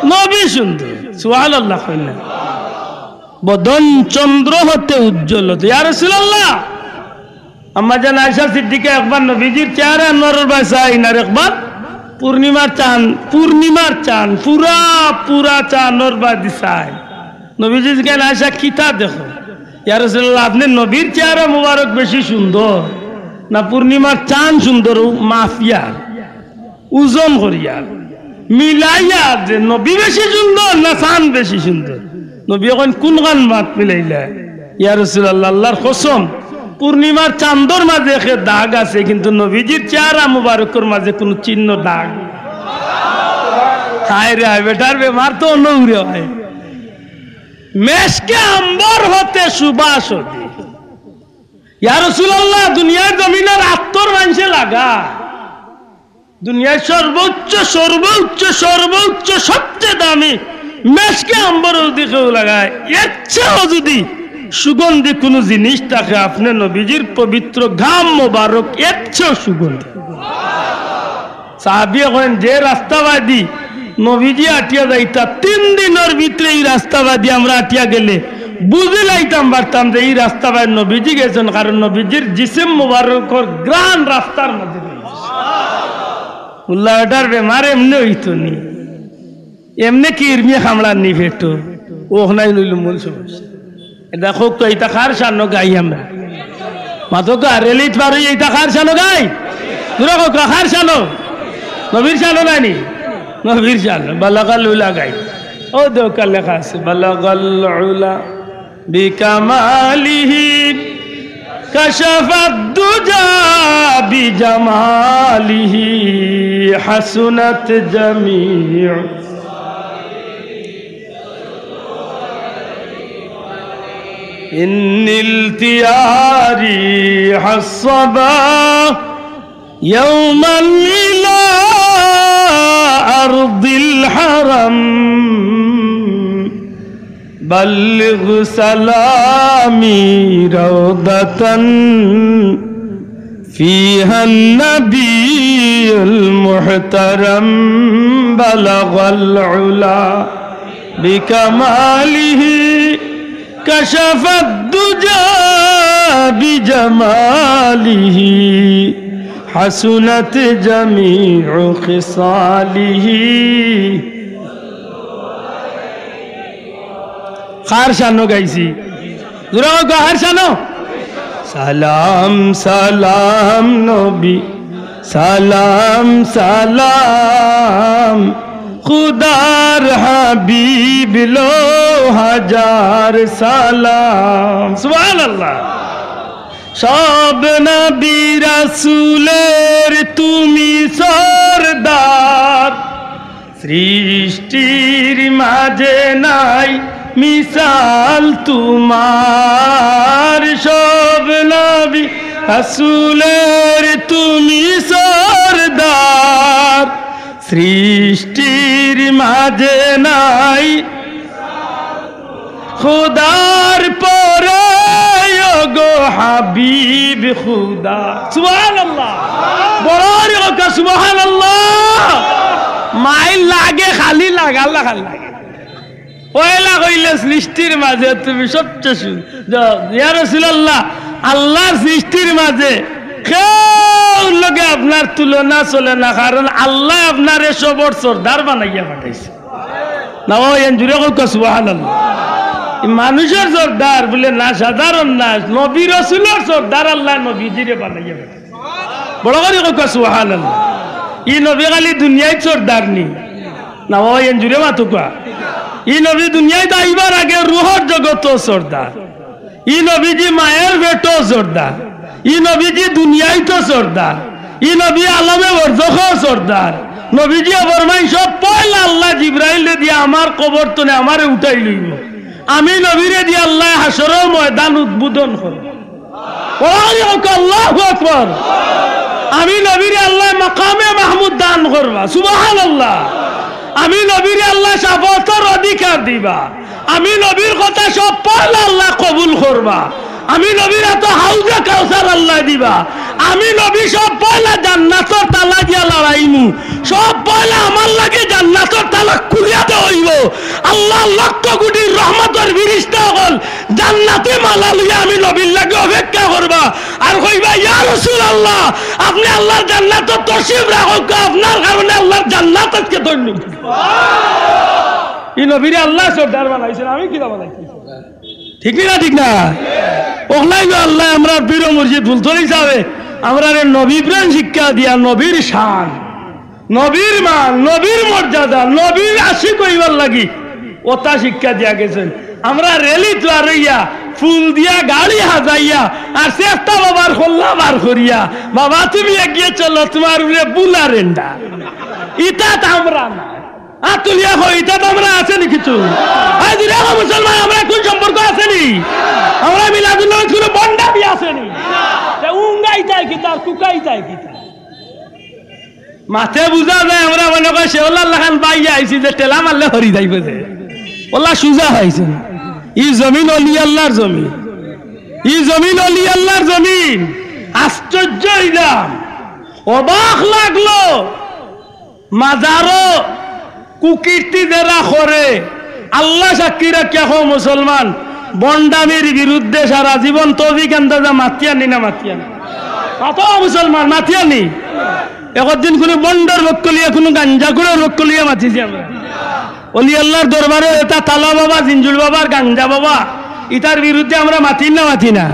নবী সুন্দর। সুবহানাল্লাহ কইন না। বদন চন্দ্র হতে উজ্জ্বল হতে। ইয়া রাসূলুল্লাহ, আম্মাজান আয়েশা সিদ্দিকা একবার নবীজির চেহারা আনোয়ারর বায় চাইন, আর একবার পূর্ণিমার চান, পূর্ণিমার চান, পুরা, পুরা চান আনোয়ারর বায় দি চাইন। নবীজি জিকাইন, "আয়েশা, কিতা দেখো?" "ইয়া রাসূলুল্লাহ, আপনে নবীর চেহারা মুবারক বেশি সুন্দর, না পূর্ণিমার চান সুন্দর?" ও মাপিয়া ওজন করিয়া, মিলাইয়া যে নবী বেশি সুন্দর না চান বেশি সুন্দর। নবীয়ে কইন, "কুনখান মাত মিলাইলা?" "ইয়া রাসূলুল্লাহ, আল্লাহর কসম, পূর্ণিমার চান্দর মাঝে একে দাগ আছে, কিন্তু নবীজির চেহারা মুবারকর মাঝে কুনু চিহ্ন দাগ।" হায় রে হায়, বেটার বেমার তো অন্য উরে হয়। মেশকে আম্বর হতে সুবাস হতে। ইয়া রাসূলুল্লাহ, দুনিয়ার জমিনর আতর মানষে লাগা। দুনিয়ার সর্বোচ্চ, সর্বোচ্চ, সর্বোচ্চ, সবচেয়ে দামি মেশকে আম্বর যদি কেউ লাগায়, এর চেয়েও যদি সুগন্ধি কুনু জিনিস থাকে, আপনে নবীজির পবিত্র ঘাম মোবারক এর চেয়েও সুগন্ধি। সাহাবিয়ে কইন, "যে রাস্তাবাদি নবীজি আটিয়া যাইতা, তিন দিনর ভিতরে ই রাস্তাবাদি আমরা আটিয়া গেলে বুঝিলাইতাম পারতাম যে ই রাস্তাবাদি নবীজি গেছইন, কারণ নবীজির জিসিম মুবারকর ঘ্রাণ রাস্তার মাঝে রইছে।" উল্লা বেটার বেমার এমনে অইতো নি, এমনে কিরমিয়ে কামড়ার নি পেটো, অখান অইলো মূল সমস্যা। ইটা কউক্কা, ইটা কার শানো গাই আমরা? মাতউক্কা, রেলিত পার অই ইটা কার শানো গাই? জুরে কউক্কা, কার শানো? নবীর শানো নায় নি? নবীর শানো। বালাগাল উলা গাই। অউ দেউক্কা লেখা আছে, বালাগাল উলা বিকামালিহি, কাশাফাদ দুজা বিজামালিহি, হাসুনাত জামিউ إن التياري حصبا يوما إلى أرض الحرم، بلغ سلامي روضة فيها النبي المحترم، بلغ العلا بكماله، كشف الدجى بجماله، حسنت جميع خصاله. কার শানো গাইছি? জোরে কও, কার শানো? সালাম সালাম নবী, সালাম সালাম, খুদার হাবিব লো হাজার সালাম। সুবহানাল্লাহ। সব নবী রাসূলের তুমি সর্দার, সৃষ্টির মাঝে নাই মিসাল তোমার। সব নবী রাসূলের তুমি সর্দার, সৃষ্টির মাঝে নাই খুদার পরে, ও গো হাবিব খুদা। সুবহানাল্লাহ। বড় করি কও, সুবহানাল্লাহ। মাইল লাগে, খালি লাগার লাখান লাগে। পয়লা কইলে, সৃষ্টির মাঝে তুমি সবচেয়ে সু-, জ-, ইয়া রাসূলুল্লাহ, আল্লাহর সৃষ্টির মাঝে কেউর লগে আপনার তুলনা চলে না, কারণ আল্লায় আপনারে সবর সর্দার বানাইয়া পাঠাইছে। না বাবা, এন জুরে কউক্কা সুবহানাল্লাহ। ই মানুষর সর্দার বুলে না, সাধারণ না, নবী রসুলর সর্দার আল্লায় নবীজিরে বানাইয়া পাঠাইছে। বড় করি কউক্কা সুবহানাল্লাহ। ই নবী খালি দুনিয়াইত সর্দার নি? না বাবা, এন জুরে মাতুক্কা। ই নবী দুনিয়াইত আইবার আগে রুহর জগতো সর্দার। ই নবীজি মায়ের পেটো সর্দার। ই নবীজি দুনিয়াইতো সর্দার। ই নবী আলমে বরজখো সর্দার। নবীজিয়ে ফরমাইন, সব পয়লা আল্লায় জিব্রাইলরে দিয়া আমার কবর তনে আমারে উঠাই লইবো। আমি নবীরে দিয়া আল্লায় হাশরর ময়দান উদ্বোধন করবো। বড় করি কউক্কা আল্লাহু আকবার। আমি নবীরে আল্লায় মাকামে মাহমুদ দান করবা। সুবহানাল্লাহ। আমি নবীরে আল্লায় শাফাআতর অধিকার দিবা। আমি নবীর কথা সব পয়লা আল্লায় কবুল করবা। আমি নবীর আতো হাউজে কাউসার আল্লায় দিবা। আমি নবী সব পয়লা জান্নাতর তালা দিয়া লাড়াইমু। সব পয়লা আমার লাগি জান্নাতর তালা খুলিয়া দেওয়া অইবো। আল্লাহর লক্ষ কোটি রহমতর ফিরিস্তা অকল জান্নাতি মালা লইয়া আমি নবীর লাগি অপেক্ষা করবা। আর কইবা, ইয়া রাসূলুল্লাহ, আপনে আল্লাহর জান্নাতো তশরিফ রাখউক্কা, আপনার কারণে আল্লাহর জান্নাত আজকে ধন্য। ই নবীরে আল্লায় সর্দার বানাইছইন, আমি কিতা বানাইছি? ঠিক নি না, ঠিক না? অকলাইলো আল্লায় আমরার পীর মুর্শিদ ফুলতলি ছাবে আমরারে নবী প্রেম শিক্ষা দিয়া নবীর শান, নবীর মান, নবীর মর্যাদা, নবীর আশিক অইবার লাগি অতা শিক্ষা দিয়া গেছইন। আমরা র‍্যালিত বার অইয়া, ফুল দিয়া গাড়ি হাজাইয়া, আর চেষ্টা বাবার কল্লা বার করিয়া, বাবা তুমি এগিয়ে চলো, তোমার উপরে বুলা রেন্ডা। ইতাত আমরা না। আত তুলিয়া কও, ইতাত আমরা আছে নি কিছু? আই দিলে মুসলমান, আমরা কুন সম্পর্ক আছে নি? আমরা মিলাদুন্নবীত কুনু ভন্ডামি আছে নি? তে উঙ্গাইতায় কিতা, কুকাইতায় কিতা? মাতে বুঝা যায়, আমরা মনে করি শেওলার লাখান বাইয়া আইছি যে ঠেলা মারলে হরি যাইবো যে। অলা সুজা অইছে। ই জমিন অলি আল্লাহর জমিন। ই জমিন অলি আল্লাহর জমিন। আশ্চর্য অইলাম, অবাক লাগলো। মাজারো কুকীর্তি যেরা করে, আল্লাহ সাক্ষী রাখিয়া কও মুসলমান, ভন্ডামির বিরুদ্ধে সারা জীবন তৌফিক আন্দাজা মাতিয়ার নি না মাতিয়ার না? মাতো মুসলমান, মাতিয়ার নি? একদিন কুনু ভন্ডর পক্ষ লইয়া, কুনু গাঞ্জাখুরর পক্ষ লইয়া মাতিছি আমরা? অলি আল্লাহর দরবারো ইতা তালা বাবা, জিঞ্জুর বাবা, গাঞ্জা বাবা, ইতার বিরুদ্ধে আমরা মাতি না, মাতি না?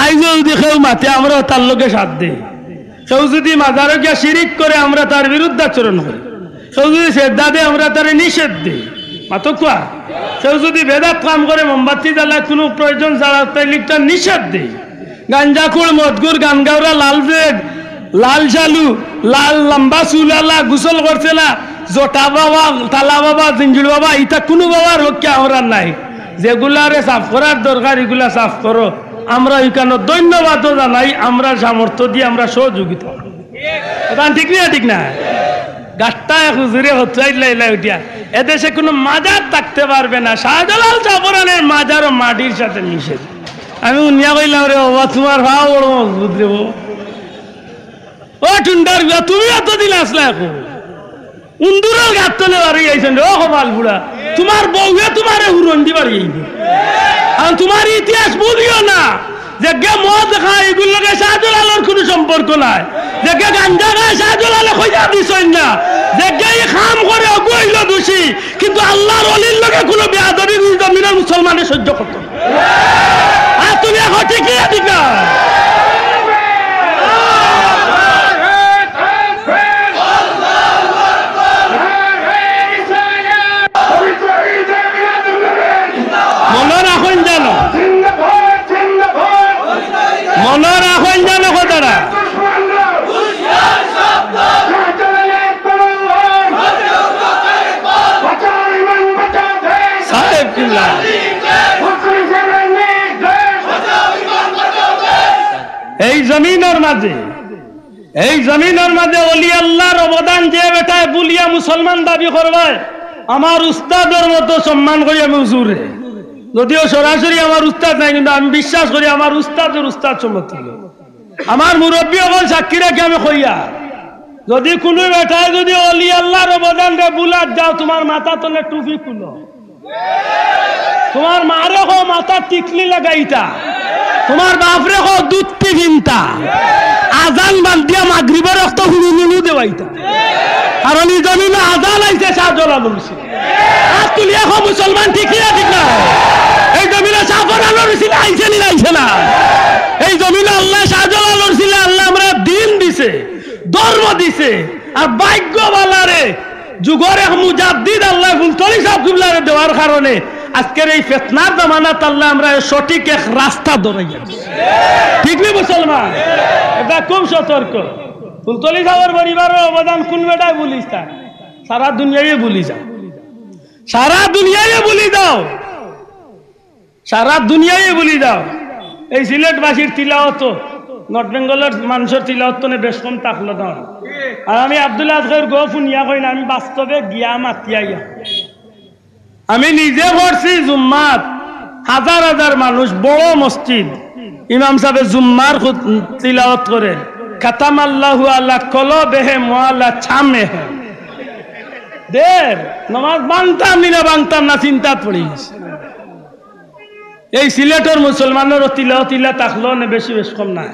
আইজও যুদি কেউ মাতে, আমরা তার লগে সাথ দেই। কেউ যুদি মাজারো গিয়া শিরিক করে, আমরা তার বিরুদ্ধাচরণ করি। কেউ যুদি সেজদা দেয়, আমরা তারে নিষেধ দেই। মাতউক্কা। কেউ যুদি বেদাত কাম করে, মোমবাতি জ্বালায় কুনু প্রয়োজন ছাড়া, তাইলে ইটা নিষেধ দেই। গাঞ্জাখুর, মদখুর, গানগাওরা, লাল বেগ, লাল শালু, লাল লম্বা চুলালা, গোসল করছেলা, জটা বাবা, তালা বাবা, জিঞ্জুর বাবা, ইতা কুনু বাবার পক্ষে আমরা নাই। যেগুলারে সাফ করার দরকার, ইগুলা সাফ করো। আমরা ইখানো ধন্যবাদও জানাই, আমরার সামর্থ্য দি আমরা সহযোগিতা করি। কথা ঠিক না, ঠিক না? গাট্টা এক হুজুরে হতরাইল লাইলা উঠিয়া, এদেশে কুনু মাজার থাকতে পারবে না, শাহজালাল জাফরানের মাজারও মাটির সাথে মিশে। আমি হুনিয়া কইলাম, "রে বাবা, তুমার পাও বড় মজবুত রে বা।" ও টুন্ডার গুয়া, তুমি অতদিন আছলা এখন? উন্দুরর গাত তলে বাড়ি আইছইন রে, ও কপাল পুড়া। তুমার বউয়ে তুমারে হুরন দি বাড়ি আইবো। আর তুমার ইতিহাস বুঝিও না, যেগে মদ খায়, ইগুর লগে শাহজালালর কুনু সম্পর্ক নাই। যেগে গাঞ্জা খায়, শাহজালালে কইয়া দিছইন না। যেগে ই কাম করে, অগু অইলো দোষী। কিন্তু আল্লার ওলির লগে কুনু বেয়াদবি ই জমিনর মুসলমানে সহ্য করতো না। আর তুমি এখন ঠিক না, ঠিক না? মনো রাখইন জানো, মনো রাখইন জানো কথাটা। সাহেব কিবলা। এই জমিনর মাঝে, এই জমিনর মাঝে অলি আল্লার অবদান যে বেটায় বুলিয়া মুসলমান দাবি করবায়, আমার উস্তাদর মতো সম্মান করি আমি হুজুররে। যদিও সরাসরি আমার উস্তাদ নায়, কিন্তু আমি বিশ্বাস করি আমার উস্তাদর উস্তাদ সম্মতি। আমার মুরব্বি অকল সাক্ষী রাখি আমি কইয়ার, যদি কুনু বেটায় যদি অলি আল্লার অবদানরে বুলাত যাও, তুমার মাথার তলে টুপি খুলো। তুমার মারে কও মাথাত টিকলি লাগাইতা, তুমার বাপরে কও ধুতি পিনতা, আজান বান্দিয়া মাগরিবর অক্ত হুরুনুনু দেওয়াইতা। কারণ ই জমিনো আজান আইছে শাহজালালর উসিলায়। আত তুলিয়া কও মুসলমান, ঠিক না, ঠিক না? এই জমিনো শাহজালালর উসিলায় আইছে নি না আইছে না? এই জমিনো আল্লায় শাহজালালর উসিলায় আল্লায় আমরারে দিন দিছে, ধর্ম দিছে, আর ভাগ্য ভালারে যুগর এক মুজাদ্দিদ আল্লায় ফুলতলি সাব কিবলারে দেওয়ার কারণে আজকের এই ফিতনার জামানাত আল্লায় আমরারে সঠিক এক রাস্তা ধরাইয়া দিছে। ঠিক নি মুসলমান? ইটা খুব সতর্ক। ফুলতলি সাবর পরিবারর অবদান কুন বেটায় ভুলিছ তা? সারা দুনিয়ায় ভুলি যাও, সারা দুনিয়ায় ভুলি যাও। সারা দুনিয়ায় ভুলি যাও। এই সিলেটবাসীর তিলাওয়াত, নর্থ বেঙ্গলর মানষর তিলাওয়াত তনে বেশ কম থাকলো না। আর আমি আব্দুল আজগর গফ হুনিয়া কই না, আমি বাস্তবে গিয়া মাতিয়া আইয়া। আমি নিজে পড়ছি জুম্মাত, হাজার হাজার মানুষ, বড় মসজিদ, ইমাম সাবে জুম্মার খুত-, তিলাওয়াত করে, "খাতামাল্লাহু আলা কলবেহিম ওয়া আলা সামইহিম।" দের নমাজ ভাঙতাম নি না ভাঙতাম না, চিন্তাত পড়ি গেছি। এই সিলেটর মুসলমানর তিলাওয়াত ইলা থাকলো নে বেশি বেশ কম নায়।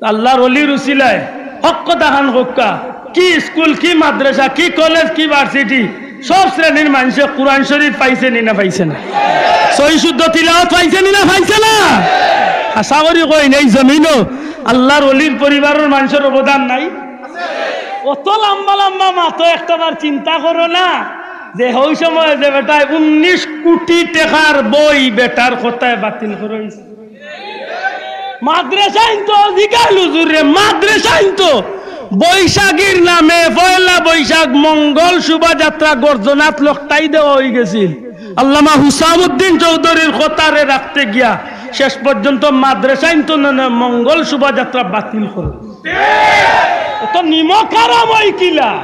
আল্লার ওলির উসিলায় হক কথাখান কউক্কা। কি স্কুল, কি মাদ্রাসা, কি কলেজ, কি ভার্সিটি, সব শ্রেণীর মানষে কুরআন শরিফ পাইছে নি না পাইছে না? সহি শুদ্ধ তিলাওয়াত পাইছে নি না পাইছে না? আশা করি কইন, এই জমিনো আল্লার ওলির পরিবারর মানষর অবদান নাই? অত লাম্বা লাম্বা মাতো, একটাবার চিন্তা করো না যে হউ সময় যে বেটায় উনিশ কুটি টেকার বই বেটার কথায় বাতিল করা অইছে। মাদ্রাসাইন তো জিগাইল হুজুররে, মাদ্রাসাইন তো বৈশাখীর নামে, পয়লা বৈশাখ, মঙ্গল শোভাযাত্রা গর্জনাত লকটাই দেওয়া অইগেছিল। আল্লামা হুসামউদ্দিন চৌধুরীর কথারে রাখতে গিয়া শেষ পর্যন্ত মাদ্রাসাইন তো না, না, মঙ্গল শোভাযাত্রা বাতিল করলো। অত নিমক হারাম অয় কিলা?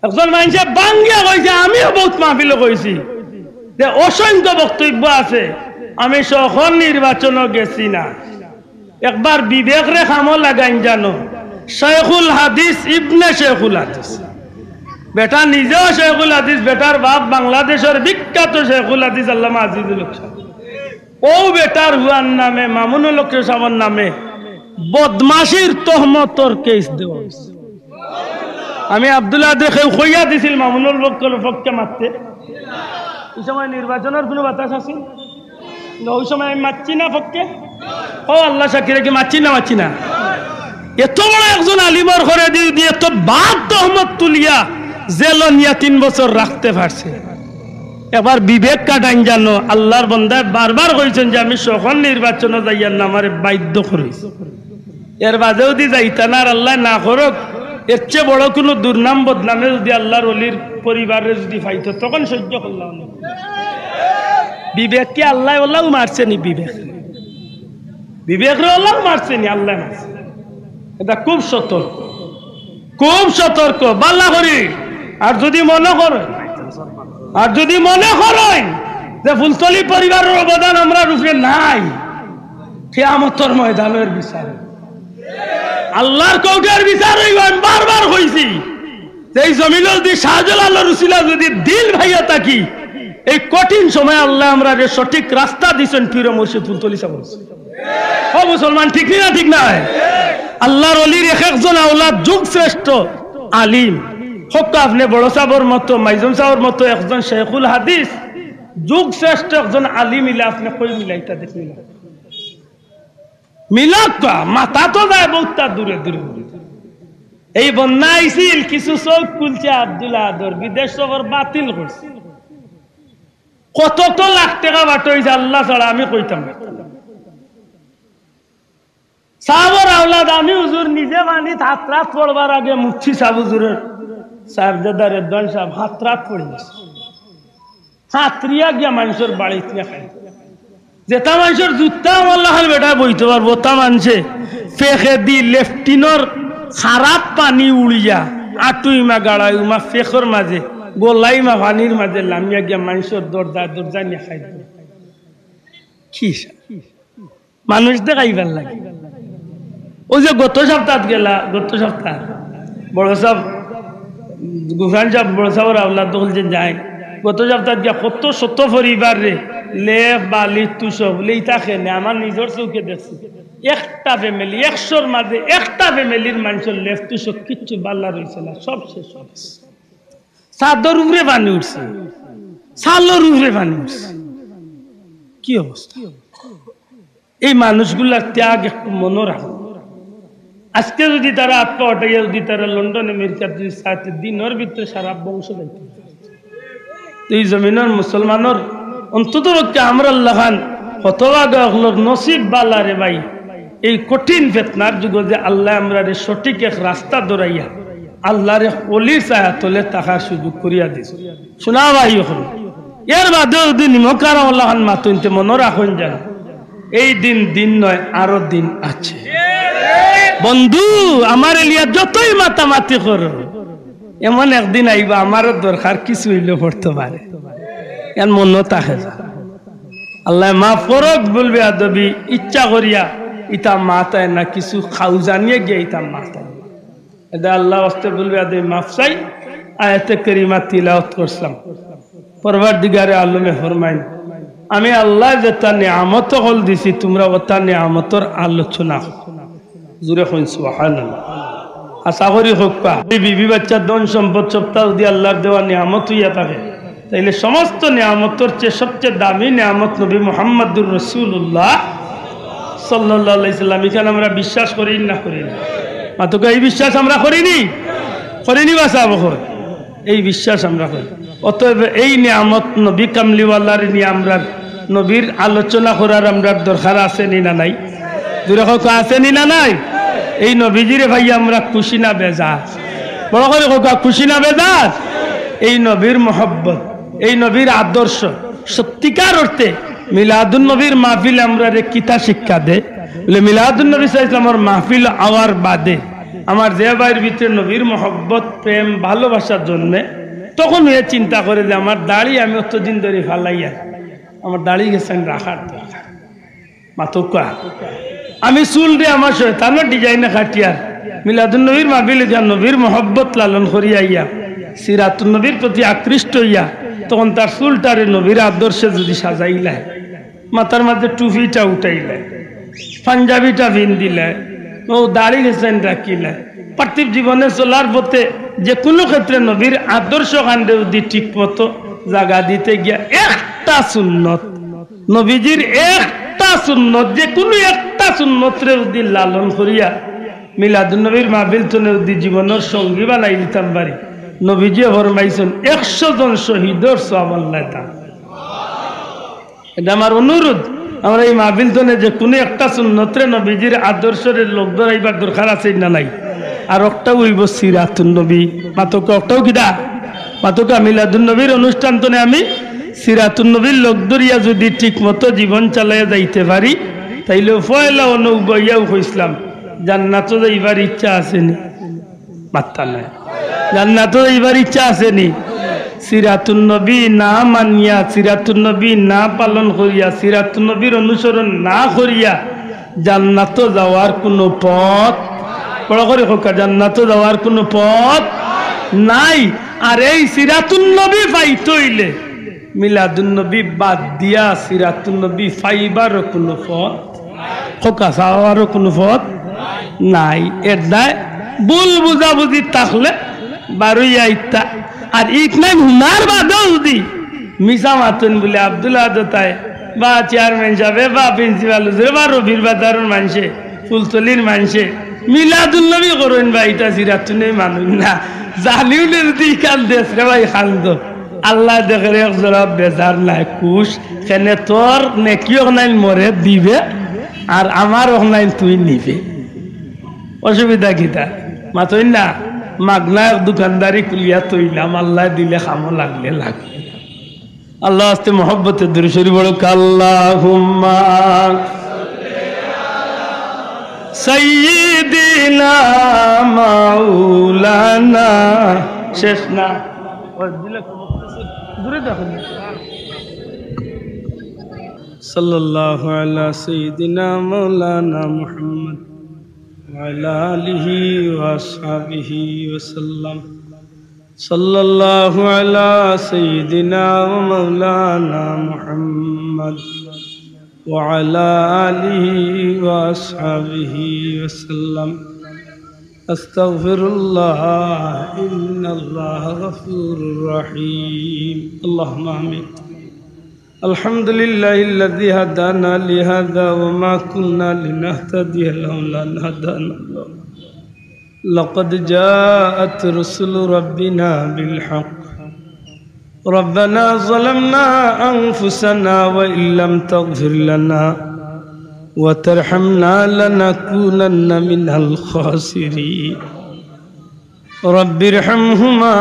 একজন মানষে ভাঙ্গিয়া কইছে, আমিও বউত মাহফিলো কইছি যে অসংখ্য বক্তব্য আছে, আমি যখন নির্বাচনো গেছি না, একবার বিবেকরে কামো লাগাইন জানো, শেখুল হাদিস ইবনে শেখুল হাদিস। বেটা নিজেও শেখুল হাদিস, বেটার বাপ বাংলাদেশর বিখ্যাত শেখুল হাদিস আল্লামা আজিজুল হক সাব। অউ বেটার পুয়ার নামে, মামুনুল হক সাবর নামে বদমাশির তহমতর কেস দেওয়া অইছে। আমি আব্দুল্লাহ দে কেউ কইয়া দিছিল মামুনুল হকর পক্ষে মাততে। ই সময় নির্বাচনর কুনু বাতাস আছিল? না, অউ সময় আমি মাতছি না পক্ষে। ও আল্লাহ সাক্ষী রাখি মাতছি না, মাতছি না। এত বড় একজন আলিমর ঘরে দি, দি এত বাদ তহমত তুলিয়া জেলো নিয়া তিন বছর রাখতে পারছে। একবার বিবেক খাটাইন জানো, আল্লার বন্দায় বারবার কইছইন যে আমি যখন নির্বাচনো যাইয়ার না, আমারে বাধ্য করইছে। এর বাদে যুদি যাইতা না, আর আল্লায় না করউক, এর চেয়ে বড় কুনু দুর্নাম বদনামে যুদি আল্লার ওলির পরিবাররে যুদি পাইতো, তখন সহ্য করলাম না। বিবেক কি আল্লাহ ওলাও মারছে নি? বিবেক, বিবেক রে ওলাও মারছে নি? আল্লাহ মারছে। এটা খুব সতর্ক, খুব সতর্ক, বালা করি। আর যদি মনে করেন, আর যদি মনে করেন যে ফুলতলি পরিবারের অবদান আমরার উপরে নাই, কিয়ামতর ময়দানের বিচার, আল্লাহর কোর্টের বিচার অইবো। আমি বারবার কইছি, যে এই জমিনো যদি শাহজালালর উসিলা যদি দিল ভাইয়া থাকি, এই কঠিন সময় আল্লাহ আমরারে সঠিক রাস্তা দিছেন পীর মুর্শিদ ফুলতলি সাহেব। ও মুসলমান, ঠিক নি না? ঠিক নায়? আল্লাহর অলির এক একজন আওলাদ যুগ শ্রেষ্ঠ আলিম। হক আপনি বড় সাহেবর মতো, মাইজুম সাহেবর মতো একজন শেখুল হাদিস, যুগ শ্রেষ্ঠ একজন আলিম ইলা আপনি কই মিলাইতা দেখি না? মিলাক কা, মাথা তো যায় বহুত দূরে দূরে। এই বন্যা আইছিল, কিছু চোখ খুলছে আব্দুল আদর, বিদেশ সফর বাতিল করছে। কত লাখ টেকা বাটইছে আল্লাহ ছাড়া আমি কইতাম না। সাবর আওলাদ আমি হুজুর নিজে পানিত হাতরাত পড়বার আগে মুফতি সাব হুজুরের সাহেবজাদা রেদওয়ান সাব হাতরাত পড়ি গেছে। হাতরিয়া গিয়া মানষর বাড়িত নিয়া খাই। যেতা মানষর জুতা আমার লাখান বেটায় বইতো পারবো, অতা মানষে ফেকেদি লেফটিনর খারাপ পানি উড়িয়া আটুইমা গাড়াইমা ফেকর মাঝে, গলাইমা পানির মাঝে লামিয়া গিয়া মানষর দরজায় দরজায় নিয়া খাই। কি সা-, মানুষ দেখাইবার লাগে। ওই যে গত সপ্তাহ গেলা, গত সপ্তাহ বড় সাহেব, গুফরান সাহেব, বড় সাহেবর আওলাদ দখল যে যায়, গত সপ্তাহ গিয়া কত শত পরিবার রে, লেপ, বালিশ, তুষক, বলে ইতা কেনে, আমার নিজর চউখে দেখছি। একটা ফ্যামিলি, একশোর মাঝে একটা ফ্যামিলির মানষর লেপ, তুষক কিচ্ছু বালা রইছে না, সব শেষ অই গেছে। ছাদর উপরে পানি উঠছে, চালর উপরে পানি উঠছে। কি অবস্থা? এই মানুষগুলার ত্যাগ একটু মনো রাখো। আজকে যদি তারা আত পা উঠাইয়া যদি তারা লন্ডন আমেরিকাত যদি চাইতে দিনর ভিতরে সারা বংশ যাইতে পারে। তো এই জমিনর মুসলমানর অন্তত পক্ষে আমরার লাখান হতভাগা অকলর নসিব বালা রে ভাই। এই কঠিন ফেতনার যুগো যে আল্লায় আমরারে সঠিক এক রাস্তা ধরাইয়া আল্লাহর এক অলির ছায়া তলে থাকার সুযোগ করিয়া দিছে। শোনা ভাই অকল, এর বাদে যদি নিমকহারাম অকলর লাখান মাতইন তে মনো রাখইন যেন এই দিন দিন নয়, আরো দিন আছে। বন্ধু, আমারে লইয়া যতই মাতামাতি করো, এমন একদিন আইবা, আমারও দরকার কিছু অইলে পড়তো পারে। এন মনো থাকে যা। আল্লায় মাফ করউক, ভুল বেয়াদবি, ইচ্ছা করিয়া ইতা মাতায় না, কিছু খাউ জানিয়া গিয়া ইতা মাতায়। এটা আল্লাহর ওয়াস্তে ভুল বেয়াদবি মাফ চাই। আয়াতে কারিমা তিলাওয়াত করছিলাম। পরওয়ারদিগারে আলমে ফরমাইন, আমি আল্লায় যেতা নিয়ামত অকল দিছি, তুমরা অতা নিয়ামতর আলোচনা করো। জোরে কইন সুবহানাল্লাহ। আশা করি কউক্কা। এই বিবি বাচ্চা ধন সম্পদ সবতা যদি আল্লাহর দেওয়া নিয়ামত অইয়া থাকে, তাইলে সমস্ত নিয়ামতর চেয়ে সবচেয়ে দামি নিয়ামত নবী মুহাম্মাদুর রাসূলুল্লাহ সাল্লাল্লাহু আলাইহি সাল্লাম। ইখান আমরা বিশ্বাস করি না করি না? মাতউক্কা, এই বিশ্বাস আমরা করি নি? করি নি বা সাব অকল? এই বিশ্বাস আমরা করি। অতএব এই নিয়ামত নবী কামলিওয়ালারে নিয়া আমরার নবীর আলোচনা করার আমরার দরকার আছে নি না নাই? জোরে কউক্কা, আছে নি না নাই? এই নবীজিরে পাইয়া আমরা খুশি না বেজার? বড় করি কউক্কা, খুশি না বেজার? এই নবীর মহব্বত, এই নবীর আদর্শ, সত্যিকার অর্থে মিলাদুন নবীর মাহফিলে আমরারে কিতা শিক্ষা দেয়? বলে, মিলাদুন নবী সাল্লাল্লাহু আলাইহি ওয়াসাল্লামর মাহফিল আওয়ার বাদে আমার যে ভাইর ভিতরে নবীর মহব্বত, প্রেম, ভালোবাসা জন্মে, তখন হে চিন্তা করে যে আমার দাড়ি আমি অতদিন ধরি ফালাইয়ার, আমার দাড়ি গেছে আমি রাখার দরকার। মাতউক্কা, আমি চুলরে আমার শয়তানর ডিজাইনে কাটিয়ার, মিলাদুন নবীর মাহফিলে গিয়া নবীর মহব্বত লালন করিয়া আইয়া, সিরাতুন নবীর প্রতি আকৃষ্ট অইয়া, তখন তার চুলটারে নবীর আদর্শে যদি সাজাইলায়, মাথার মাঝে টুপিটা উঠাইলায়, পাঞ্জাবিটা পিন্দিলায়, অউ দাড়ি গেছেন রাখিলায়, পার্থিব জীবনে চলার পথে যে কোনো ক্ষেত্রে নবীর আদর্শখানরে যদি ঠিক মতো জাগা দিতে গিয়া একটা সুন্নত, নবীজির একটা সুন্নত, যে কোনো একটা সুন্নতরে যদি লালন করিয়া মিলাদুন নবীর মাহফিল তনে যদি জীবনর সঙ্গী বানাই দিতাম পারি, নবীজিয়ে ফরমাইছইন, একশো জন শহীদর সওয়াব আল্লায় দান। এটা আমার অনুরোধ, আমরা এই মাহফিল তনে যে কোনো একটা সুন্নতরে নবীজির আদর্শরে লগ ধরাইবার দরকার আছে না নাই? আর অকটাউ অইবো সিরাতুন নবী। মাতউক্কা, অকটাউ কিতা? মাতউক্কা, মিলাদুন নবীর অনুষ্ঠান তনে আমি সিরাতুন নবীর লগ ধরিয়া যুদি ঠিকমতো জীবন চালাইয়া যাইতে পারি, তাইলে পয়লা অনো উবাইয়াউ কইছলাম, জান্নাতো যাইবার ইচ্ছা আছে নি? মাত্তা নাই। জান্নাতো যাইবার ইচ্ছা আছে নি? সিরাতুন নবী না মানিয়া, সিরাতুন নবী না পালন করিয়া, সিরাতুন নবীর অনুসরণ না করিয়া জান্নাতো যাওয়ার কুনু পথ, বড় করি কউক্কা, জান্নাতো যাওয়ার কুনু পথ নাই। আর এই সিরাতুন নবী পাইতে অইলে মিলাদুন নবী বাদ দিয়া সিরাতুন নবী পাইবারও কুনু পথ, কউক্কা, পাওয়ারও কুনু পথ নাই। এর দায় ভুল বুঝাবুঝি থাকলে বারইয়া ইতা। আর ইকনাইন হুনার বাদেও যুদি মিছা মাতইন বুলে আব্দুল আদতায় বা চেয়ারম্যান সাবে বা প্রিন্সিপাল হুজুরে বা রবির বাজারর মানষে, ফুলতলির মানষে মিলাদুন নবী করইন বা ইতা সিরাতুন নবী মানইন না। জানিউলে যুদি ইখান দেশরে ভাই খান্দ, আল্লায় দেখরে এক জোড়া বেজার নাই, খুশ। কেনে তোর নেকি অখনাইন মরে দিবে, আর আমার অখনাইন তুই নিবে। অসুবিধা কিতা? মাতইন না, মাগনা এক দোকানদারি খুলিয়া থইলাম, আল্লায় দিলে কামো লাগলে লাগে। আল্লার ওয়াস্তে মহব্বতে দুরূদ শরীফ পড়ো, আল্লাহুম্মা সাইয়্যিদিনা মাওলানা। শেষ না? দূরে দেখো না। সাল্লাল্লাহু আলা সাইয়্যিদিনা মাওলানা মুহাম্মদ ওয়া আলা আলিহি ওয়া আসহাবিহি ওয়া সাল্লাম। صلى الله على سيدنا ومولانا محمد وعلى آله وأصحابه وسلم. أستغفر الله، إن الله غفور رحيم. اللهم آمين. الحمد لله الذي هدانا لهذا وما كنا لنهتدي لولا أن هدانا الله. لقد جاءت رسل ربنا بالحق. ربنا ظلمنا أنفسنا وإن لم تغفر لنا وترحمنا لنكونن من الخاسرين. رب ارحمهما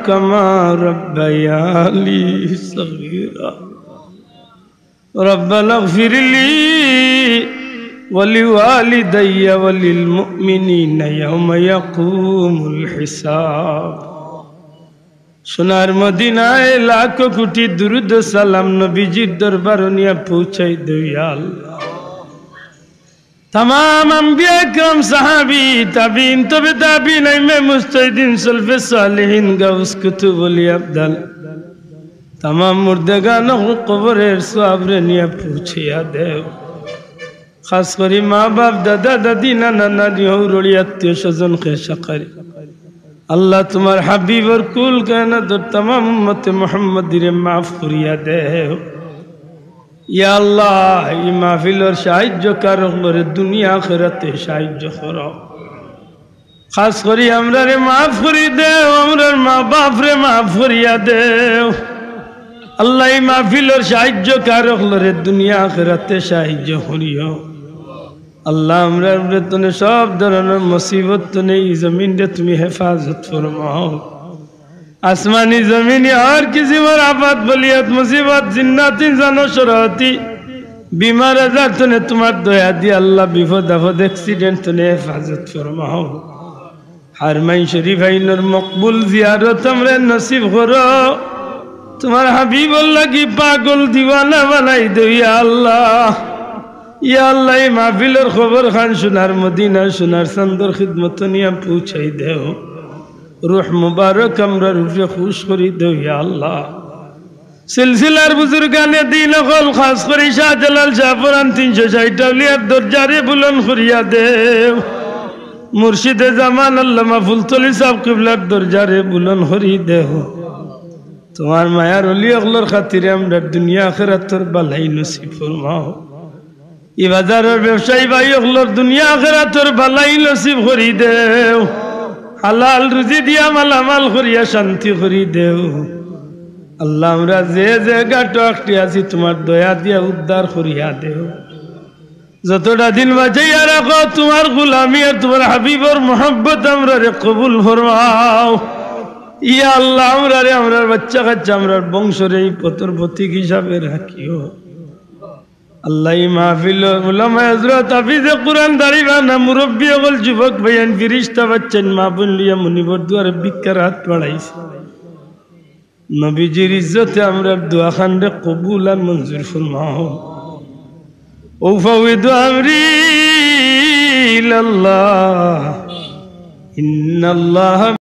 كما ربياني صغيرا. ربنا اغفر لي ولوالدي وللمؤمنين يوم يقوم الحساب. সোনার মদিনায় লাখো কোটি দুরূদ ও সালাম নবীজির দরবারো নিয়া পৌঁছাই দেও ইয়া আল্লাহ। তামাম আম্বিয়া একরাম, সাহাবী, তাবিন, তবে তাবিন, আইম্মায়ে মুজতাহিদিন, সলফে সালেহিন, গাউস, কুতুব, ওলি, আবদাল, তামাম মুর্দেগান অকলর কবরর সওয়াবরে নিয়া পৌঁছাইয়া দেও। খাস করি মা বাপ, দাদা দাদি, নানা নানি, হউর হড়ি, আত্মীয় স্বজন, খেশ আকারিব, আল্লাহ তুমার হাবিবর কুল কায়নাতর তামাম উম্মতে মুহাম্মদীরে মাফ করিয়া দেও। ইয়া আল্লাহ, ই মাহফিলর সাহায্যকারী অকলরে দুনিয়া আখিরাতে সাহায্য করো। খাস করি আমরারে মাফ করি দেও, আমরার মা বাপরে মাফ করিয়া দেও। আল্লাহ, ই মাহফিলর সাহায্যকারী অকলরে দুনিয়া আখিরাতে সাহায্য করিও। আল্লাহ, আমরার উপরে তনে সব ধরনর মুসিবত তনে ই জমিনরে তুমি হেফাজত ফরমাও। আসমানি জমিনি হর কিসিমর আফাত, বলিয়াত, মুসিবত, জিন্নাতি, জানো শরাতি, বিমার আজার তনে তুমার দয়া দি আল্লাহ, বিপদ আপদ, accident তনে হেফাজত ফরমাও। হারমাইন শরীফ আইনর মকবুল জিয়ারত আমরারে নসিব করো। তুমার হাবিবর লাগি পাগল দিওয়ানা বানাই দেও ইয়া আল্লাহ। ইয়া আল্লাহ, ই মাহফিলর খবর খান সোনার মদিনা, সোনার চান্দর খিদমতো নিয়া পৌঁছাই দেও। রুহ মুবারক আমরার উপরে খুশ করি দেও ইয়া আল্লাহ। সিলসিলার বুজুর্গানে দিন অকল, খাস করি শাহজালাল শাহপরান তিনশো ষাইট আউলিয়ার দরজারে বুলন্দ করিয়া দেও। মুর্শিদে জামান আল্লামা ফুলতলি সাব কিবলার দরজারে বুলন্দ করি দেও। তুমার মায়ার অলি অকলর খাতিরে আমরার দুনিয়া আখিরাতর ভালাই নসিব ফরমাও। ই বাজারর ব্যবসায়ী ভাই অকলর দুনিয়া আখিরাতর ভালাই নসিব করি দেও। হালাল রুজি দিয়া মালামাল করিয়া শান্তি করি দেও। আল্লাহ, আমরা যে যে ঘাটো আটকি আছি, তুমার দয়া দিয়া উদ্ধার করিয়া দেও। যতটা দিন বাঁচাইয়া রাখো, তুমার গুলামি আর তুমার হাবিবর মহব্বত আমরারে কবুল ফরমাও। ইয়া আল্লাহ, আমরারে, আমরার বাচ্চা কাচ্চা, আমরার বংশরে এই পথর পথিক হিসাবে রাখিও। আল্লাহ, এই মাহফিল উলামায়ে হযরত হাফিজে কুরআন দাড়িবানা মুরব্বি অকল যুবক ভাইয়াইন ফিরিস্তা বাচ্চাইন মা বইন লইয়া মুনিবর দুয়ারে ভিক্ষার হাত বাড়াইছে। নবীজির ইজ্জতে আমরার দোয়া খানরে কবুল আর মঞ্জুর ফরমাও। أفوض أمري إلى الله إن الله